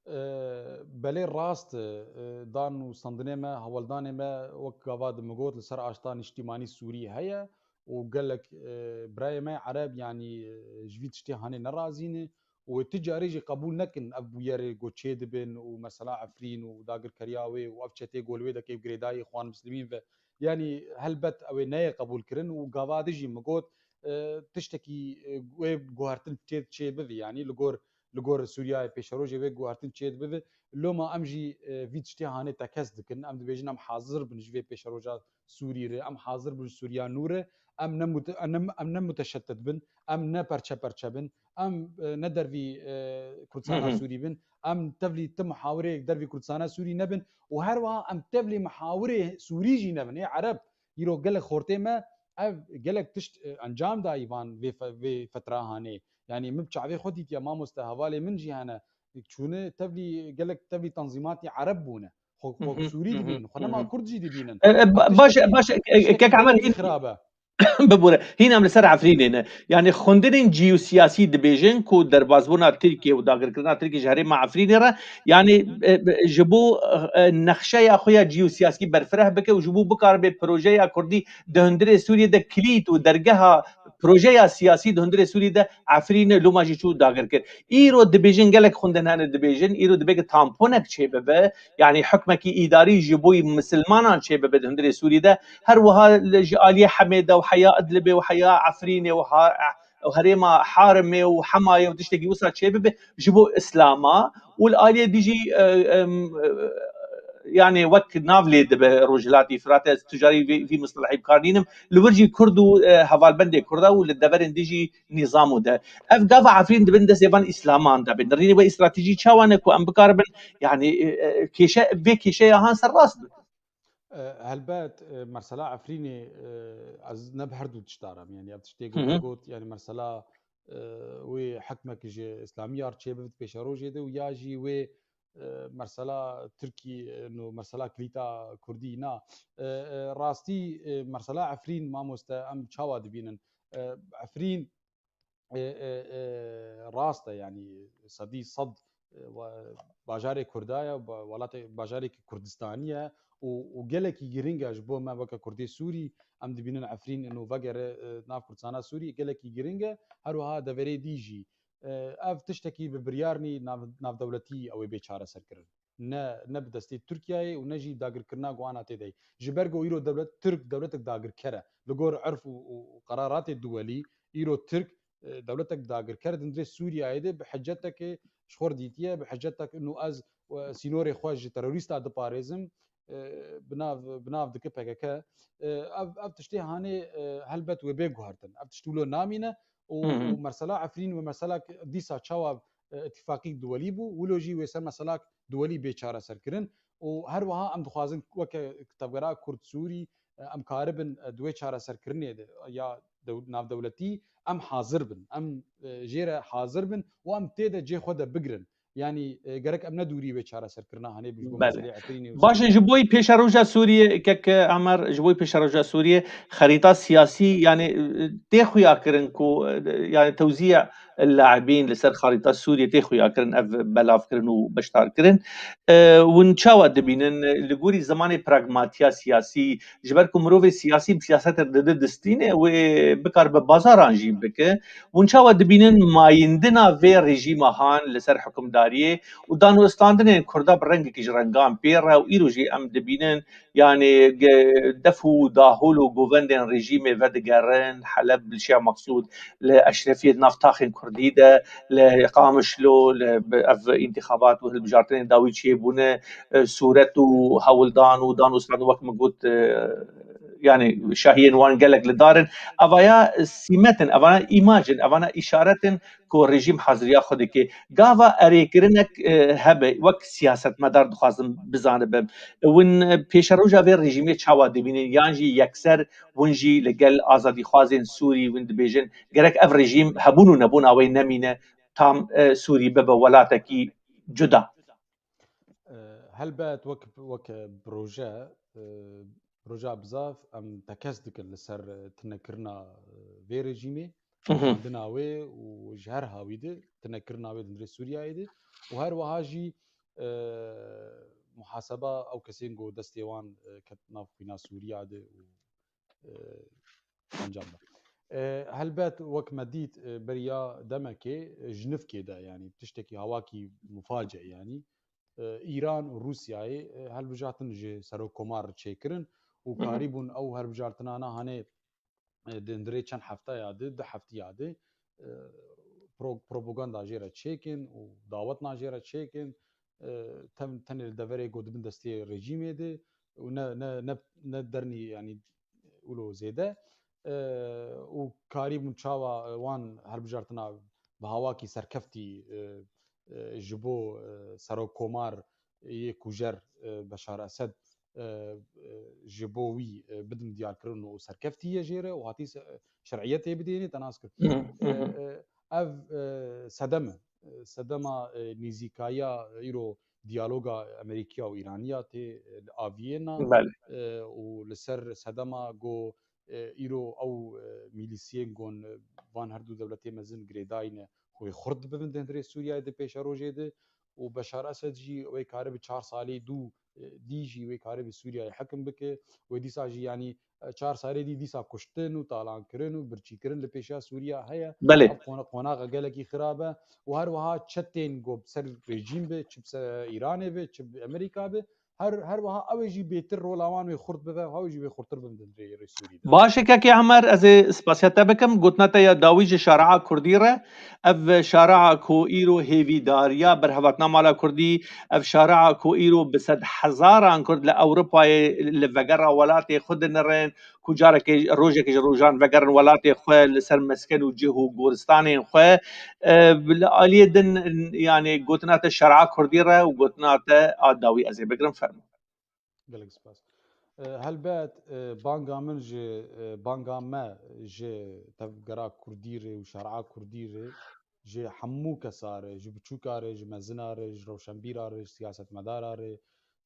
E, belê rast e, e, dan û standinê me, hewldanê me wek gava di min got li ser aşta niştîmanî Sûrî heye û gelek, e, birayê me ereb, yanî, e, ji vî tiştê hanê nerazî ne û wê ti carê jî qebûl nekin ev bûyerê ku çê dibin û mesela Efrîn û dagirkeriya wê û ev çetê ku li wê dekê û girêdayî Xwan Mislimîn ve, yanî helbet ew ê neyê qebûl kirin û gava di jî min got, e, tiştekî, e, wê guhertin çê, çê bibe, yanî li gor, li gor Sûriyeyê pêşerojê wê guhertin çê dibibe. Loma em jî, e, vî tiştê hanê tekez dikin. Em dibêjin em hazir bin ji vê pêşeroja Sûrî re, em hazir bin ji Sûriya nû re. Em ne mute-, em ne, em ne muteşetit bin, em ne perçe perçe bin, em, e, ne dervî, e, Kurdistana Sûrî bin, em tevlî ti muhawirê dervî Kurdistana Sûrî nebin û her wiha em tevlî muhawirê Sûrî jî nebin. Ê ereb, îro gelek xortê me ev gelek tişt, e, encam dayî van vê fe-, vê fetra hanê. Yanî min bi çavê xwe dîtiye, mamoste, hevalê min jî hene. Çûne tevlî, gelek tevlî tanzîmatî ereb bûne. Xwe, xwe Sûrî dibînin, xwe nema Kurd jî dibînin. E, e, ba-, baş e, baş e, e, kek Emer, hîn xirab e. Bibûre. Hîn em li ser Efrînê ne. Yani xwendinên ciyosiyasî dibêjin ku derbazbûna Tirkiye û dagirkirina Tirkiye ji herêma Efrînê re, yani, e, e, ji bo, e, nexşeya xwe ya ciyosiyasî berfireh bike û ji bo bikaribe projeya Kurdî di hundirê Sûriyê de kilît û dergeha projeya siyasî di hundirê Sûrî de Efrîn e, loma jî çû dagir kir. Îro dibêjin, gelek xwendin hene dibêjin, îro dibê ki tamponek çêbibe, yanî hukmekî îdarî ji bo misilmanan çêbibe di hundirê Sûrî de. Her wiha li, ji aliyê Hemê de û heya Idlibê û heya Efrînê û ha-, û herêma Harimê û Hemayê û tiştekî wisa çêbibe ji bo Îslama û li aliyê dî jî, e, em, e, yani wek nav lê dibe Rojhilatî Firatê, ez tu carî vî, vî mistilehî bi kar nînim. Li wir jî Kurd û, e, hevalbendê Kurda û li deverên dî jî nîzam û de. Ev gava Efrîn dibin destê van Îslaman de bin. Nirînê wê stratejî çawa ne ku em bikaribin, yani, e, e, kêşe, vê kêşeya han ser rast bikin? E, helbet, e, mesela Efrînê, e, ez ne bi her du tişta re im. Yani ev tiştê Hı hı. got, got, yani mesela, e, wê hikmek ji Îslamiya re çêbibe di pêşerojê de û ya jî wê, e, mesela Tirkî, e, no mesela kilîta Kurdî na. E, e, rastî, e, mesela Efrîn, mamoste, em çawa dibînin? E, Efrîn, e, e, e, rast e, yani sedî sed, e, wa-, bajarê Kurda ye, ba-, welatê, bajarê Kurdistanî ye û, û gelekî giring e ji bo me weke Kurdê Sûrî. Em dibînin Efrîn ino vegere, e, nav Kurdistana Sûrî gelekî giring e. Her wiha deverê dî jî, e, ev tiştekî bi biryarnî nav-, navdewletî ew ê bê çareserkirin. Ne, ne bi destê Tirkiyeyê û ne jî dagirkirina ku ana tê de ye. Ji ber ku îro dewlet, Tirk dewletek dagirker e. Li gor erf û, û qeraratê duwelî, îro Tirk, e, dewletek dagirker di hundirê Sûriyeyê de bi hiceteke ji xwe re dîtiye, bi hicetek ino ez, e, sînorê xwe ji terorîsta diparêzim, e, bi nav, bi nav dike P K K. E, ev, ev tiştê hanê, e, helbet wê bê guhertin. Ev tişt wilo namîne û, Hı hı. û mesela Efrîn wê mesela dîsa çawa, e, îtîfaqî duwelî bû, wilo jî wê ser mesela duwelî bê çareserkirin. Û her wiha em dixwazin weke Tevgera Kurd Sûrî, e, em karibin, e, di wê çareserkirinê de ya dew-, navdewletî em hazir bin. Em, e, jê re hazir bin û em tê de cê xwe de bigirin. Yanî, e, gerek em ne dûrî wê çareserkirina hanê bi ji bo Belê. meselê Efrînê û Baş e, Sûriyê. Ji bo pêşeroja Sûriyê, kek, e, Emer, ji bo pêşeroja Sûriyê, xerîta siyasî, yanî, e, tê xuyakirin ku, e, yanî tewzîya laibîn li ser xerîta Sûriyê tê xuyakirin, ev belavkirin û beşdarkirin. E, hûn çawa dibînin, e, li gorî zimanê pragmatiya siyasî, ji ber ku mirovê siyasî bi siyasetê dide distîne, wê bikar bi bazaran jî bike. Hûn çawa dibînin mayîndina vê rejîma han li ser hukimdariyê û danûstandinên Kurda bi rengekî ji rengan pê re û îro jî em dibînin, yanî ge-, def û dahol û govendên rejîmê vedigerin, Heleb, Bilşiya Meqsûd, li Eşrefiyê di nav taxên Kurdî de, li Qamişlo, li bi-, ev întixabat û hilbijartinên dawî çêbûne, e, sûret û hewldan û danûstandin wek min got, e, yanî şahiyên wan gelek li dar in. Evaya sîmet in, evana îmac in, evana îşaret in ku rejîm haziriya xwe dike. Gava erêkirinek, e, hebe, wek siyasetmedar dixwazim bizanibim. Hûn, e, pêşeroja vê rejîmê çawa dibînin? Yan jî yekser hûn jî li gel azadîxwazên Sûrî hûn dibêjin, gerek ev rejîm hebûn û nebûna wê nemîne, tam, e, Sûrî bibe welatekî cuda? E, helbet wek, wek proje, e, projeya bizav em tekez dikin li ser, e, tunekirina, e, vê rejîmê, Hı hı. xwendina wê û ji her hawî de tunekirina wê di hundirê Sûriyeyê de û her wiha jî, e, muhaseba ew kesên ku destê wan, e, ket nav xwîna Sûriya de û, e, encam da. E, helbet wek me dît, e, beriya demekê, e, ji nifkê de, yanî tiştekî hawakî muface, yanî, e, Îran û Rûsyayê, e, hilbijartin ji serokkomar çêkirin û Hı hı. karîbûn ew hilbijartinana hanê, e, di hundirê çend hefteya de, du heftiya de, e, pro-, propaganda jê re çêkin û dawetna jê re çêkin, e, tem-, tenê li deverê ku dibin destê rejîmê de û ne, ne, ne, ne dernî, yanî wilo zêde, e, û karîbûn çawa, e, wan hilbijartina bi hawakî serkeftî, e, e, ji bo, e, serokkomar yê kujer, e, Beşar Esed, e, e, ji bo wî, e, bidin diyarkirin û serkeftî ye jê re û hatî se-, şer'iyetê bidênê te nas kir. Hı hı. E, e, ev, e, sedem e. E, sedema, e, nîzîkayiya îro diyaloga Amerîkiya û Îraniya tê, e, li aviyê na, Belê. e, û li ser sedema go, e, îro ew, e, mîlîsiyên gon, e, van her du dewletê mezin girêdayî ne, wê xurt bibin di hundirê Sûriyeyê di pêşerojê de û Beşar Esed jî wê kare bi çar salî dû, e, dî jî wê kare bi Sûriyeyê hekim bike. Wê dîsa jî, yanî, e, çar salê dî dîsa kuştin û talankirin û birçîkirin li pêşiya Sûriya heye. Belê. Ev qona-, qonaxa gelekî xirab e û her wiha çetên ku bi ser rejîm be, çi bi ser Îranê be, çi bi Amerîka be, her, her wiha ew ê jî bêtir rola wan wê xurt bibe, ew ê jî wê xurtir bibin di rê, rê Sûrî de. Baş e, kekê Emer, ez ê spasiya te bikim. Gotina te ya dawî ji şare'a Kurdî re, ev şare'a ku îro hêvîdariya berhevatina mala Kurdî, ev şare'a ku îro bi sed hezaran Kurd li Ewropayê li vegera welatê xwe dinirin, ku carekê, rojekê ji rojan vegerin welatê xwe li ser mesken û cih û goristanên xwe. E, li aliyê din, yanî gotina te şare'a Kurdî re û gotina te a dawî ez ê bigirim, fermo. Gelek spas. E, helbet, e, banga min ji, e, banga me ji tevgera Kurdî re û şare'a Kurdî re, ji hemû kesa re, ji biçûka re, ji mezina re, ji rewşenbîra re, ji siyasetmedara re,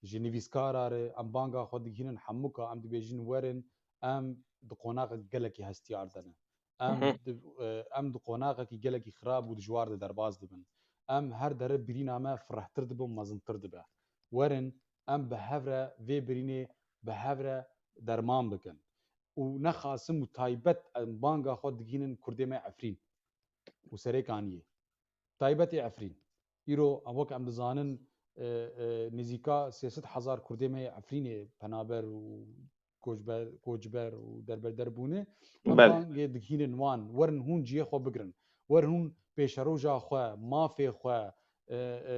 ji nivîskara re, em banga xwe digihînin hemûka, em dibêjin werin, em di qonaxek gelekî hestiyar de ne. Em Hı hı. di, e, em di qonaxekî gelekî xirab û dijwar de derbas dibin. em her dere birîna me firehtir dibe û mezintir dibe. Werin em bi hev re vê birînê bi hev re derman bikin. Û nexasim û taybet em banga xwe digihînin Kurdê me Efrîn û Serêkaniyê. Taybetê Efrîn. Îro wek em dizanin, e, e, nêzîka sê sed hezar Kurdê me yê Efrînê penaber û koçber, koçber û derbeder bûne. Em Belê. bangê digihînin wan, werin hûn cihê xwe bigirin. Werin hûn pêşeroja xwe, mafê xwe, e, e,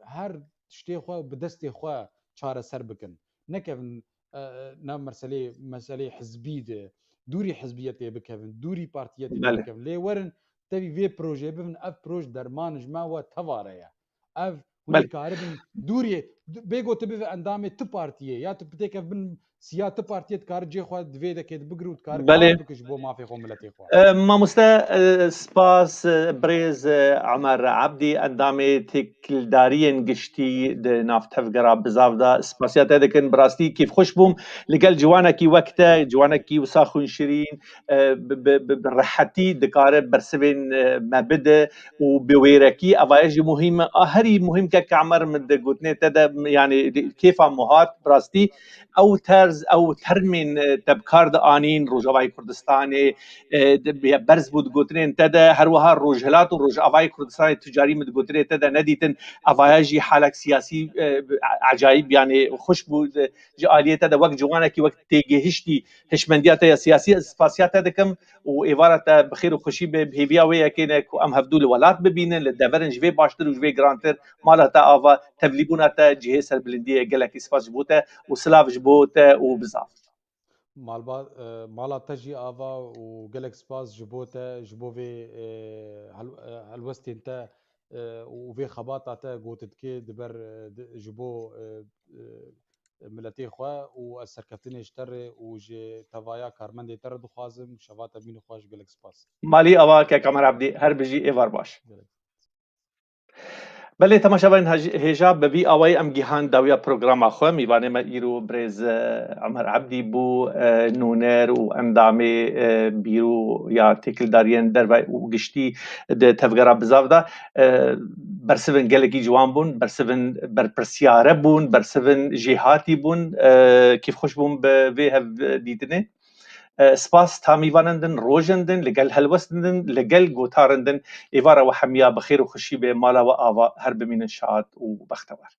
her tiştê xwe bi destê xwe çareser bikin. Nekevin, e, e, nav meselê, meselê hizbî de, dûrî hizbiyetê bikevin, dûrî partiyetê Belê. bikevin. Lê werin tevî vê projeyê bibin, ev proj derman ji me we tevare ye. Ev hûn Belê. ê karibin dûriyê, bê got tu bibe endamê tu partiyê, ya tu bitêke bin siya tu partiyê, dikare cê xwe di vê dekê de bigir û dikare Belê. kar bike ji bo mafê xwe, miletê xwe. E, mamoste, e, spas, e, birêz, e, Emer Ebdî, endamê têkildariyên giştî di nav tevgera bizav de. Spasiya te dikin, bi rastî kêfxweş bûm. Li gel ciwanekî wek te, ciwanekî wisa xwînşirîn, e, bi, bi, bi, bi rehetî dikare bersivên, e, me bide û bi wêrekî. Eva ye jî muhîm e. A herî muhîm ke, ke Emer, min di gotinê te de, yanî kêfa min hat, bi rastî ew terz, ew termên, e, te bi kar dianîn, Rojavayê Kurdistanê, e, de, berz bû di gotinên te de, her wiha Rojhilat û Rojavayê Kurdistanê tu carî min di gotinê te de nedîtin. Eva ye jî halek siyasî, e, ecayîb, yanî xweş bû, e, ji aliyê te de wek ciwanekî, wek têgihiştî hişmendiya te ya siyasî, ez spasiya te dikim û êvara te bi xêr û xweşî be. Bi hêviya wê yekê ne ku em hevdû li welat bibînin, li deverin ji vê baştir û ji vê girantir. Mala te ava, tevlîbûna te cihê serbilindiyê ye. Gelekî spas ji bo te û silav ji bo te û bizav. Malba-, e, mala te jî ava û gelek spas ji bo te, ji bo vê, e, hel-, e, helwestên te, e, û vê xebata te got dikê di ber, e, di, ji bo, e, e, miletê xwe û ez serkeftinê ji te re û ji tevaya karmendê te re dixwazim. Şeva te bîn û xweş, gelek spas. Malî ava kek Emer Ebdî, her bijî, êvar baş. Gelek. Belê, temaşevanên hej-, hêja, bi vî awayî em gihan dawiya programa xwe. Mîvanê me îro birêz, e, Emer Ebdî bû, e, nûner û endamê, e, bîro ya têkildariyên derve û giştî di tevgera bizav de. E, bersivin gelekî ciwan bûn, bersivin berpirsiyare bûn, bersivin jêhatî bûn. E, kêfxweş bûm bi vê hev dîtinê. E, spas ta mîvanin din, rojin din, li gel helwestin din, li gel gotarin din. Êvara we hemiya bi xêr û xweşî be, mala we ava, her bimînin şad û bextewar.